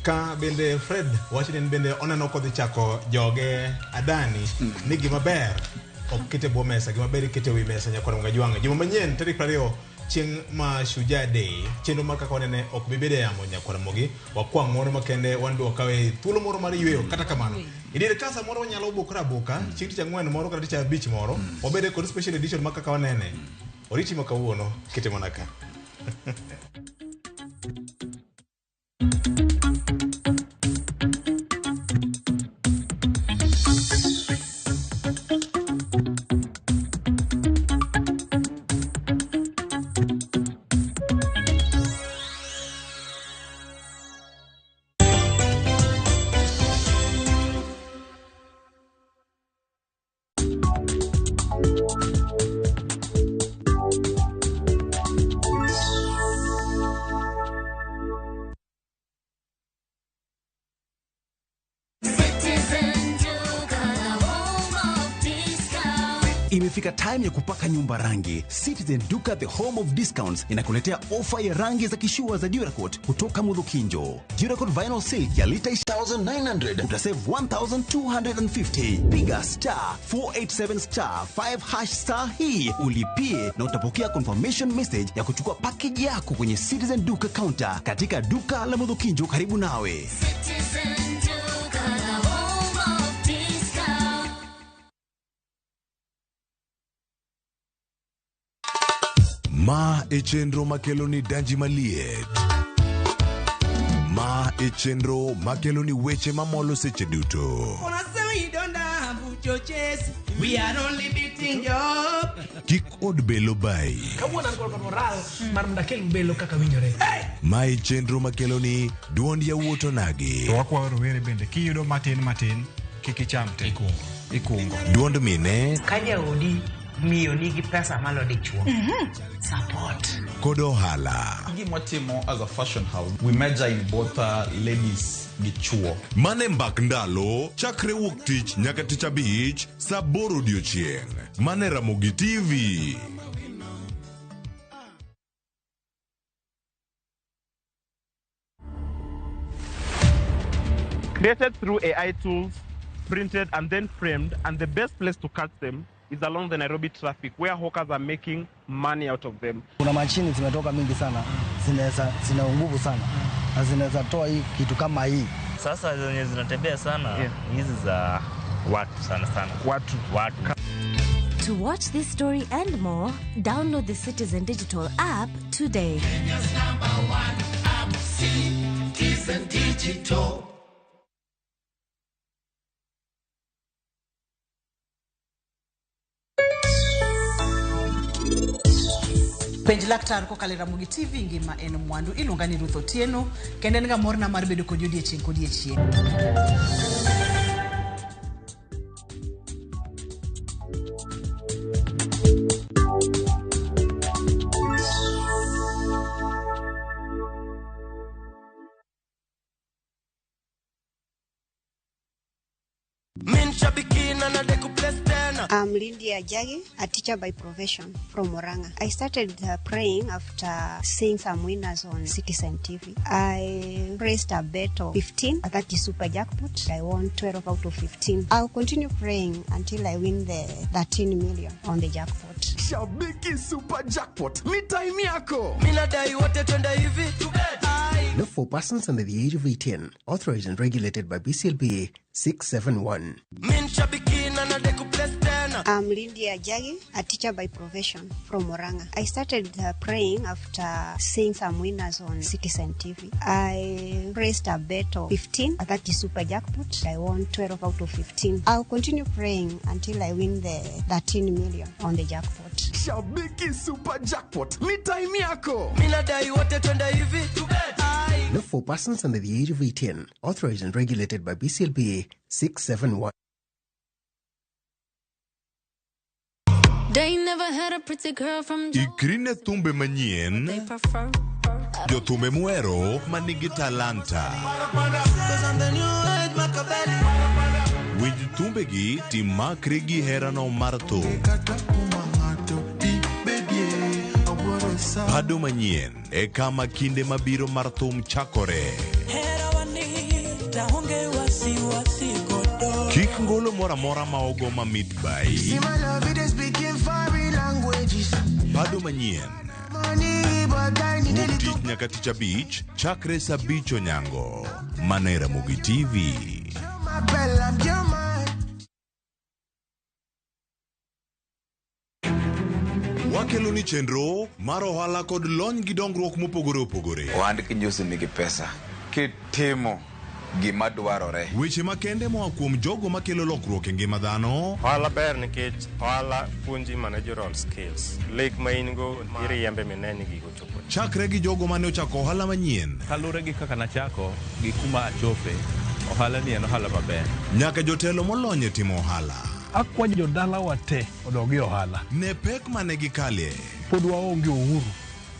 Ka bende Fred wacho ni en bende oneno kodhi chako joge Adani ni gima ber ok kete bwo mesa, gima ber ikete wi mesa nyakwar Mgajwang'e. Juma manyien tarik 20 chieng' ma Shujaa Day, chenro mar kaka wanene ok bi bedo e yamo nyakwar Ramogi. Wakwa ng'uono makende wan be wakawe thuolo moro mar yweyo. Kata kamano idier ka samoro wanyalo bukra buka chieng' tich ang'wen moro kata tich abich moro wabede kod special edition mar kaka wanene. Oriti ma kawuono kete mana ka. Imefika time ya kupaka nyumba rangi. Citizen Duka, the home of discounts, inakuletea ofa ya rangi za kishua za Duracoat kutoka Mudhukinjo. Duracoat vinyl silk ya lita 1900 utasave 1250. Piga star 487 star 5 hash star hii ulipie na utapokea confirmation message ya kuchukua package yako kwenye Citizen Duka counter katika duka la Mudhukinjo karibu nawe. Citizen Duka, the home of discount. Ma e chenro makelo ni danji maliet. Ma e chenro makelo ni weche mamolo seche duto. We are only beating you up. Kik od belo bai. Kawuono an kod moral mar mondo akel belo kaka winjore. Ma e chenro makelo ni duond yawuot onagi. To wakwayo rowere bende kiyudo matin matin kik icham te. Ikungo. Duond mine Ka jaodi miyo nigi pesa malo dichuo. Support. Kod ohala. Gima watimo as a fashion house, we major in both ladies gi chuo. Mane Mbak Ndalo chakre wuok tich nyaka tich abich saa 8 odiochieng'. Mane Ramogi TV. Created through AI tools, printed and then framed, and the best place to catch them is along the Nairobi traffic where hawkers are making money out of them. Kuna mashini zimetoka mingi sana, zinaweza zina nguvu sana na zinaweza toa hii kitu kama hii. Sasa zenye zinatembea sana hizi za watu sana sana. Watu. Watu. To watch this story and more, download the Citizen Digital app today. Kenya's number one app, Citizen Digital. Penj laktar kokalo e Ramogi TV ngima en mwandu. Iluonga ni Ruth Otieno kendo en ga morna mar bedo kodi odiechieng' kodiechieng'. I'm Lydia Jagi, a teacher by profession from Murang'a. I started praying after seeing some winners on Citizen TV. I raised a bet of 15, that is super jackpot. I won 12 out of 15. I'll continue praying until I win the 13 million on the jackpot. Shabiki Super Jackpot ni time yako. Minadai wote twende hivi. Not for persons under the age of 18. Authorized and regulated by BCLB 671. I'm Lydia Jagi, a teacher by profession from Murang'a. I started praying after seeing some winners on Citizen TV. I raised a bet of 15, that is super jackpot. I won 12 out of 15. I'll continue praying until I win the 13 million on the jackpot. Shabiki Super Jackpot ni time yako. Minadai wote twende hivi. Not for persons under the age of 18. Authorized and regulated by BCLB 671. They never had a pretty girl from Ikri ne thumbe manyien, they prefer. jothumbe muhero manigi talanta. Winj thumbegi timakri gi herano mar thum. Bado manyien e kama kinde mabiro mar thum chakore. Kik ngolo moro amora ma ogo mamit bai. Bado manyien. Wuok tich nyaka tich abich chakre saa 5 onyango. Mana e Ramogi TV. Wakelo ni chenro mar ohala kod lony gi dongruok mopogore opogore. Ohand kinjusi nigi pesa kitimo gima dwarore. Weche makende moa kuom jogo makelo lokruok e ngima dhano. Ohala ber nikech ohala puonji managerial skills. Lek ma in go iriembe mine ni gigo chopo. Chakre gi jogo mane ochako ohala manyien. Kaluwore gi kaka nachako gi kuma achope, ohala ni en ohala maber. Nyaka jotelo molony e timo ohala. Akwayo jodalawa te odog e ohala. Ne pek mane gikalie. Pod waonge uhuru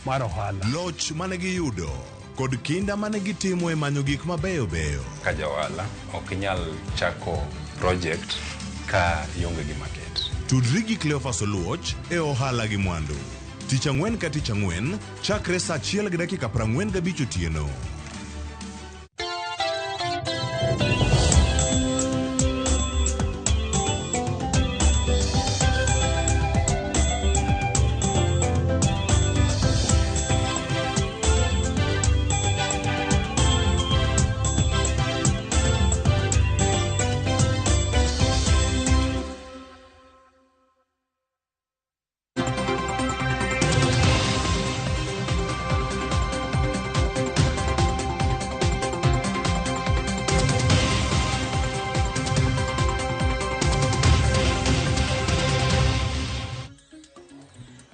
mar ohala. Loch mane giyudo kod kinda mane gitimo e manyo gik mabeyo beyo. Ka ja ohala ok inyal chako project ka ionge gi market. Tudri gi Cleophas Oluoch e ohala gi mwandu. Tich ang'wen ka tich ang'wen chakre saa 1:45 otieno.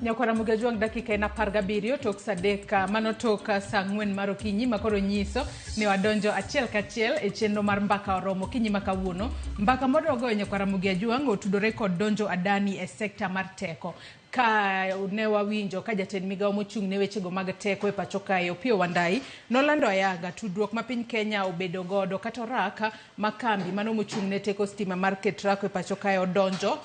Nyakwara Mugajwang' dakika en 17 tok saa 3 mano tok saa 4 mar okinyi makoro nyiso ni wadonjo achiel kachiel e chenro mar mbaka oromo okinyi ma kawuono. Mbaka modwa goyo Nyakwara Mugajwang' otudore kod donjo Adani e sekta mar teko. Ka ne wawinjo ka jatend migawo mochung' ne wechego mag teko e pacho kae Opiyo Wandayi nolando ayanga tudruok ma piny Kenya obedo godo kata oraka ma kambi mano mochung' ne teko stima mar Ketraco e pacho kae odonjo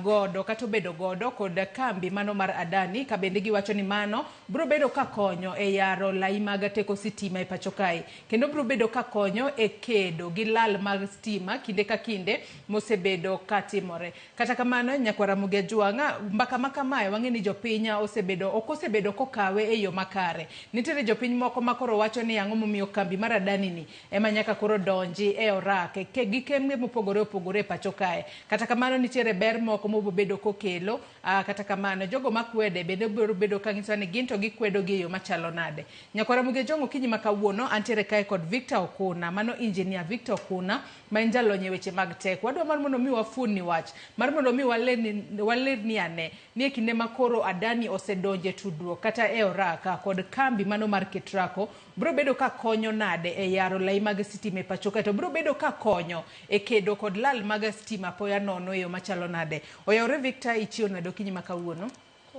godo kata obedo godo kod kambi mano mar Adani, ka bende giwacho ni mano biro bedo ka konyo e yaro lai mag teko sitima e pacho kae kendo biro bedo ka konyo e kedo gi lal mag stima kinde ka kinde mosebedo ka timore. Kata kamano, nyakwar Ramogi Ajwang', mbaka ma kamae wang'e ni jopiny osebedo ok osebedo kokawe e yo makare. Nitiere jopiny moko ma koro wacho ni ang'o momiyo kambi mar Adani ni ema nyaka koro donji e orake ke gi kembe mopogore opogore e pacho kae. Kata kamano nitiere ber moko mobobedo kokelo, kata kamano jogo makwede bende biro bedo ka nyiso ni gin to gikwedo gi e yo machalo nade. Nyakwar Ramogi Ajwang', okinyi ma kawuono antiere kae kod Victor Okuna, mano engineer Victor Okuna ma en jalony e weche mag teko. Wadwa mar mondo mi wafund wach, mar mondo mi walerni ane ni e kinde ma koro Adani osedonje e tudruok kata e oraka kod kambi mano mar Ketraco biro bedo ka konyo nade e yaro lai mag sitima e pacho kae, to biro bedo ka konyo e kedo kod lal mag stima apoya nono e yo machalo nade. Oyawore Victor, ichiew nade okinyi ma kawuono?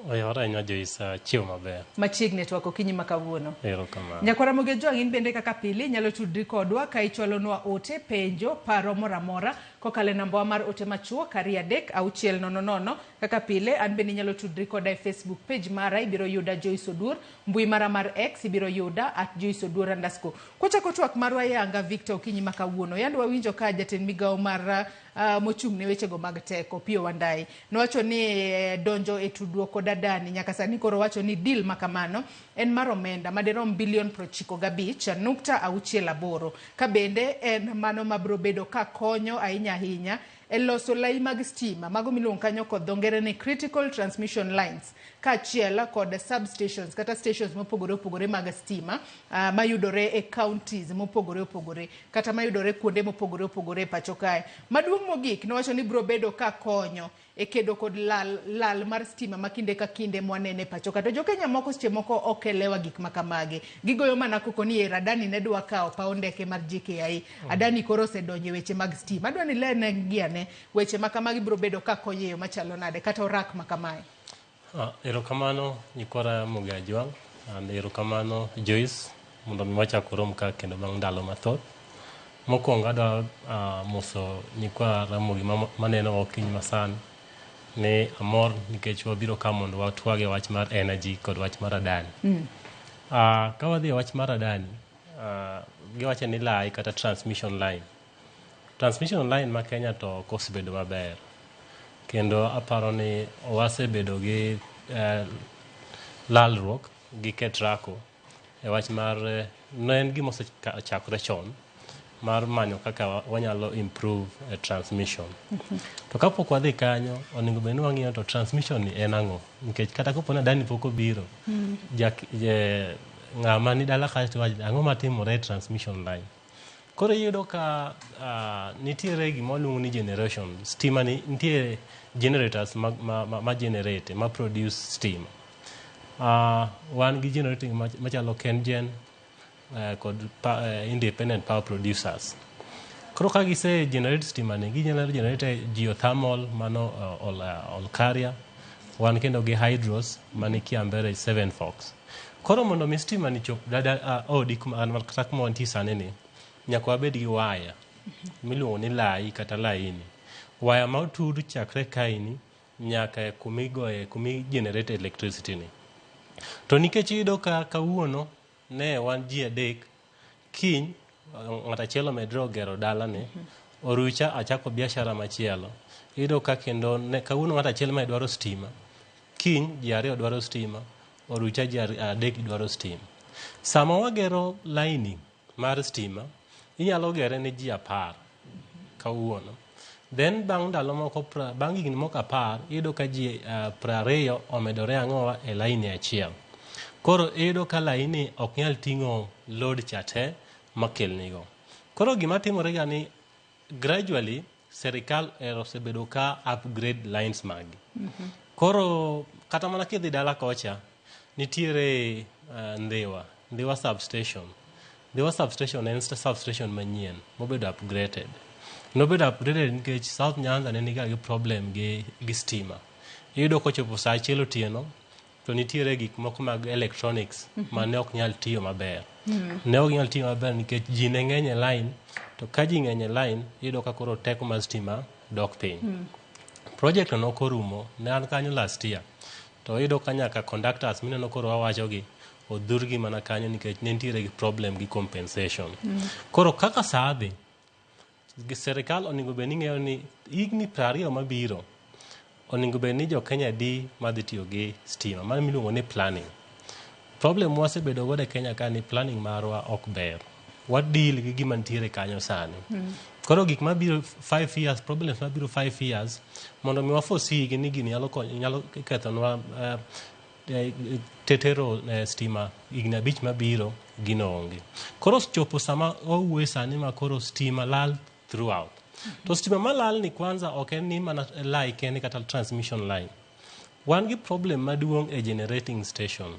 Oyawore ahinya Joyce, achiew maber. Machiegni twak okinyi ma kawuono. Erokamano. Nyakwar Ramogi Ajwang', in bende kaka pile inyalo tudri kodwa ka ichwalonwa ote, penjo, paro moro amora kokalo e nambawa mar ote machuok 2 3 6 0 0. Kaka pile an bende inyalo tudri koda e Facebook page mara, ibiro yuda Joyce Oduor, mbui mara mar X ibiro yuda at Joyce Oduor underscore. Kwachako twak marwa yanga Victor okinyi ma kawuono, yande wawinjo ka jatend migawo mar mochung' ne wechego mag teko Opiyo Wandayi nowacho ni donjo e tudruok kod Adani nyaka sani koro wacho ni deal ma kamano en mar omenda madirom bilion 95.68, ka bende en mano mabiro bedo ka konyo ahinya ahinya e loso lai mag stima mago miluongo kanyo kod dho ngere ni critical transmission lines, kaachiel kod substations kata stations mopogore opogore mag stima mayudore e counties mopogore opogore kata mayudore kuonde mopogore opogore e pacho kae. Maduong' mogik nowacho ni biro bedo ka konyo e kedo kod lal mar stima ma kinde ka kinde mwanene e pacho ka. To jokenya moko seche moko ok elewa gik ma kamagi. Gigoyo mana koko ni er Adani ne dwa kawo paw ndeke mar JKIA. Adani koro osedonjo e weche mag stima. Adwa ni ilerne ane weche ma kamagi biro bedo ka konyo e yo machalo nade kata orak ma kamae. Erokamano nyikwa Ramogi Ajwang', and erokamano Joyce mondo mi wachak warom ka kendo bang' ndalo mathoth. Mokwongo adwa moso nyikwa Ramogi maneno okinyi masani ni amor nikech wabiro ka mondo watwag e wach mar energy kod wach mar Adani. Ka wadhi e wach mar Adani, giwacho ni lai kata transmission line. Transmission line ma Kenya to ok osebedo maber. Kendo aparo ni wasebedo gi lalruok gi Ketraco e wach mar ne en gima osechakore chon mar manyo kaka wanyalo improve transmission. To kapok wadhi kanyo, onego bed ni wang'iyo to transmission ni en ang'o? Nikech kata kapo ni Adani pok obiro, ng'ama ni dala kacha to wacho ang'o matimore e transmission line. Koro iyudo ka nitiere gima waluongo ni generation. Stima ni nitie generators ma generate, ma produce stima. Wan gi generating machalo KenGen kod independent power producers. Koro ka gise generate stima ni, ginyalo generate geothermal mano Olkaria, wan kendo gi hydros mani Kiambere Seven Forks. Koro mondo mi stima ni chop dada odi kata kuma wantie sani ni, nyaka wabed gi waya miluongo ni lai kata laini. Waya ma otud chakre kaini nyaka e kumigoye kumi generate electricity ni. To nikech iyudo ka kawuono ne wan ji adek, kiny ng'at achiel omedre ogero dalane, orucha achako biashara machielo. Iyudo ka kendo ne kawuono ng'at achiel ma dwaro stima, kiny ji ariyo dwaro stima, orucha ji adek dwaro stima. Sama wagero laini mar stima, inyalo gere ne ji 10 kawuono. Then bang' ndalo moko, bang' higni moko 10, iyudo ka ji 20 omedore ang'owa e laini achiel. Koro iyudo ka laini ok nyal ting'o load cha te makelnigo. Koro gima timore ga ni gradually serikal osebedo ka upgrade lines magi. Koro kata mana kidhi dala kocha, nitiere Ndhiwa substation. Ndhiwa substation en substation manyien mobedo upgraded. Nobedo upgraded nikech South Nyanza ne niga gi problem gi stima. Iyudo kochopo saa achiel otieno to nitiere gik moko mag electronics ma ne ok nyal tiyo maber. Ne ok nyal tiyo maber nikech ji ne ng'eny e line to ka ji ng'eny e line iyudo ka koro teko mar stima dok piny. Project no nok orumo, ne an kanyo last year. To iyudo ka nyaka conductors mineno koro wawacho gi odhurgi mana kanyo nikech ne nitiere gi problem gi compensation. Koro kaka saa dhi, gi sirikal onego bed ni ng'eyo ni higni 20 mabiro onego bed ni jo Kenya di madhi tiyo gi stima, mano miluongo ni planning. Problem mwasebedo godo e Kenya ka ni planning marwa ok ber. Wa deal gi gima nitiere kanyo sani. Koro gik mabiro 5 years, problems mabiro 5 years, mondo mi wa foresee gi ni gini nyalo konyo, nyalo kethonwa tetero stima higni 5 mabiro, gino onge. Koro chopo sama wawuoye sani ma koro stima lal throughout. To stima malal ni kwanza ok en ni mana line kende kata transmission line. Wan gi problem maduong' e generating station.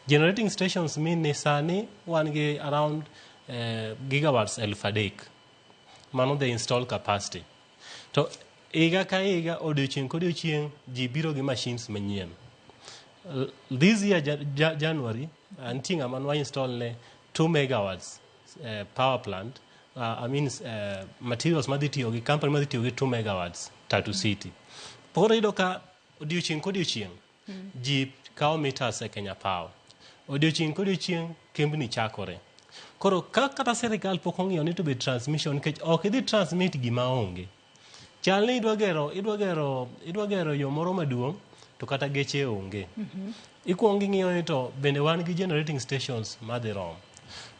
Generating stations mean ni sani wan gi around gigawatts 3,000. Mano the installed capacity. To higa ka higa, odiochieng' kodiochieng', ji biro gi machines manyien. This year, January, nitie ng'ama nwa install ne 2 megawatts power plant, I mean, materials madhi tiyo gi company madhi tiyo gi 2 megawatts Tatu City. Koro iyudo ka odiochieng' kodiochieng' ji kawo meters e Kenya Power. Odiochieng' kodiochieng' kembni chakore. Koro ka kata sirikal pok ong'iyo ni to be transmission nikech ok idhi transmit gima onge. Chal ni idwa gero yo moro maduong' to kata geche onge. Ikuongo ing'iyo ni to bende wan gi generating stations madhi romo.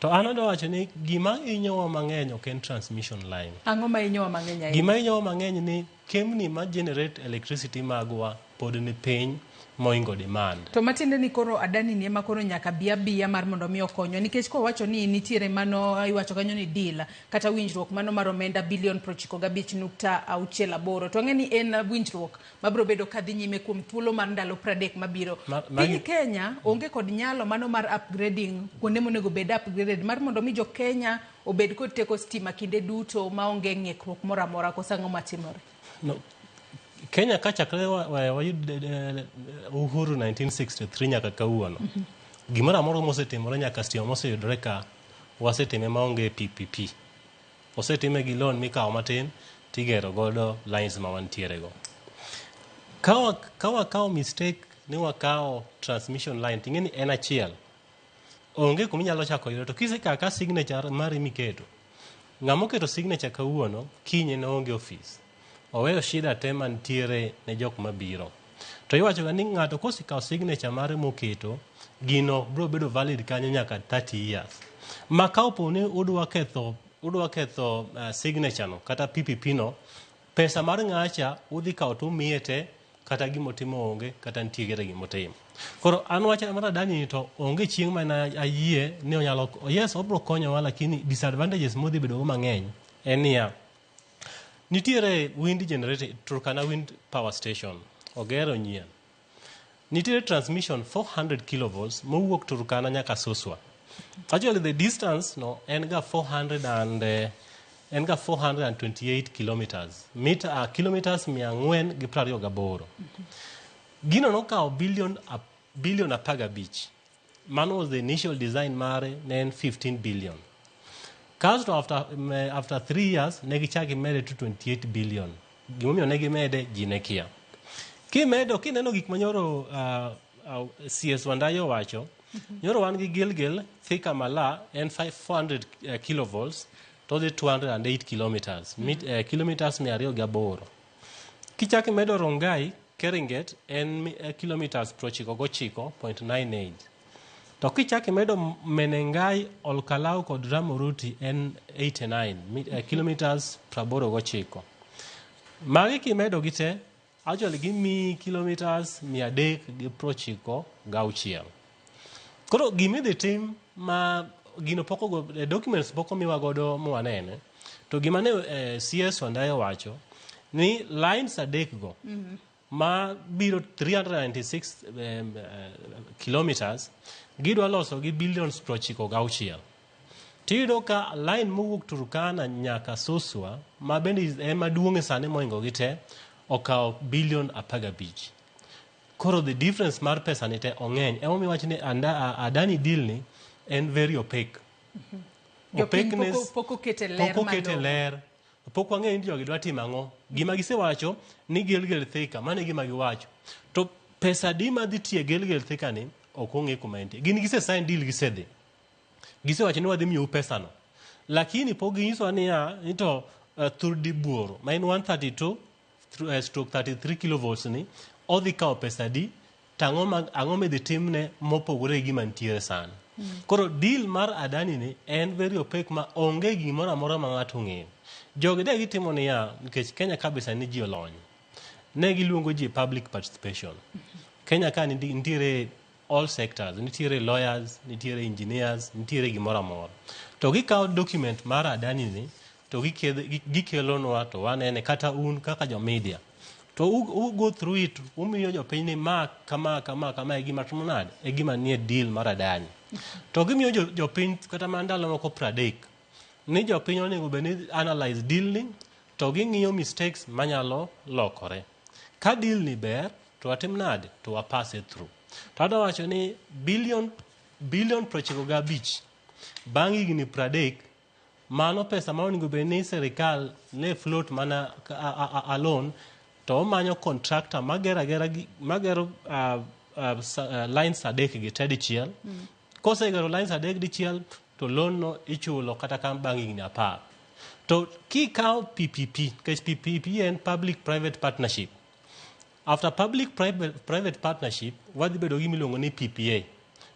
To an adwa wacho ni gima hinyowa mang'eny ok en transmission line. Ang'o ma hinyowa mang'eny ahinya? Gima hinyowa mang'eny ni kembni ma generate electricity magwa pod ni piny moingo demand. To matiende ni koro Adani ni ema koro nyaka bi abiya mar mondo mi okonywa nikech kowacho ni nitiere mano iwacho kanyo ni deal kata winjruok mano mar omenda bilion 95.68 to ang'e ni en winjruok mabiro bedo kadhi nyime kuom thuolo mar ndalo 30 mabiro. Piny Kenya onge kod nyalo mano mar upgrading kuonde monego bed upgraded mar mondo mi jo Kenya obed kod teko stima kinde duto maonge ng'ikruok moro amora koso ang'o matimore? No. Kenya ka chakre wayud uhuru 1963 nyaka kawuono. Gimoro amora mosetimore nyaka stima moseyudore ka wasetime maonge PPP. Osetime gi loan mikawo matin tigero godo lines ma wantiere go. Ka wakawo mistake ni wakawo transmission line ting'e ni en achiel. Onge kuma inyalo chako yudo to kisekawo ka signature mari miketo. Ng'ama oketo signature kawuono kiny en oonge ofis. Oweyo shida te mantiere ne jok mabiro. To iwacho ga ni ng'ato kosekawo signature mare moketo, gino biro bedo valid kanyo nyaka 30 years. Ma ka opo ni udwa ketho signature no kata PPP no, pesa mar ng'acha udhi kawo tumiye te kata gimotimo onge kata nitie gimotimo. Koro an wach mar Adani ni to onge chieng' mana ayie ni onyalo yes obiro konyowa lakini disadvantages modhi bedo go mang'eny en niya nitiere wind generator Turkana Wind Power Station ogero nyien. Nitiere transmission 400 kilovolts mowuok Turkana nyaka Suswa. Actually the distance no en ga 400 and en ga 428 kilometers. Mita kilometers 428. Gino nokawo billion 15. Mano was the initial design mare ne en 15 billion. Kasto after 3 years ne gichako gimede to 28 billion. Gimomiyo ne gimede ji ne kia. Kimedo kineno gik manyoro CS Wandayi owacho, nyoro wan gi Gilgil Thika Mala en 400 kilovolts to dhi 208 kilometers, kilometers 208. Kichako imedo Rongai Keringet en kilometers 99.98. To kichako imedo Menengai, Olkalau kod Rumuruti en 89 kilometers 89. Magi kimedo gi te, actually gimiyi kilometers 396. Koro gimidhi tim ma gino pok ogo, documents pok omiwa godo mwanene, to gima ne CS Wandayi owacho ni lines adek go ma biro 396 kilometers gidwa loso gi billions 96. Tiyudo ka line mowuok Turkana nyaka Suswa ma bende en maduong' e sani mohingo gi te okawo billion 15. Koro the difference mar pesa ni te ong'eny. Emomiyo iwacho ni Adani deal ni en very opaque. Jopiny Opaqueness- pok okete ler pok okete malong'o. ler. Pok wang'eyo ni jogi dwa timo ang'o. Gima gisewacho ni Gilgil Thika, mano e gima giwacho. To pesa adi madhi tiyo e Gilgil Thika ni ok ong'e kuma entie. Gin gise sign deal gisedhi. Gisewacho ni wadhi miyou pesano. Lakini pok ginyisowa niya ni to Thurdi Buoro ma en 132 stroke 33 kilovolts ni odhi kawo pesa adi to ang'o ma ang'o midhi timne mopogore gi gima nitiere sani. Koro deal mar Adani ni en very opaque ma onge gimoro amora ma ng'ato ong'eyo. Jogi de gitimo niya, nikech Kenya kabisa ni ji olony. Ne giluongo ji e public participation. Kenya ka nitiere all sectors, nitiere lawyers, nitiere engineers, nitiere gimoro amora. To gikawo document mar Adani ni to gikelonwa to wanene kata un kaka jo media. To u go through it, umiyo jopiny ni ma kama kama kama e gima timo nade, e gima nie deal mar Adani. To gimiyo jopiny kata mana ndalo moko 30 ni jopiny onego bed ni analyze deal ni to ging'iyo mistakes manyalo lokore. Ka deal ni ber to watim nade to wa pass it through. To adwa wacho ni billion 95 bang' higni 30 mano pesa ma onego bed ni sirikal ne float mana alone to omanyo contractor magero agera magero lines adek gi te dichiel. Kosegero lines adek dichiel to loan no ichulo kata ka bang' higni 10. To kikawo PPP, nikech PPP en public private partnership. After public private partnership, wadhi bedo gi miluongo ni PPA.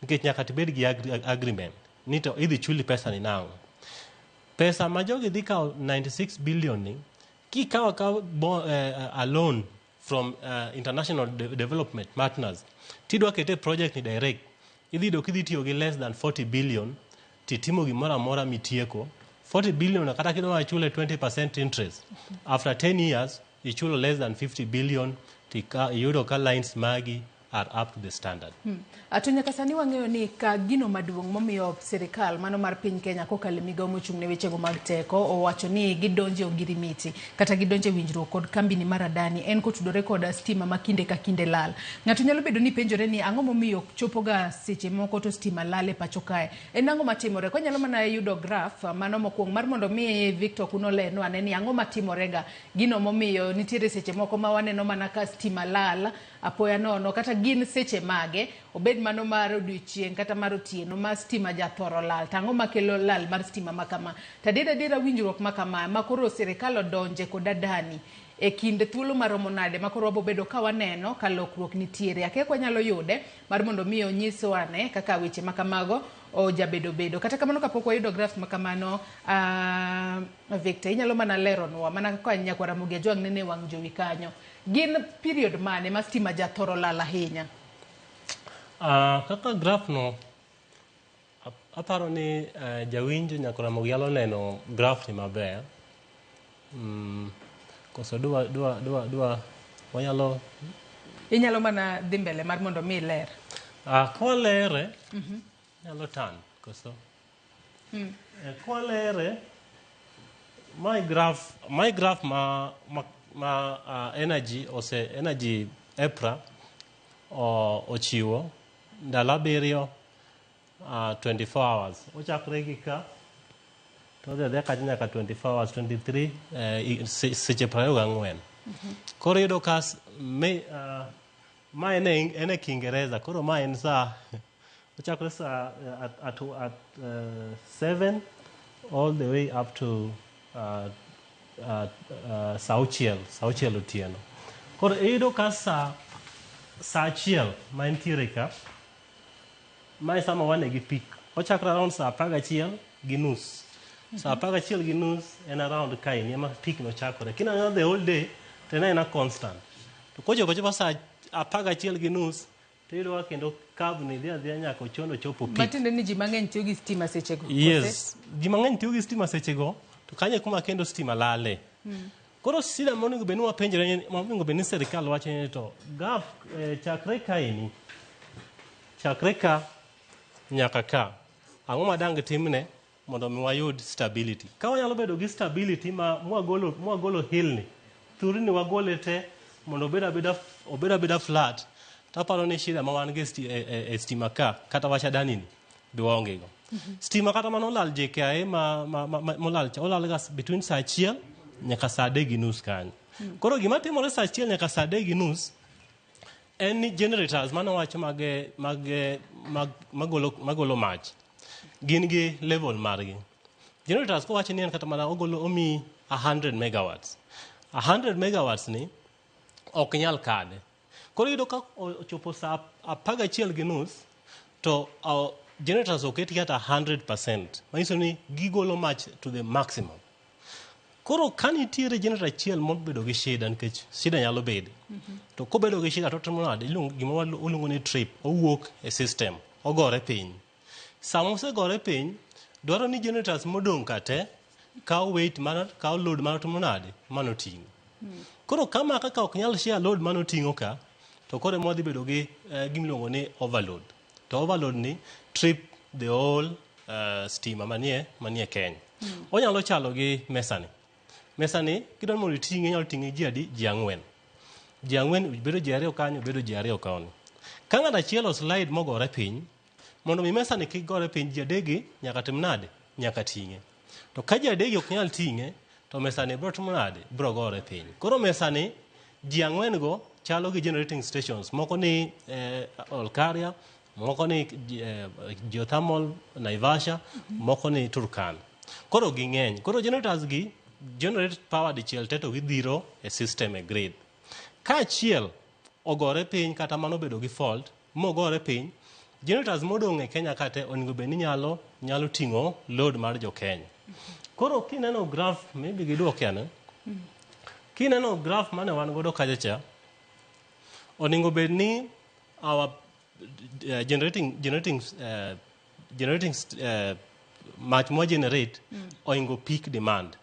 Nikech nyaka tibed gi agreement ni to idhi chuli pesa ni nang'o. Pesa ma jogi dhi kawo 96 billion ni, kikawo akawa a loan from international development partners, tidwa kete project ni direct, idhi yudo kidhi tiyo gi less than 40 billion, titimo gimoro amora mitieko. 40 billion kata kidwa chule 20% interest, after 10 years, ichulo less than 50 billion, iyudo ka lines magi are up to the standard. To nyaka sani wang'eyo ni ka gino maduong' momiyo sirikal mano mar piny Kenya kokalo e migawo mochung' ne wechego mag teko owacho ni gidonje ogirimiti kata gidonje winjruok kod kambini mar Adani en kotudore kod stima ma kinde ka kinde lal. Ng'ato nyalo bedo ni penjore ni ang'o momiyo chopoga seche moko to stima lal e pacho kae. En ang'o matimore? Kwanyalo mana yudo graph mano mokwongo mar mondo mi Victor kuno olerwa ane ni ang'o matimorega gino momiyo nitiere seche moko ma waneno mana ka stima lal apoya nono kata gin seche mage obed mano mar odiochieng' kata mar otieno ma stima jathoro lal to ang'o makelo lal mar stima ma kama to adier adiera winjruok ma kama ma koro sirikal odonje kod Adani e kind thuolo maromo nade ma koro wabo bedo ka waneno ka lokruok nitiere akia kwanyalo yude mar mondo mi onyiswa ane kaka weche ma kamago ojabedo bedo kata kamano kapok wayudo graphs ma kamano Victor inyalo mana leronwa mana kaka nyakwar Ramogi Ajwang' nene e wang' jowi kanyo gin period mane ma stima jathoro lal ahinya? Kaka graph no aparo ni jawinjo nyakwar Ramogi nyalo neno graph ni maber. Koso dwa wanyalo inyalo mana dhi mbele mar mondo mi ler. Kwalere nyalo tan koso kwalere my graph ma energy ose energy EPRA ochiwo ndalo 7 24 hours ochakre gi ka to odhi adhiya kacha nyaka 24 hours 23 seche 24. Koro iyudo ka ma en e Kiingereza koro ma en saa ochakre saa at 7 all the way up to saa auchiel otieno. Koro iyudo ka saa 1 ma entiere ka ma e sama wane gi peak. Ochakre around saa 11:30. Saa 11:30 en around kaeni ema peak no chakore. Kineno the whole day to en aena constant. To kochopo chopo saa 11:30 to iyudo ka kendo curve ni dhi adhiya nyaka ochono chopo peak. Matiende ni ji mang'eny tiyo gi stima sechego. Yes, ji mang'eny tiyo gi stima sechego to kanyo e kuma kendo stima lale. Koro sida monego bed ni wapenjore monego bed ni sirikal wacho ni to gaf chakre kaeni chakre ka nyaka ka ang'o ma dang' timne mondo mi wayud stability. Ka wanyalo bedo gi stability ma mwagolo hill ni thurni wagole te mondo obed abeda flat To aparo ni shida ma wan go e sti- e, e, e stima ka kata wach Adani ni be waonge go. Stima kata mana olal JKIA ma, ma, ma, ma, molal cha olal ga between saa achiel nyaka saa adek gi nus kanyo. Koro gima timore saa achiel nyaka saa adek gi nus en ni generators mane wacho mag, mag, mag, magolo, magolo mach gin gi level margi. Generators kowacho ni en kata mana ogolo omi 100 megawatts. 100 megawatts ni ok nyal kade. Koro iyudo ka ochopo saa 11:30 to generators oketgi at 100%. Manyiso ni gigolo mach to the maximum. Koro ka nitiere generator achiel mobedo gi shida nikech shida nyalo bede. To kobedo gi shida to otimo nade? Iluongo gima waluongo ni trip, owuok e system, ogore piny. Sama osegore piny, dwaro ni generators modong' ka te kawo weight mar kawo load mar otimo nade? Manoting'o. Koro kama kaka ok nyal share load manoting'o ka, to koro ema wadhi bedo gi gimiluongo ni overload. To overload ni trip the whole stima manie manie Kenya. Onyalo chalo gi mesani. Mesani kidwaro mondo iting'e inyalo ting'e ji adi? Ji ang'wen. Ji ang'wen bedo ji ariyo kanyo, bedo ji ariyo koni. Ka ng'ato achiel o slide mogore piny, mondo mi mesani kik gore piny, ji adekgi nyaka tim nade? Nyaka ting'e. To ka ji adekgi ok nyal ting'e, to mesani biro timo nade? Biro gore piny. Koro mesani ji ang'wen go chalo gi generating stations. Moko ni Olkaria, moko ni geothermal Naivasha, moko ni Turkana. Koro ging'eny. Koro generators gi generate power dichiel te to gidhiro e system e grid. Ka achiel ogore piny kata mano obedo gi fault, mogore piny, generators modong' e Kenya ka te onego bed ni nyalo nyalo ting'o load mar jo Kenya. Koro kineno graph, maybe giduoke ane. Kineno graph mane wan godo kacha cha, onego bed ni our generating mach mwa generate oingo peak demand.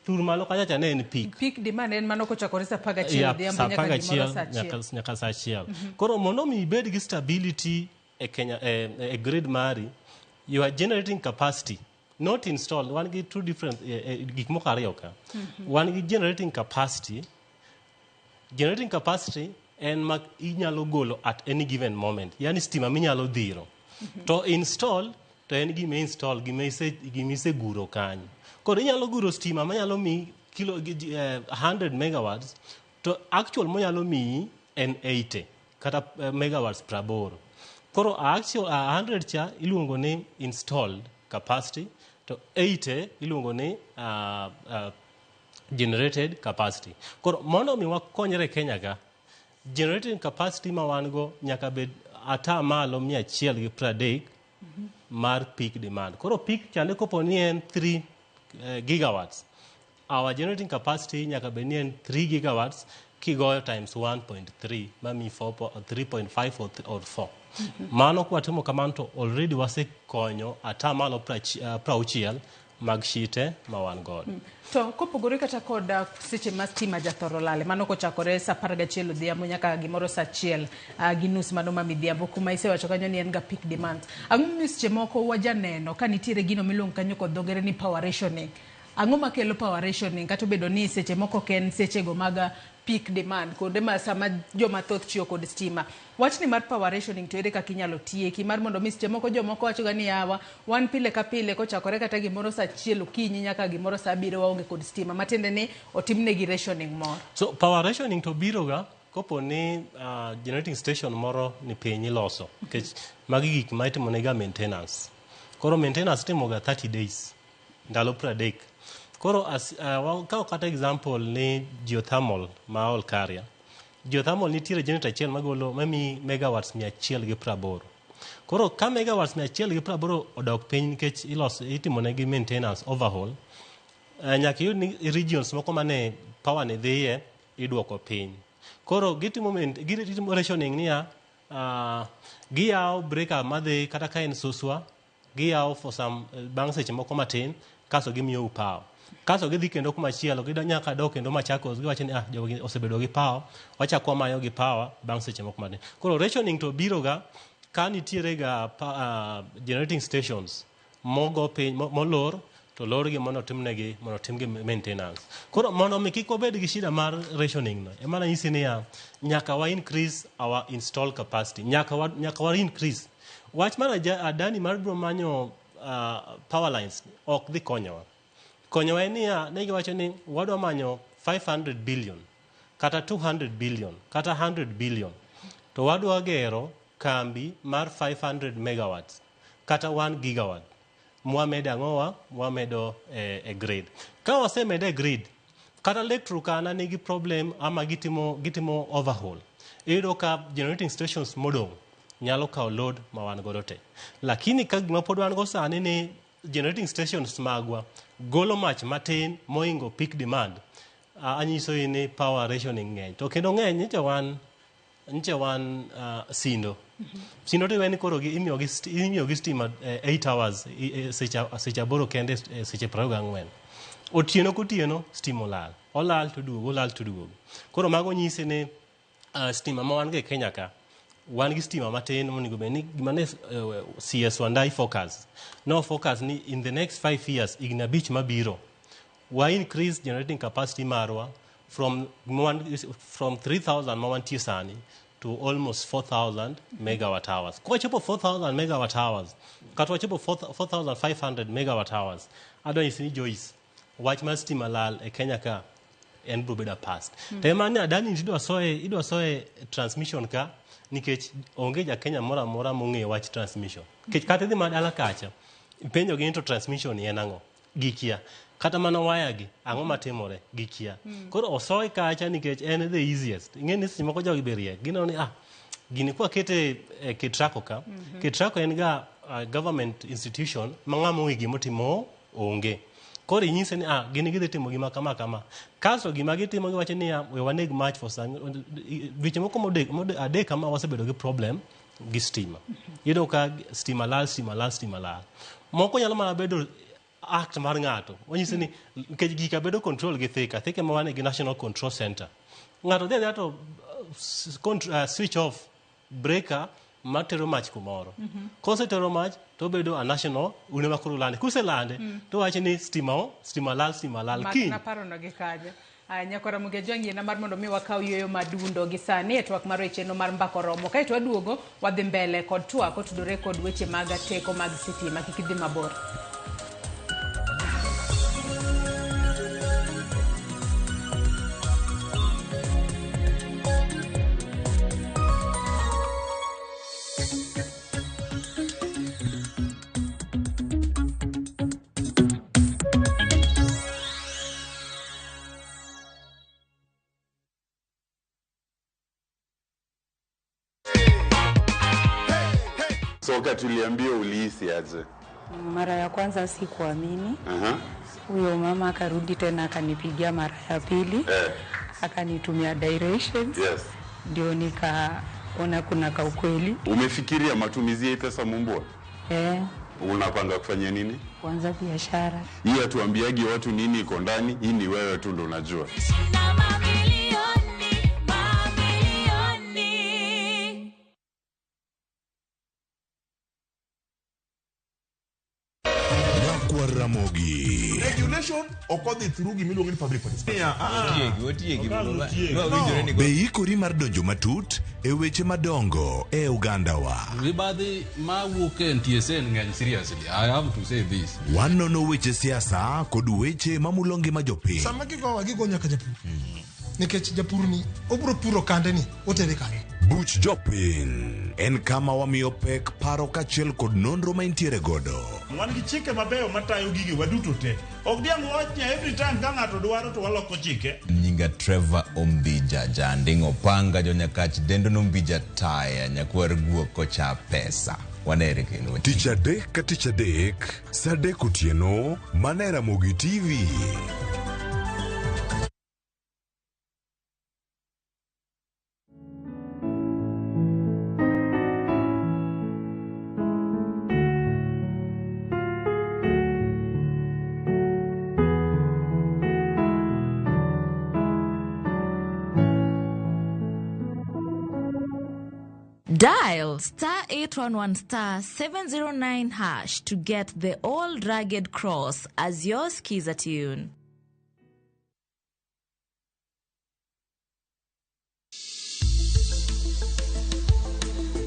Thur malo kacha cha ne en peak. Peak demand en mano kochakore saa 11 odhiambo saa nyaka apar gimoro gachiel saa achiel. nyaka saa achiel. Koro mondo mi ibed gi stability e Kenya e grid mari, you are generating capacity not installed. Wan gi two different gik moko ariyo ka. Wan gi generating capacity. Generating capacity en ma inyalo golo at any given moment, yani stima minyalo dhiro. To install to en gima install gima iseguro kanyo. Koro inyalo guro stima manyalo miyi kilo 100 megawatts to actual monyalo miyi en 80 kata megawatts 80. Koro actual 100 cha iluongo ni installed capacity to 80 iluongo ni generated capacity. Koro mondo mi wakonyre e Kenya ka, generating capacity ma wan go nyaka bed ata malo 130 mar peak demand. Koro peak chande kopo ni en 3 gigawatts, our generating capacity nyaka bed ni en 3 gigawatts kigoyo times 1.3 mami 3.5 or 4. Mano kwatimo kamano to already wasekonyo ata malo 60 mag shite ma wan godo. To kopogore kata kod seche ma stima jathoro lale, mano kochakore saa 11 odhiambo nyaka gimoro saa achiel gi nus mano ma midhiambo, kuma isewacho kanyo ni en ga peak demand. Ang'o momiyo seche moko wajaneno ka nitiere gino miluongo kanyo kod dho ngere ni power rationing? Ang'o makelo power rationing kata obedo ni seche moko ok en sechego mag peak demand, kuonde ma sama joma thoth tiyo kod stima? Wachni mar power rationing to ere kaka inyalo tieki mar mondo mi seche moko jomoko wacho ga ni yawa wan pile ka pile kochakore kata gimoro saa achiel okinyi nyaka gimoro saa abiriyo waonge kod stima, matiende ni otimnegi rationing moro. So power rationing to biro ga kopo ni generating station moro ni piny iloso, nikech magi gik ma itimo nega maintenance. Koro maintenance itimo ga 30 days, ndalo 30. Koro wakaw kata example ni geothermal ma Olkaria. Geothermal nitiere generator achiel magolo mamiyi megawatts 180. Koro ka megawatts 180 odok piny nikech iloso itimo negi maintenance overhaul, nyaka iyud ni regions moko mane power ni dhiye iduoko piny. Koro gitimo rationing niya, giyawo breaker madhi kata ka en Suswa, giyawo for some bang' seche moko matin kasto gimiyou power. Kasto gidhi kendo kumachielo, nyaka dok kendo Machakos, giwacho ni jogi osebedo gi power, wachako wamayo gi power bang' seche moko matin. Koro rationing to biro ga ka nitiere ga generating stations mogo piny molor to lorgi mondo otimnegi mondo otimgi maintenance. Koro mondo mi kik wabed gi shida mar rationing no, ema nanyisi niya, nyaka wa increase our install capacity, nyaka wa increase. Wach mar Adani mar biro manyo power lines ok dhi konyowa. Konyowa en niya, ne giwacho ni wadwa manyo 500 billion kata 200 billion kata 100 billion to wadwa gero kambi mar 500 megawatts kata 1 gigawatt mwamedo ang'owa mwamedo e grid. Ka wasemedo e grid, kata Lake Turkana nigi problem ama gitimo overhaul, iyudo ka generating stations modong' nyalo kawo load ma wan godo te. Lakini ka gima pod wan go sani ni generating stations magwa golo mach matin mohingo peak demand, anyiso ni power rationing ng'eny. To kendo ng'eny nyicha wan Sindo. Sindo to iweni koro imiyo gi stima 8 hours, seche 8 kende, seche 24. Otieno kotieno stima olal. Olal to duogo, olal to duogo. Koro mago nyisi ni stima ma wan go e Kenya ka, wan gi stima matin monego bed ni gima ne CS Wandayi focus. No focus ni in the next 5 years, higni 5 mabiro, wa increase generating capacity marwa from 3000 ma wantie sani to almost 4000 megawatt hours. Kwachopo 4000 megawatt hours, kata wachopo 4500 megawatt hours, adwa nyisi ni Joyce, wach mar stima lal e Kenya ka en biro bedo a past. To ema ni Adani idwa soye transmission ka nikech onge ja Kenya moro amora mong'eyo wach transmission. Nikech kata idhi mana dala kacha, ipenjo gi ni to transmission ni en ang'o? Gikia. Kata mana waya gi, ang'o matimore? Gikia. Koro osoye kacha nikech en the easiest. Ing'e ni seche moko jogi be riek. Gineno ni gini kwakete e Ketraco ka, Ketraco en ga government institution ma ng'ama ong'e gimotimo onge. Koro inyise ni gini gidhi timo gima kama kama. Kasto gima gitimo giwacho niya, we waneg mach for some dweche moko adek kama wasebedo gi problem gi stima. Iyudo ka stima lal, stima lal, stima lal. Moko nyalo mana bedo act mar ng'ato. Onyisi ni nikech gika bedo control gi Thika, Thika ema wan gi National Control Center. Ng'ato dhi adhiya to switch off breaker matero mach kumoro. Kosetero mach to obedo a national un ema koro ulande. Kuselande to wacho ni stima o, stima lal, stima lal. Kiny Mak naparono gi kanyo. Aya, nyakora Ramogi Ajwang' yiena mar mondo mi wakaw yueyo madundo gi sani e twak mar weche no mar mbaka oromo. Kaeto waduogo wadhi mbele kod twak otudore kod weche mag teko mag sitima. Kik idhi mabor. So wakati uliambiwa ulihisi aje? Mara ya kwanza sikuamini. Huyo mama akarudi tena akanipigia mara ya pili, akanitumia directions, ndio nikaona kuna kaukweli. Umefikiria matumizi ya hii pesa Mumbua? Eh. Unapanga kufanya nini? Kuanza biashara. Hii hatuambiagi watu nini iko ndani, hii ni wewe tu ndo unajua. Mamilioni, mamilioni. Nyakwar Ramogi. Regulation ok odhi through gimiluongo ni public participation. Otiegi, Be ikori mar donjo matut e weche madongo e ogandawa? Mibadhi mawuok e NTSA ng'eny, seriously, I have to say this. Wanono weche siasa kod weche mamulo ngima jopiny. Sama gigowa gigo nyaka japur nikech japur ni obiro puro kande ni otere kanye. Buch jopiny en kama wamiyo pek paro kaachiel kod nonro ma intiere godo. Wan gi chike mabeyo matayo gigewa duto te. Ok diang' wach ni every time ka ng'ato dwaro to waloko chike. Nyinga Trevor Ombija Janding Opanga jonyakach dendo nombija taya nyakwar guok kocha pesa wanere kendo. Tich adek ka tich adek, sa 3 otieno, mana e Ramogi TV. Dial star 811 star 709 hash to get the old rugged cross as your skiza tune.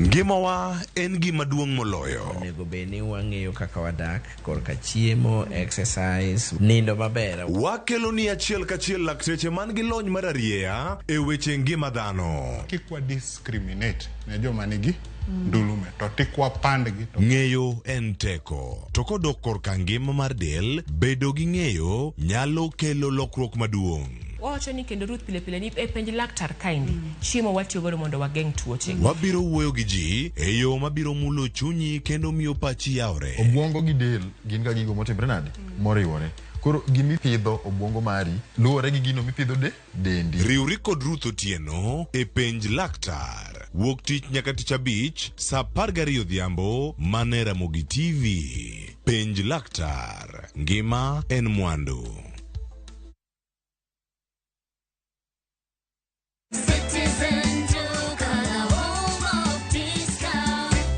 Ngimawa en gima duong' moloyo. Onego bed ni wang'eyo kaka wadak korka chiemo, exercise, nindo maber. Wakelo ni achiel kachiel lakteche man gi lony mar arieya e weche ngima dhano. Kik wa discriminate ne joma nigi ndulume to tik wapandgi to Ng'eyo en teko. To kodok korka ngima mar del, bedo gi ng'eyo nyalo kelo lokruok maduong'. Wawacho ni kendo Ruth pile pile ni e penj laktar kaendi chiemo watiyo godo mondo wageng' tuoche. Wabiro wuoyo gi ji e yo mabiro mulo chunyi kendo miyo pachi yawre. Obwongo gi del gin ga gigo motimre nade? Moriwore. Koro gimipidho obwongo mari luwore gi gino mipidho de dendi. Riwri kod Ruth Otieno e Penj Laktar. Wuok tich nyaka tich abich saa 12 odhiambo mana e Ramogi TV. Penj Laktar. Ngima en mwandu.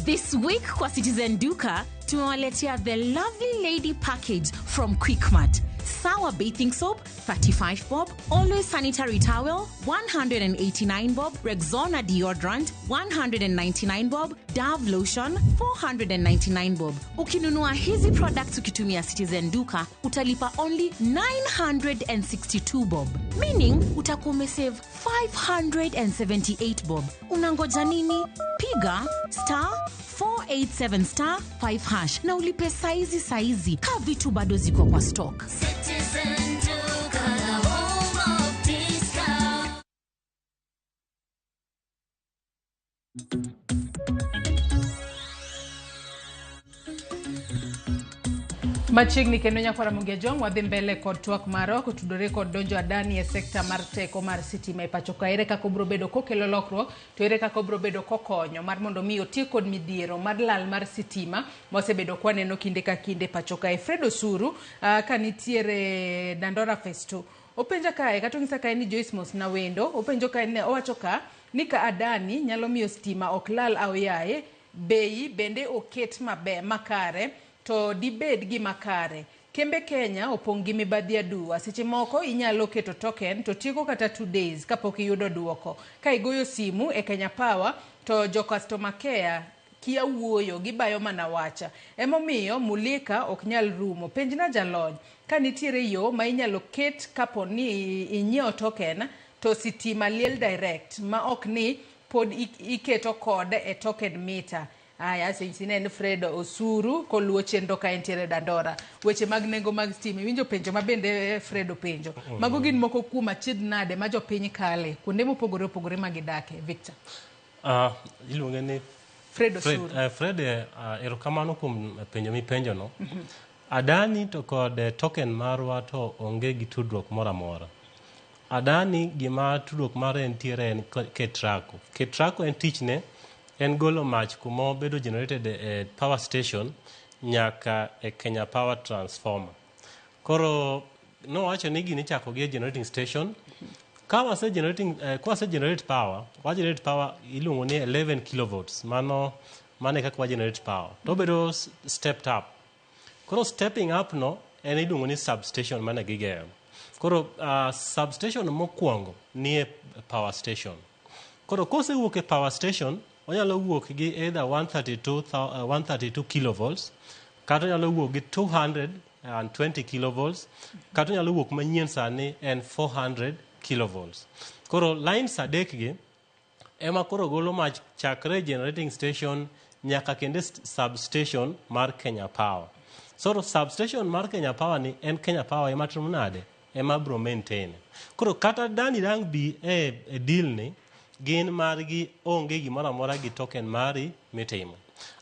This week kwa Citizen Duka tumewaletea the lovely lady package from Quickmart. Sour bathing soap 35 bob, always sanitary towel 189 bob, Rexona deodorant 199 bob, Dove lotion 499 bob. Ukinunua hizi products ukitumia Citizen Duka utalipa only 962 bob, meaning utakuwa umesave 578 bob. Unangoja nini? Piga star 487 star 5 hash na ulipe saizi saizi, ka vitu bado ziko kwa stock. Machiegni kendo nyakwara Ramogi Ajwang' wadhi mbele kod twak marwa kotudore kod donjo Adani e sekta mar teko mar sitima e pacho ka. Ere kaka obiro bedo kokelo lokruok to ere kaka obiro bedo kokonyo mar mondo mi otiek kod midhiero mar lal mar sitima mosebedo kwaneno kinde ka kinde pacho kae. Fred Osuru ka nitiere Dandora Phase 2 openja kae kata onyisa kae ni Joyce Mos Nawendo openjo kae ne owacho ka ni ka Adani nyalo miyo stima ok lal aoyaye bei bende oket maber makare to dibed gima kare. Kembe Kenya opong' gi mibadhi aduwa. Seche moko inyalo keto token to tieko kata 2 days kapok iyudo duoko. Ka igoyo simu e Kenya Power to jo customer care kia wuoyo gibayo mana wacha. Emomiyo mulika ok nyal rumo. Penjna jalony ka nitiere yo ma inyalo ket kapo ni inyiewo token to sitima liel direct ma ok ni pod iketo kode e token meter. Aya, sechine en Fred Osuru koluwo chenro ka entiere Dandora. Weche mag nengo mag stima, iwinjo penjo ma bende Fred openjo. Mago gin moko kuom achiedh nade ma jopiny kale kuonde mopogore opogore ma gidake. Victor. Iluonge ni Fred Osuru. Fred, erokamano kuom penjo mipenjo no. Adani to kod token marwa to onge gi tudruok moro amora. Adani gima tudruok mare nitiere en Ketraco. Ketraco en tichne en golo mach kuma obedo generated e power station nyaka e Kenya Power Transformer. Koro nowacho ni gini ichako gi e generating station. Ka wase generating, ka wase generate power, wa generate power iluongo ni 11 kilovolts. Mano e kaka wa generate power. To obedo stepped up. Koro stepping up no en iluongo ni substation mane gigero. Koro substation mokwongo ni e power station. Koro kosewuok e power station, onyalo wuok gi either 132 kilovolts, kata onyalo wuok gi 220 kilovolts, kata onyalo wuok manyien sani en 400 kilovolts. Koro lines adek gi ema koro golo mach chakre generating station nyaka kende substation mar Kenya Power. So substation mar Kenya Power ni en Kenya Power ema timo nade? Ema bro maintain. Koro kata Adani dang' bi e deal ni, gin margi onge gimoro amora gi token mari mitimo.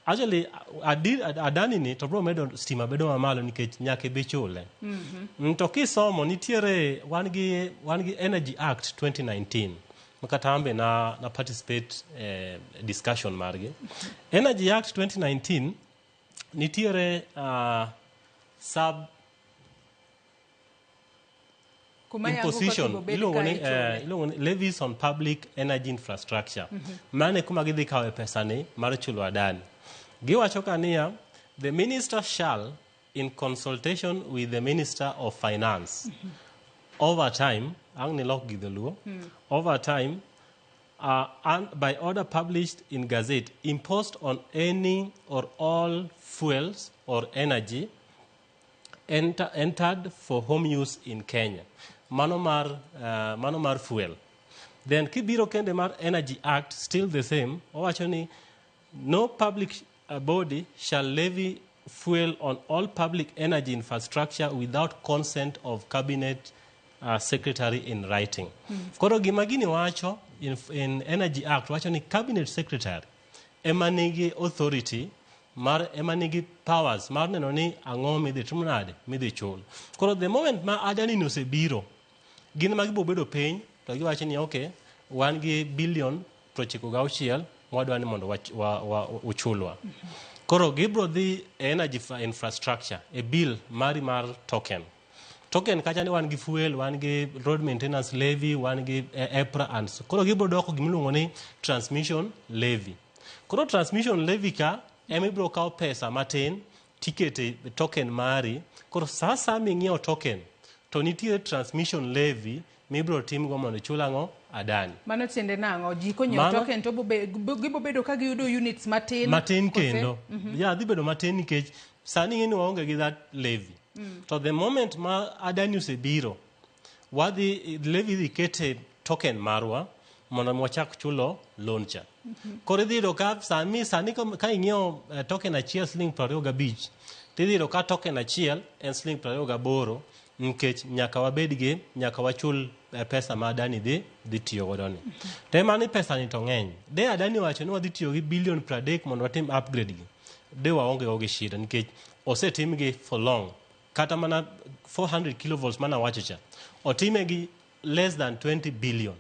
Actually, Adani ni to bro medo stima bedo mamalo nikech nyaka ibi chule. To kisomo nitiere wan gi Energy Act 2019 makata ambe na participate discussion margi. Energy Act 2019 nitiere sub Kuma yango Imposition koth obed iluongo ka ni ichule. iluongo ni levies on public energy infrastructure. Mano e kuma gidhi kawe pesani mar chulo Adani. Giwacho ka niya, the minister shall in consultation with the minister of finance over time, ang' nilok gi dholuo, over time and by order published in gazette imposed on any or all fuels or energy entered for home use in Kenya. Mano mar fuel. Then kibiro kende mar Energy Act, still the same, owacho ni no public body shall levy fuel on all public energy infrastructure without consent of cabinet secretary in writing. Koro gima gini wacho in Energy Act wacho ni cabinet secretary ema nigi authority mar ema nigi powers mar neno ni ang'o midhi tim nade midhi chul. Koro the moment ma Adani ni osebiro, gin ma gibo bedo piny to giwacho ni okay, wan gi billion 96 mwadwa ni mondo uchulwa. Koro gibro dhi e energy infrastructure e bill mari mar token. Token kacha ni wan gi fuel, wan gi road maintenance levy, wan gi EPRA and so. Koro gibro doko gimiluongo ni transmission levy. Koro transmission levy ka ema ibro kawo pesa matin tikete e token mari. Koro sa asaya ming'iewo token to nitie transmission levy mibro timgo mondo ichul ang'o Adani. Mano tiende nang'o? Ji konyiewo token to gibo bedo ka giyudo units matin. Matin kose? kendo. Ya dhi bedo matin nikech sani ing'e ni waonge gi that levy. To the moment ma Adani osebiro, wadhi levy dhi kete token marwa mondo mi wachak chulo loan cha. Koro idhi yudo ka sani sani ka ing'iewo token achiel siling 25, tidhi yudo ka token achiel en siling 28 nikech nyaka wabed gi nyaka wachul pesa ma Adani dhi tiyo godo ni. To ema ni pesa ni to ng'eny. De Adani wacho ni wadhi tiyo gi billion 30 mondo watim upgrade gi. De waonge go gi shida nikech osetimgi for long. Kata mana 400 kilovolts mana wacho cha. Otime gi less than 20 billion.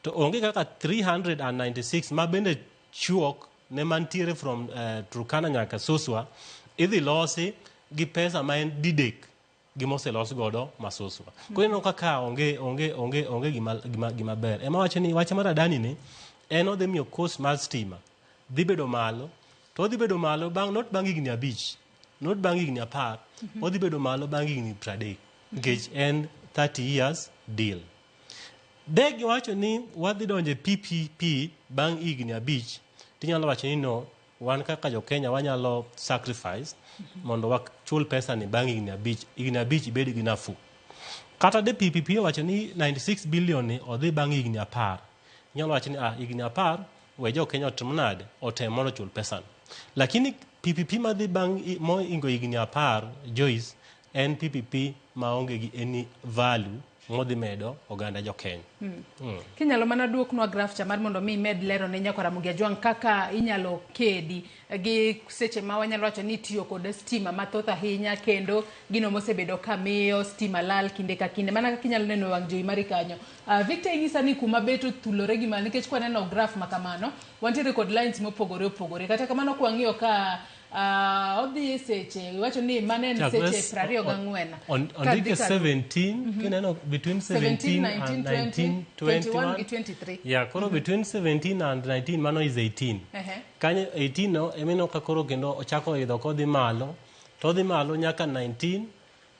To onge kaka 396 ma bende chuok ne mantiere from Turkana nyaka Suswa idhi losi gi pesa ma en didek gimoselos godo Masuswa. Koro ineno kaka onge gima ber. Ema wacho ni wach mar Adani ni en odhi miyo cost mar stima dhi bedo malo to odhi bedo malo bang' not bang' higni 5 not bang' higni 10 odhi bedo malo bang' higni 30 nikech en 30 years deal. De giwacho ni wadhi donjo e PPP bang' higni 5 tinyalo wacho ni no wan kaka jo Kenya wanyalo sacrifice mondo wachul pesa ni bang' higni 5 higni 5 ibed gi nafuu. Kata de PPP owacho ni 96 billion ni odhi bang' higni 10 inyalo wacho ni ah higni 10 we jo Kenya otim nade otem mondo ochul pesano. Lakini PPP madhi bang' moingo higni 10 Joyce en PPP maonge gi any value modhi medo oganda jo Kenya. Kinyalo mana duoknwa graph cha mar mondo mi imed lero ne nyakwa Ramogi Ajwang' kaka inyalo kedi gi seche ma wanyalo wacho ni itiyo kod stima mathoth ahinya kendo gino mosebedo ka miyo stima lal kinde ka kinde mana kaka inyalo neno e wang' jowi mari kanyo. Victor inyisa ni kuma bet othulore gi malo nikech kwaneno graph ma kamano wantiere kod lines mopogore opogore kata kamano kwang'iyo ka odhi e seche iwacho ni mano en seche 24 Ondike 17 kineno between 17 and 19 21 21 gi 23. Yeah, koro between 17 and 19 mano is 18. Kanyo 18 no emineno ka koro kendo ochako idho kodhi malo to odhi malo nyaka 19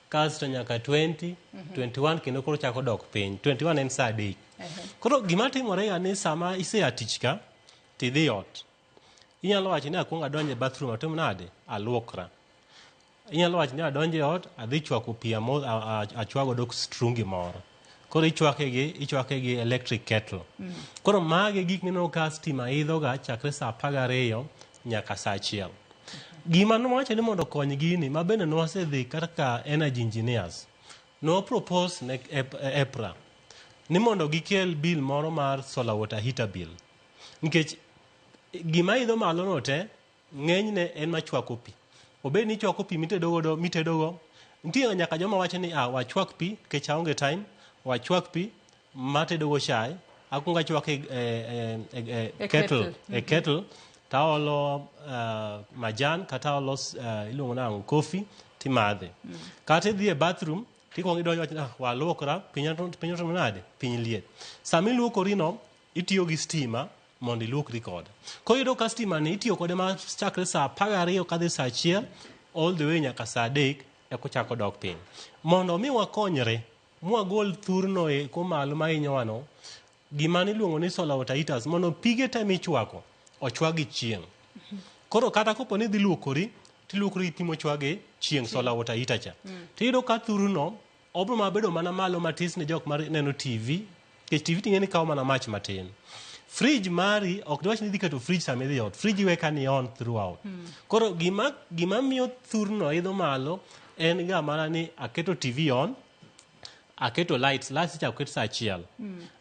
kasto nyaka 20 21 kendo koro chako dok piny 21 en saa 3. Koro gima timore ga ni sama isea tich ka tidhi ot inyalo wacho ni akuong adonj e bathroom atim nade aluokra. Inyalo wacho ni adonjo e ot adhi chwako pi achwa godo strungi moro. Koro ichwake gi electric kettle. Koro magi gik mineno ka stima idho ga chakre saa 12 nyaka saa 1. Gima nwawacho ni mondo okony gini ma bende nwasedhi kaka energy engineers nwa propose ne EPRA ni mondo gikel bill moro mar solar water heater bill. Nikech gima idho malo no te ng'enyne en machwako pi. Obed ni ichwako pi mitedo godo mitedogo nitie nyaka joma wacho ni ah wachwak pi nikech aonge time wachwak pi matedo go chai akuongo achwake e kettle e kettle taolo majan kata aolo iluongo nang'o coffee timadhe. Kata idhi e bathroom Tikwongo idonjo iwacho ni ah, waluokra, piny piny otimo nade? Piny liet. Sama iluokori no, itiyo gi stima mondo iluokri kode. Koro iyudo ka stima ni itiyo kode ma chakre saa 12 kadhi saa 1 all the way nyaka saa 3 eka ochako dok piny. Mondo mi wakonyre, mwagol thurno eko malo mahinyowano, gima niluongo ni solar water heaters, mondo pige te michwako ochwak gi chieng'. Koro kata kopo ni idhi luokori, tiluokori gi pi mochwak gi chieng' solar water heater cha. Tiyudo ka thurno obro mana bedo mana malo matis ne jok ma neno TV, nikech TV ting'e ni kawo mana mach matin. Fridge mari ok diwach ni idhi keto fridge sama idhi ot, fridge iwe ka ni on throughout. Koro gima miyo thurno idho malo en ga mana ni aketo TV on, aketo lights, lights ichako ket saa 1.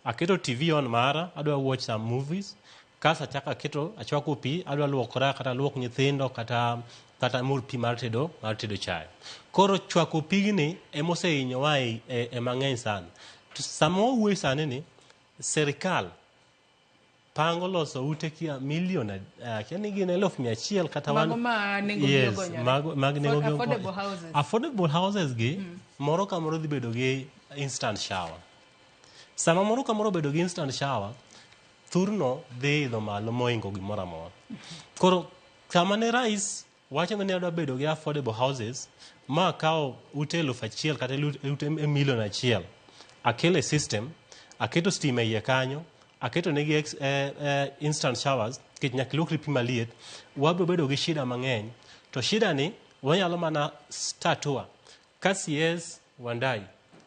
Aketo TV on mara, adwa watch some movies, kasto achako aketo achwako pi, adwa luokora kata luok nyithindo kata mur pi mar tedo chae. Koro chwako pigni emosehinyowa e mang'eny sana. To sama wawuoyo sani ni, serikal pango loso ute kia milion kia ni gin 100,000 kata Mago ma nengo gi Yes, ogonyore. mag nengo gi Affordable houses. Affordable houses gi moro ka moro dhi bedo gi instant shower. Sama moro ka moro obedo gi instant shower, thurno dhi idho malo mohingo gimoro amora. Koro kama ne rais wacho ni adwa bedo gi affordable houses, ma kawo ute 1,000 kata ute milion 1, akelo e system, aketo stima e iye kanyo, aketo negi instant showers, nikech nyaka iluokri pi maliet, wabiro bedo gi shida mang'eny. To shida ni wanyalo mana tatua ka CS Wandayi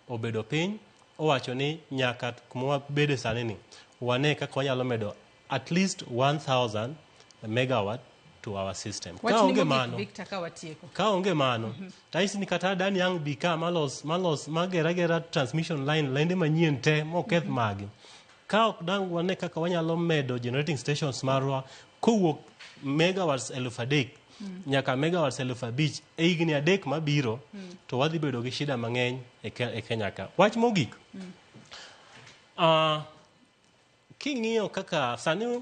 obedo piny owacho ni nyaka kuma wabede sani ni wane kaka wanyalo medo at least 1000 megawatt to our system. Ka Wachni onge mogik, mano, Victor, ka watieko. ka onge mano, tanyisi ni kata dani ang' bi ka malos magera gera transmission line lende manyien te moketh magi. Ka ok dang' wane kaka wanyalo medo generating stations marwa kowuok megawatts 3,000 nyaka megawatts 5,000 e higni 3 mabiro, to wadhi bedo gi shida mang'eny e Kenya ka. Wach mogik, king'iyo kaka sani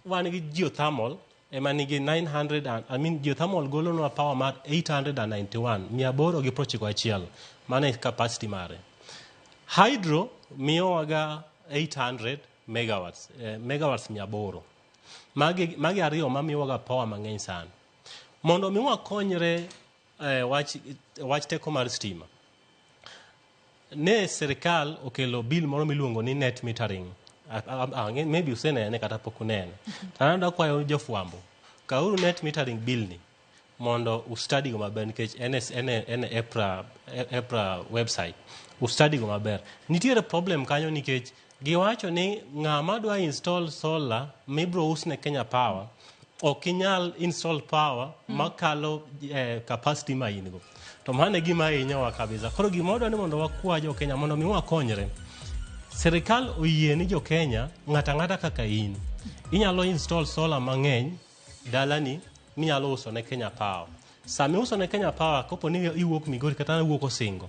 wan gi geothermal ema nigi 900 and, I mean geothermal golonwa power mar 891, 891, mano e capacity mare. Hydro miyowaga 800 megawatts, megawatts 800. Magi ariyo mamiyowaga power mang'eny sana. Mondo mi wakonyre wach teko mar stima, ne sirikal okelo bill moro miluongo ni net metering. Maybe usenene kata pok unene. To an adwa kwayo jofwambo, kawuru net metering bill ni mondo ustudy go maber nikech en e EPRA website. Ustudy go maber. Nitiere problem kanyo nikech giwacho ni ng'ama dwa install solar mibro usne Kenya Power ok inyal install power makalo capacity ma in go. To mano e gima hinyowa kabisa. Koro gima wadwa ni mondo wakwa jo Kenya mondo mi wakonyre. Sirikal oyie ni jo Kenya ng'ato ang'ata kaka in inyalo install solar mang'eny dalani minyalo uso ne Kenya Power. Sama iuso ne Kenya Power kopo ni iwuok Migori kata iwuok Osingo,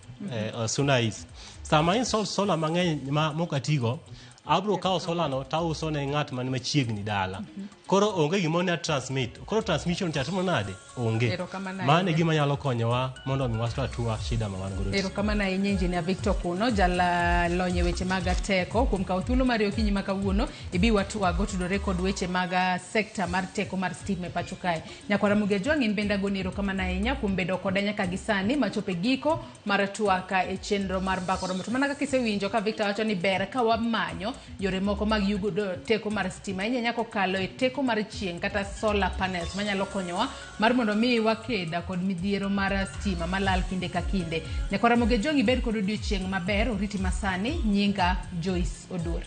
Suna East. Sama install solar mang'eny ma mokatigo, abro kawo solar no tauso ne ng'at man machiegni dala. Koro onge gimoro ni transmit. Koro transmission cha timo nade? Onge. Erokamano Mano e ahinya. gima nyalo konyowa mondo mi watatua shida ma wan godo. Erokamano ahinya Engineer Victor Kuno, jalony e weche mag teko kuom kawo thuolo mari okinyi ma kawuono ibi watwago tudore kod weche mag sekta mar teko mar stima e pacho kae. Nyakwara Ramogi Ajwang' in bende agoni erokamano ahinya kuom bedo koda nyaka gi sani machopo e giko mar twak e chenro mar Mbaka Oromo. To mana kaka isewinjo ka Victor wacho ni ber ka wamanyo yore moko mag yudo teko mar stima ahinya ahinya kokalo e teko mar chieng' kata solar panels manyalo konyowa mar mondo mi wakeda kod midhiero mar stima malal kinde ka kinde. Nyakwara Ramogi Ajwang' ibed kod odiochieng' maber, oriti masani, nyinga Joyce Oduor.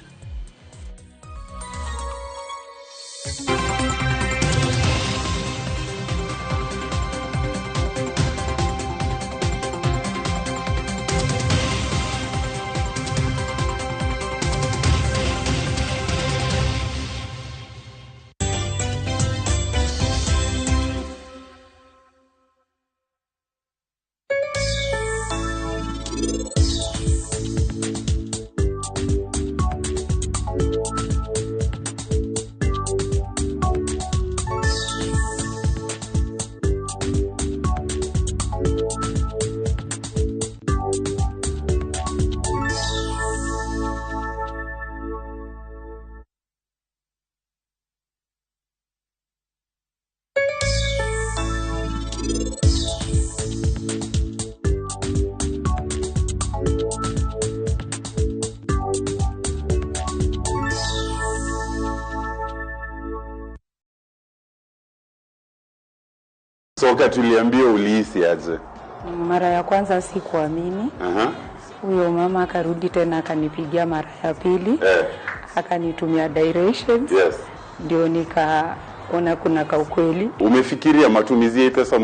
So wakati uliambiwa ulihisi aje? Mara ya kwanza sikuamini. Huyo mama akarudi tena akanipigia mara ya pili, akanitumia directions. Ndio nikaona kuna kaukweli. Umefikiria matumizi ya hii pesa?